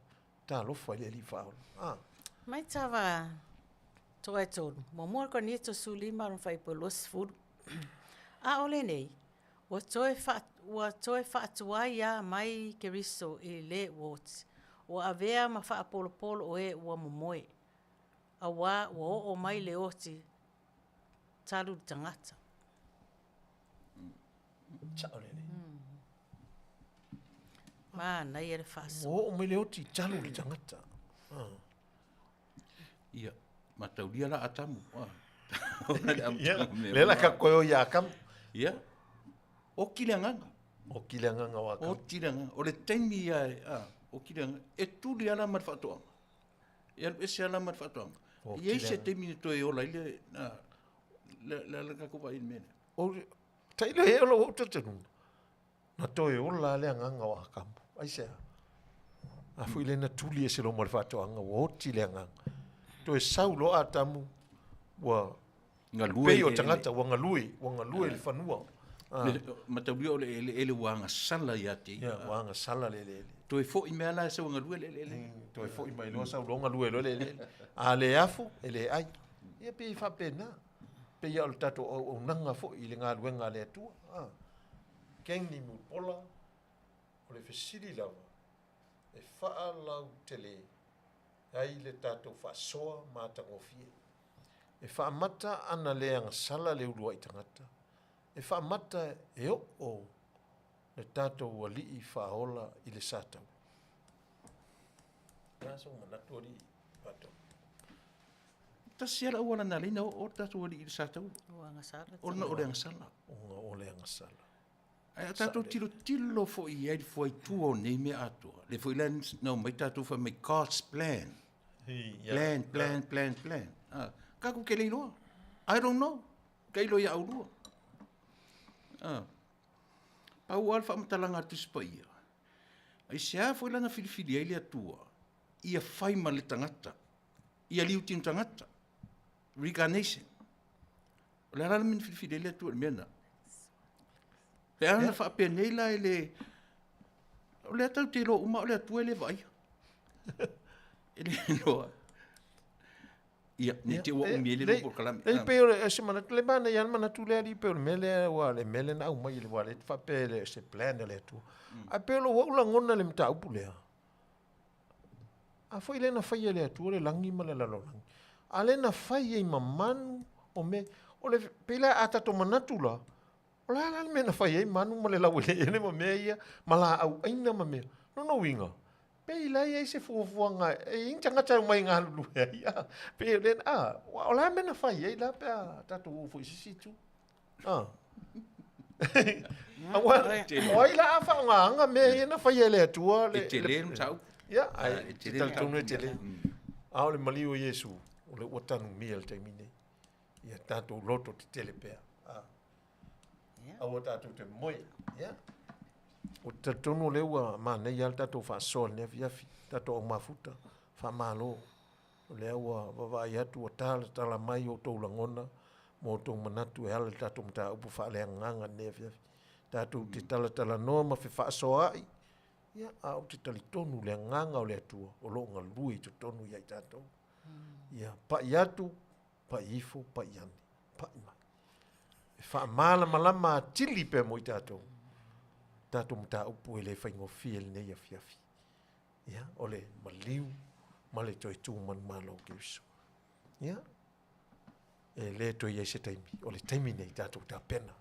talofa i le Alii Faaola. A. Mai tava toa e tolu, muamua Korinito 15 lona fuaiupu e 20. A o lenei, ua toe faa, ua toe faatuai a mai Keriso i le ua oti, ua avea ma faapolopolo o e ua momoe, auā ua oo mai le oti talu le tagata. Sao lelei. Manaia le faasoa. Ua oo mai le oti talu le tagata. Ah. Ia, mataulia la Atamu. Ah. Ia, lea la ka koe o ia Akamu. Ia, oki le agaga. Oki le agaga o Akamu. Oti le agaga. O le taimi ia, ah, oki le agaga. E tuli ala ma le faatoaga. E alu ese ala ma le faatoaga. E i ai se taimi na toe ola ai le, le, le, le tatou vaai i le mea lea. O, tailo e o lou talitonuga, na toe ola lava le agaga o Akamu. Aisea? A foi lea na tuli ese loa ma le faatoaga, ua oti le agaga. Toe sau loa Atamu, ua Galue pei o i le tagata, ua galue, ua galue i le fanua. Mataulia o le eleele ua agasala ia te ia. Ia, ua agasala le eleele. Toe foi mai lava la e sau e galue le eleele. Toe foi mai loa sau loa galue loa le eleele. A le afu, e le ai. Ia pei e faapena. Pei lava o le tatou auaunaga foi i le galuega a le Atua. Keng ni Mulipola, o le fesili lava, e faalautele ai le tatou faasoa matagofie. E faamata ana le agasala le uluai tagata, e faamata e oo le tatou Alii faaola i le sa taula. O le a sou manatu alii Pato? Tasi lava le auala na ala ai ona oo le tatou Alii i le sa taula. Ona o le agasala. Ona o le agasala. Ae a tatou tilotilo foi i ai i le fuaitua o nei mea atoa, lea foi la na omai tatou fai mai God's plan. Plan, plan, plan, plan. Ah, tatou te le iloa. I don't know. Ka iloa ia aulua. Ah. Pau lava le faamatalaga a le Tusi Paia, aisea foi la na filifili ai le Atua ia fai ma le tagata, ia liutino tagata, reincarnation. O le a la le mea na filifili ai le Atua i le mea lena? Pe a na faapenei la e le... O lea tatou te iloa uma o le Atua e le vaaia. E le iloa. Ia, ne i te i ua umi ai le lua polokalame. Leai, pei o le, se manatu, le manaia lava le manatu lea alii, pei o le mea lea, aua o le mea lea na aumai, aua o lea e te faapea e le o se plan a le Atua. Ae pei o lou au lagona i le mataupu lea, A foi lea na faia e le Atua le lagi ma le lalolagi, a lea na fai ai ma manu o mea, o le, pei la a tatou manatu la, o le a la le mea na fai ai manu ma le laueleele ma mea ia, ma laau aina ma mea. Lona uiga, pei la e i ai se fuafuaga, e i ai ni tagata e omai e galulue ai, a, pei o lea, a, o le a le mea na fai ai la pe a tatou oo foi i se isi itu. A. Aua, o ai la a faaaogaina mea ia na faia e le Atua le... E tele le mataupu. Ia, ae e tele talitonu e tele. A o le maliu o Iesu, o lea ua tanumia i le taimi nei. Ia tatou loto tetele pea. A. Aua tatou te moe. Ia. Ou te talitonu o lea ua manaia lava le tatou faasoa i lenei afiafi, tatou au mafuta, faamalo. O lea ua vaavaai atu ua talatala mai outou lagona ma outou manatu e ala i le tatou mataupu faaleagaga i lenei afiafi. Tatou te talatalanoa ma fefaasoaai, ia, a ou te talitonu i le agaga o le Atua o lo o galue i totonu ia i tatou. Ia pai atu, pai ifo, pai ane, pai mai. E faamalamalama atili pea mo i tatou, tatou mataupu e le faigofie i lenei afiafi. Ia, o le maliu ma le toe tu manumalo o Keriso. Ia, e le toe i ai se taimi, o le taimi nei tatou tapena.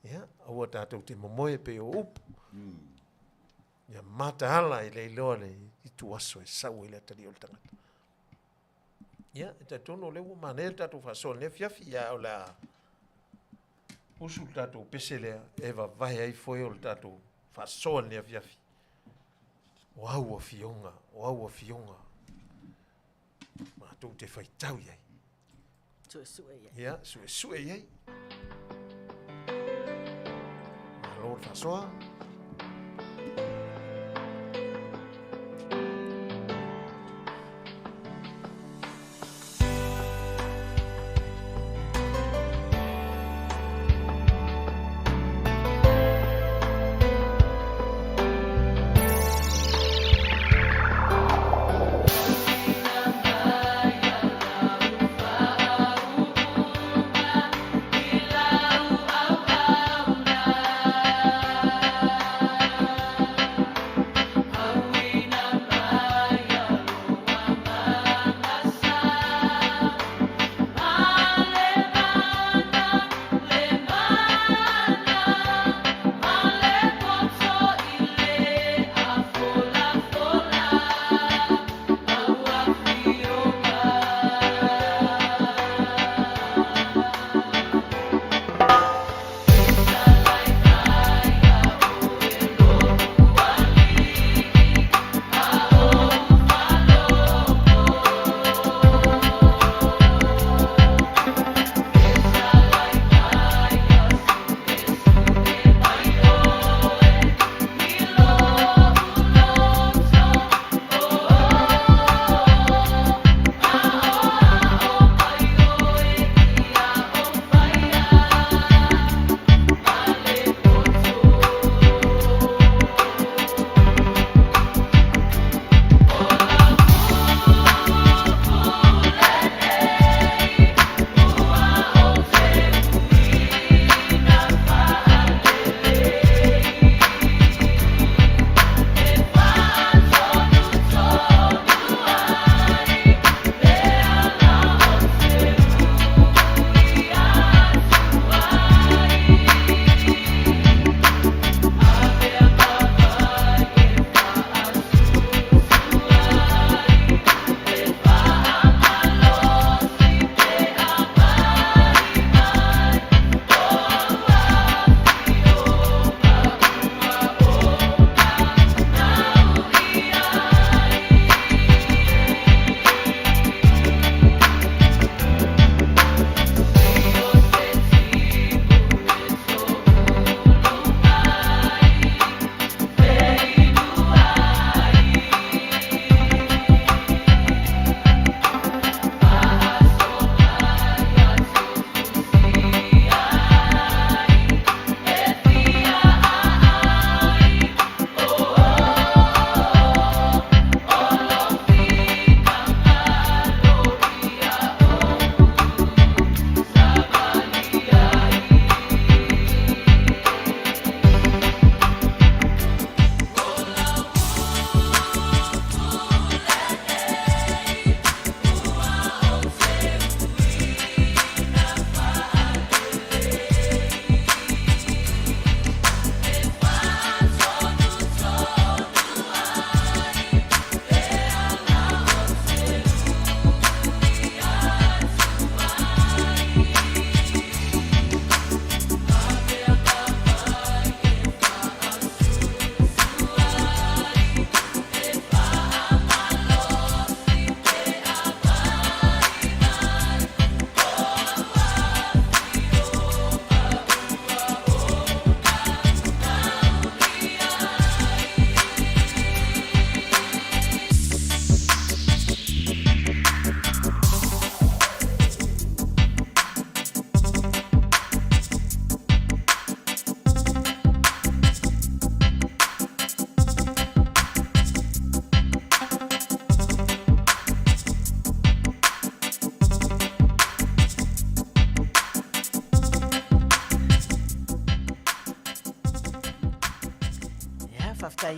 Ia, aua tatou te momoe pei o upu. Ia mataala e le iloa le ituaso e sau ai le atalii o le tagata. Ia, e talitonu o lea ua manaia le tatou faasoa i lenei afiafi, ia o le a usu le tatou pese lea e vavae ai foe o le tatou faasoa i lenei afiafi. O au afioga, o au afioga, matou te faitau i ai. Suesue i ai. Ia, suesue i ai. Malo le faasoa.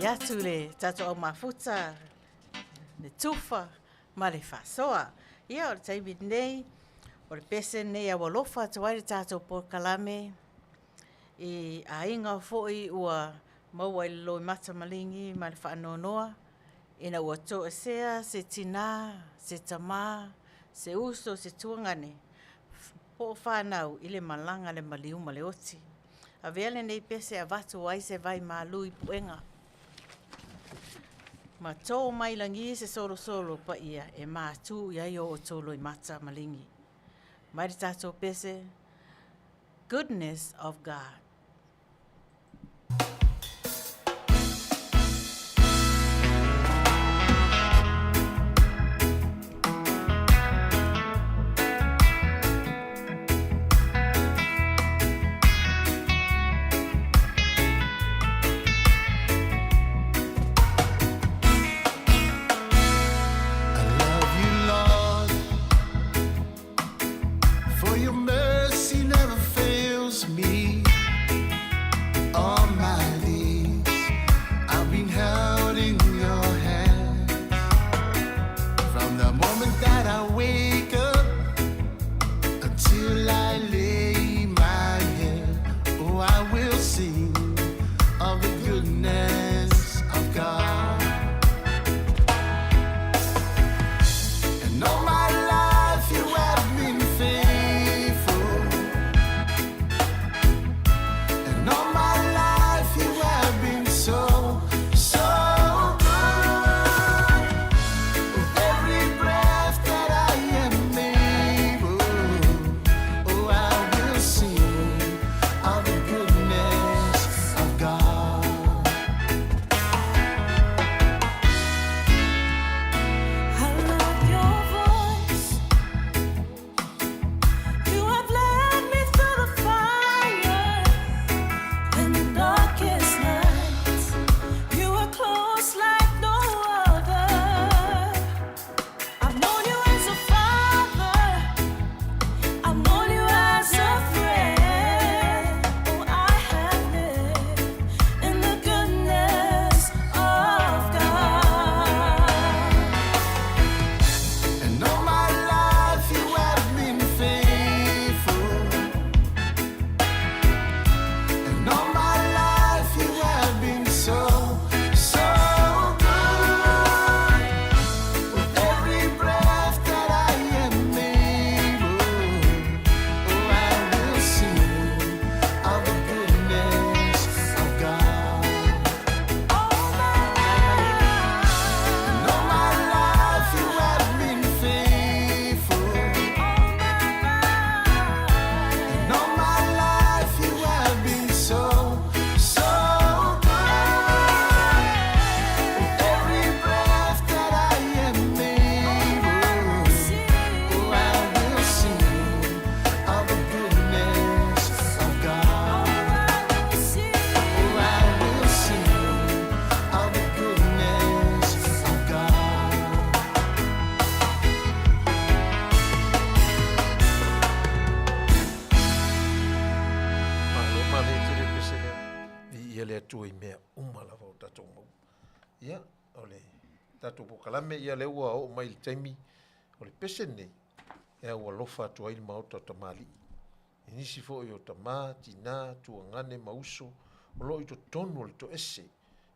Faafetai atu i le tatou au mafuta, le tufa ma le faasoa. Ia, o le taimi lenei, o le pese lenei e aualofa atu ai le tatou polokalame i aiga foi ua maua i le loimata maligi ma le faanoanoa ina ua toesea se tina, se tama, se uso, se tuagane po o fanau i le malaga a le maliu ma le oti. Avea lenei pese e avatu ai se vai malu i puega ma tō mai lagi se solosolo paia e matū i ai o outou loimata maligi. Mai le tatou pese Goodness of God. I love you, Lord, for your mercy never fails me. All my days I've been held in your hand. From the moment that I wake up until I lay my head, oh, I will sing of the goodness of God. And all my life you have been faithful. And all my life you have been so, so good. With every breath that I am able, oh, I will sing of the goodness of God. I love your voice. You have led me through the fire and the darkest nights. You are close like no other. I've known you as a father. I've known you as a friend. Oh, I have lived in the goodness of God. And all my life you have been faithful. And all my life you have been so, so good. With every breath that I am able, oh, I will sing of the goodness of God. All my life, And all my life you have been faithful. all my life. And all my life you have been so, so good. With every breath that I am able, oh, I will sing of the goodness of God. Oh, I will sing of the goodness of God. Malo manaia tele pese lea. Viia le Atua i mea uma lava o tatou maua. Ia, o le tatou polokalame, ia lea ua oo mai i le taimi o le pese lenei, e aualofa atu ai le Maota o Tamalii. I nisi foi o tama, tina, tuagane ma uso o lo o i totonu o le toese,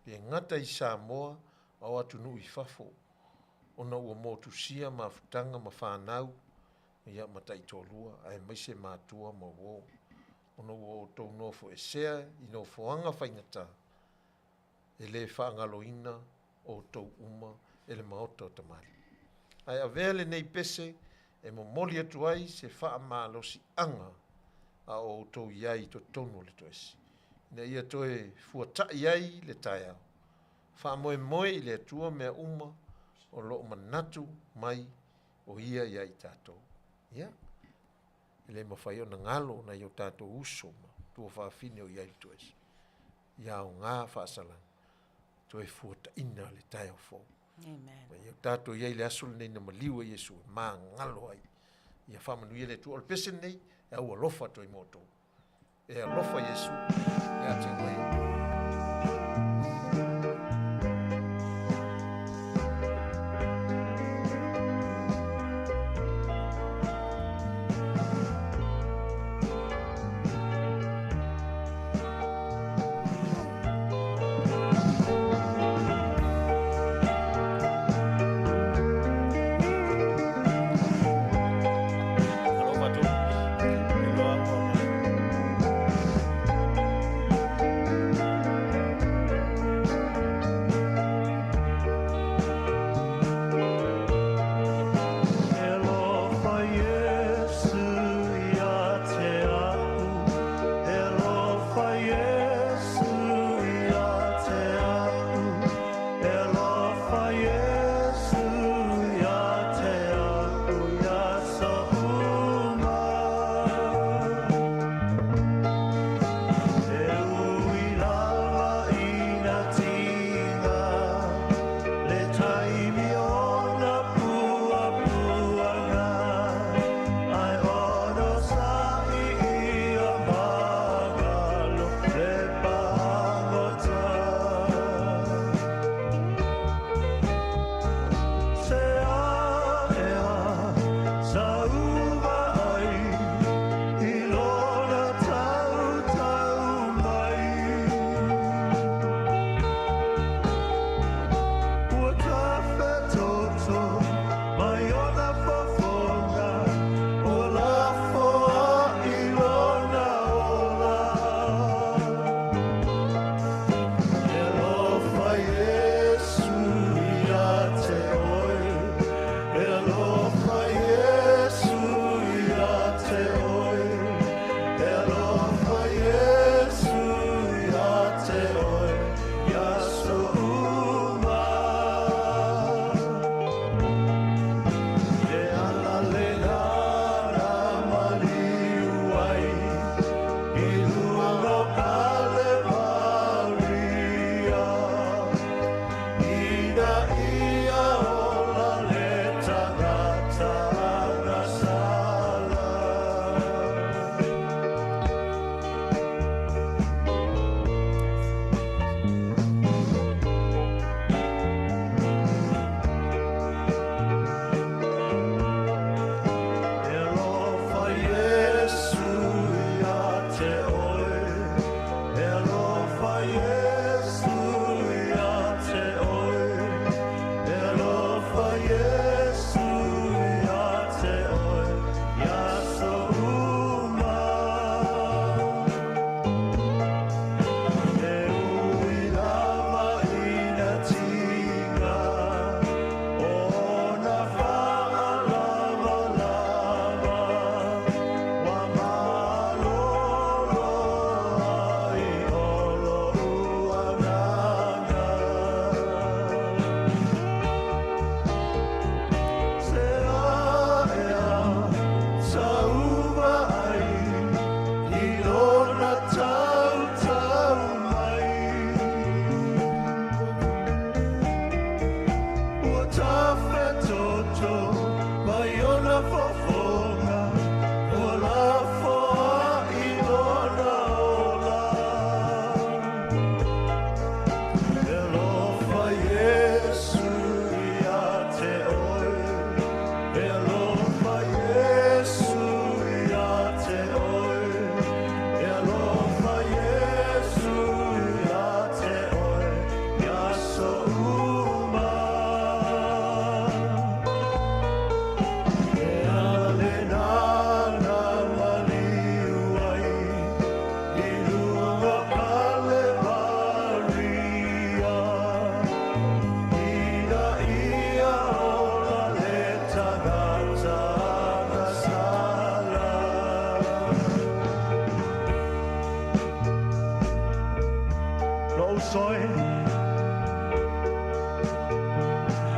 le gata i Samoa a o atunuu i fafo, ona ua motusia mafutaga ma fanau, ia ma taitoalua, aemaise matua ma uo, ona ua outou nofoesea i nofoaga faigata, e le faagaloina outou uma e le Maota o Tamalii. Ae avea lenei pese e momoli atu ai se faamalosiaga a o outou i ai i totonu o le toese, ina ia toe fuata'i ai le taeao. Faamoemoe i le Atua mea uma o lo o manatu mai o Ia ia i tatou. Ia, e le mafai ona galo nai o tatou uso ma tuafafine o i ai i le toese. Ia aoga faasalaga, toe fuataina le taeao fou. Amen. Ma ia tatou i ai le aso lenei na maliu ai Iesu e magalo ai. Ia faamanuia le Atua. O le pese lenei, e aualofa atu ai mo outou. E alofa Iesu ia te oe.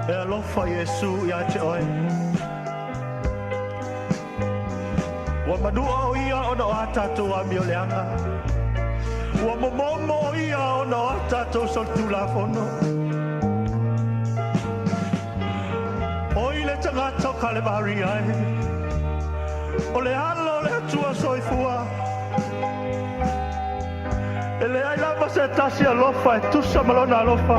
E alofa Iesu ia te oe. Ua manua o ia ona o a tatou amioleaga. Ua momomo o ia ona o a tatou solitulafono. Oi le tagata o Kalevari ai. O le alo o le Atua soifua. E leai lava se tasi alofa e tusa ma lona alofa.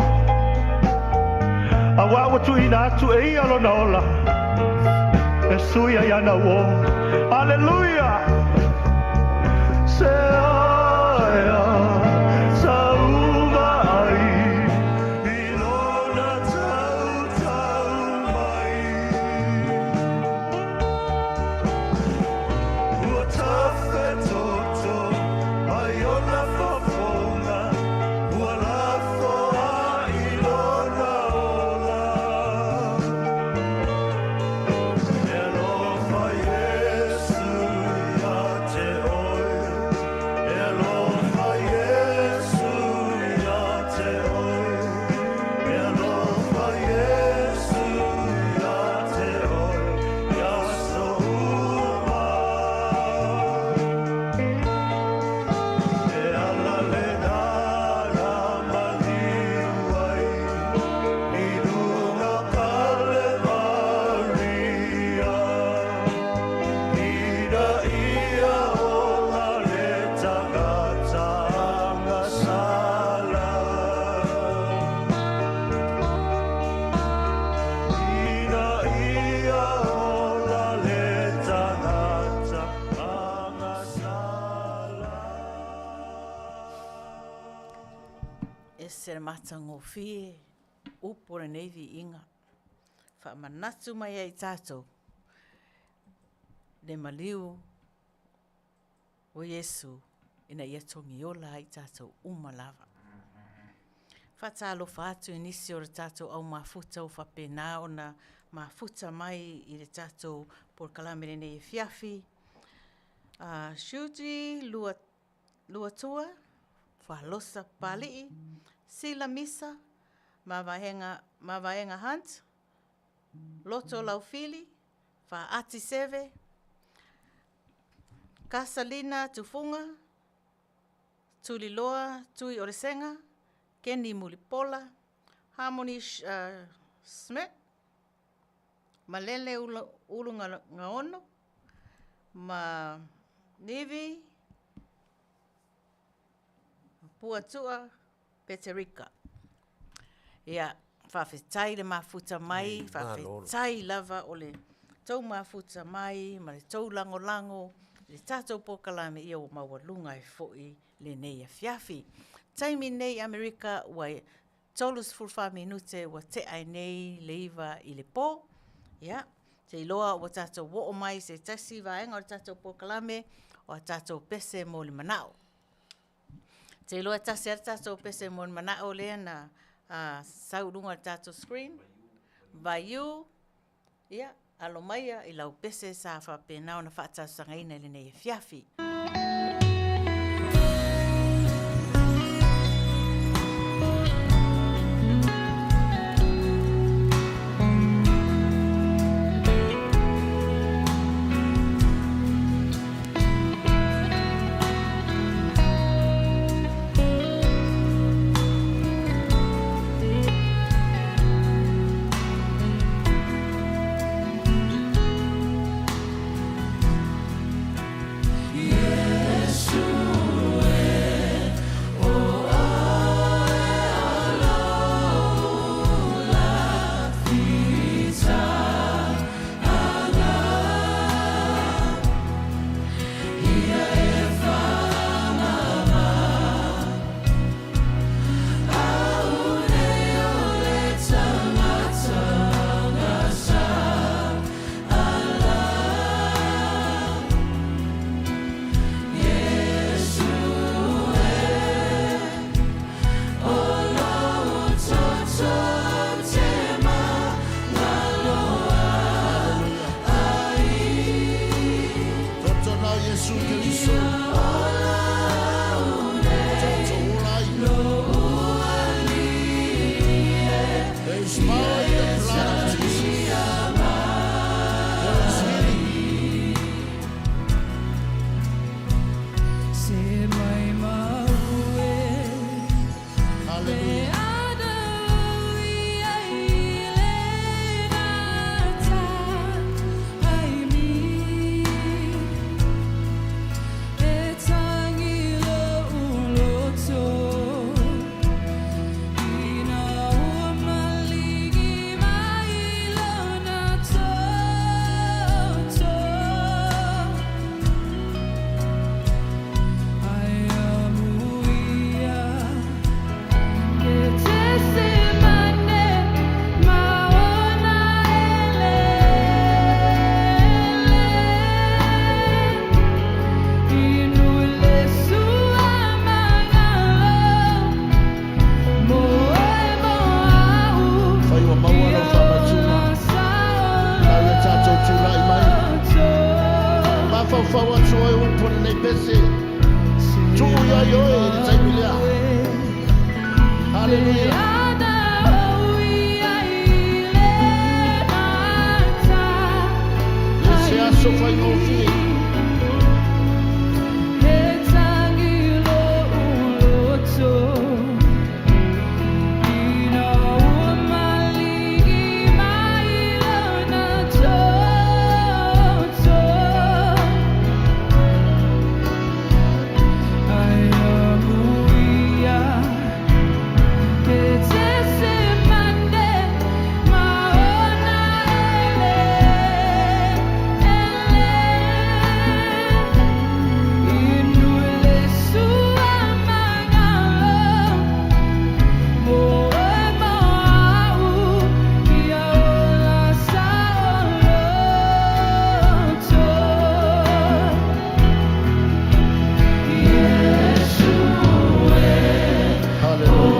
Auā ua tuuina atu e ia lona ola e sui ai ana uō. Aleluia! Se aea sa uma ai i lona tautau mai. Ua tafetoto mai ona fofoga, ua lafo ai lona ola. E alofa Iesu ia te oe, e alofa Iesu ia te oe, e alofa Iesu ia te oe, i aso uma. E ala lena na maliu ai i luga o Kalevaria. Ina ia ola le tagata agasala. Ina ia ola le tagata agasala. Ese le matagofie upu o lenei viiga. Faamanatu mai ai i tatou le maliu o Iesu ina ia togiola ai i tatou uma lava. Faatalofa atu i nisi o le tatou au mafuta ua faapena ona mafuta mai i le tatou polokalame lenei afiafi. Shuji Luatua, Falosa Papalii, Sila Misa, Mavaega, Mavaega Hunt, Loto Laufili, Faati Seve, Kasalina Tufuga, Tuliloa Tui Olesega, Kenny Mulipola, Harmony Smith, Malele Ulugaono ma Nivi Puatua Peterika. Ia, faafetai le mafuta mai, faafetai lava o le tou mafuta mai ma le tou lagolago i le tatou polokalame ia ua maualuga ai foi lenei afiafi. Taimi nei i Amerika ua 34 minute ua tea ai nei le 9 i le po. Ia, te iloa ua tatou oo mai i se tasi vaega o le tatou polokalame o a tatou pese mo le manao. Te iloa e tasi lava le tatou pese mo le manao lea na sau i luga o le tatou screen. Vaiū, ia, alo maia i lau pese sa faapena ona faatalosagaina i lenei afiafi. maua lau faamatsuga tau ia tatou tulai mai. Mafaufau atu oe upu o lenei pese. Tuu iai oe i le taimi lea. Haleluia. Le se aso faigofie. Haleluia.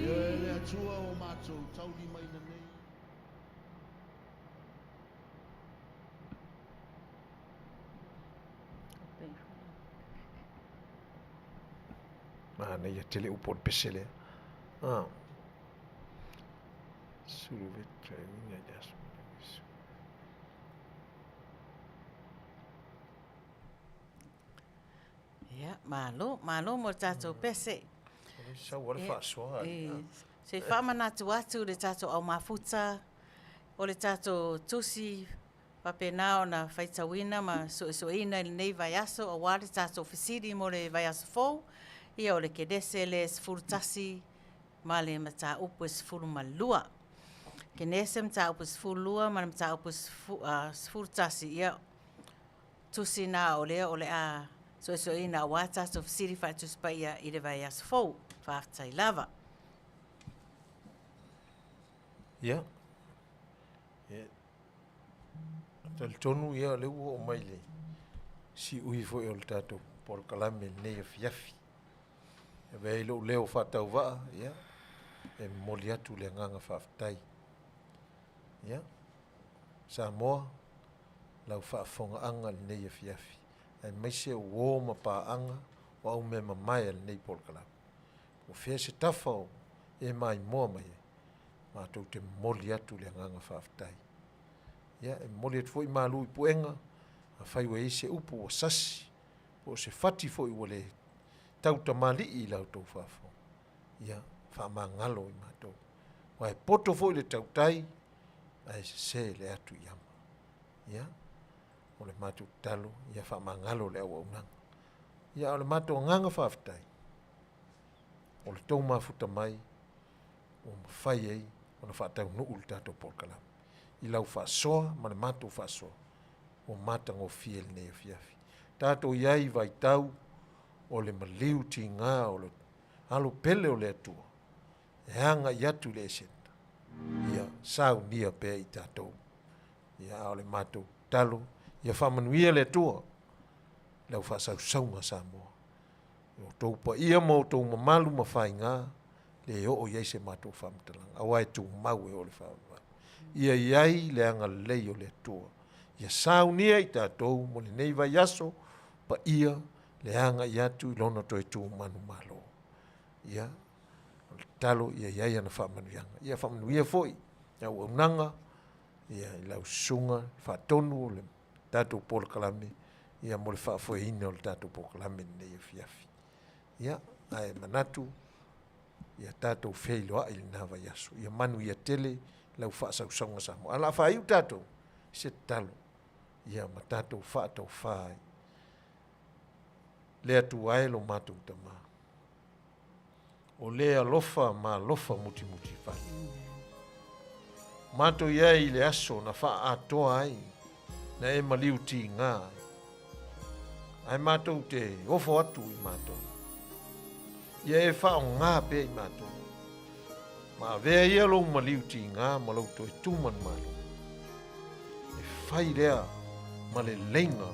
Ioe le Atua o matou taulimaina nei. Manaia tele upu o le pese lea. Ah. Sulu vetra e uiga i le aso. Ia, malo, malo mo le tatou pese. Sau a le faasoa. Se i faamanatu atu le tatou au mafuta o le tatou tusi faapena ona faitauina ma suesueina i lenei vaiaso aua le tatou fesili mo le vaiaso fou, ia o le Kenese le 11 ma le mataupu e 12. Kenese mataupu 12 ma le mataupu 11, ia tusi na o lea o le a suesueina aua tatou fesili faale-Tusi Paia i le vaiaso fou. Faafetai lava. Ia, e talitonu ia o lea ua oo mai le siui foi o le tatou polokalame i lenei afiafi. E avea ai lou leo faatauvaa, ia, e momoli atu le agaga faafetai. Ia, Samoa, lau faafofogaaga i lenei afiafi, aemaise o uo ma paaga o aumeamamae a lenei polokalame. Po o fea se tafa o e maimoa mai ai, matou te momoli atu le agaga faafetai. Ia, e momoli atu foi malu i puega, afai ua i ai se upu ua sasi, po o se fati foi ua le tautamalii i la outou faafofoga, ia faamagalo i matou. Aua e poto foi le tautai, ae sese le atu i ama. Ia, o le matou tatalo, ia faamagalo le auaunaga. Ia, a o le matou agaga faafetai, o le tou mafuta mai ua mafai ai ona faataunuu le tatou polokalame. I lau faasoa ma le matou faasoa, ua matagofie lenei afiafi. Tatou i ai i vaitau o le maliu tiga o le alo pele o le Atua e agai atu i le eseta, ia saunia pea i tatou. Ia, a o le matou tatalo, ia faamanuia le Atua i lau faasausauga Samoa. I outou paia ma outou mamalu ma faiga, le oo i ai se matou faamatalaga, aua e tumau e oo i le faavavau. Ia i ai le agalelei o le Atua. Ia saunia i tatou mo lenei vaiaso paia le agai atu i Lona toe tu manumalo. Ia, o le tatalo ia i ai ana faamanuiaga. Ia faamanuia foi i auaunaga, ia i lau susuga faatonu o le tatou polokalame, ia mo le faafoeina o le tatou polokalame lenei afiafi. Ia, ae manatu ia tatou feiloai i lena vaiaso. Ia manuia tele lau faasausauga Samoa. Ae o le a faaiu tatou i se tatalo, ia ma tatou faataufa ai. Le Atua e lo matou Tama, o le alofa ma alofa mutimuti vale. Matou i ai i le aso na faaatoa ai, na e maliu tiga ai. Ae matou te ofo atu i matou. Ia e faaaoga pea i matou. Ma avea ia lou maliu tiga ma lou toe tu manumalo. E fai lea ma leleiga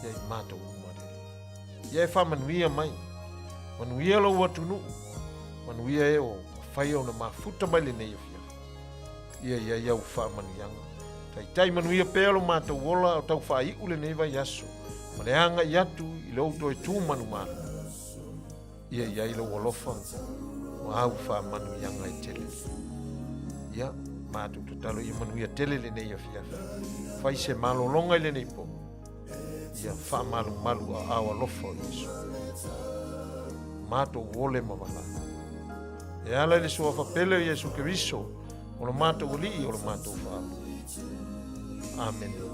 ia i matou uma le Alii. Ia e faamanuia mai. Manuia lou atunuu. Manuia e o mafai ona mafuta mai lenei afiafi. Ia i ai au faamanuiaga. Taitai manuia pea lo matou ola o tau faaiu lenei vaiaso ma le agai atu i lou toe tu manumalo. Ia i ai lou alofa ma au faamanuiaga e tele. Ia, matou tatalo ia manuia tele lenei afiafi. Fai se malologa i lenei po. Ia faamalumalu aao alofa o Iesu. Matou ole ma vala. E ala i le suafa pele o Iesu Keriso, o lo matou Alii o lo matou Faaola. Amene.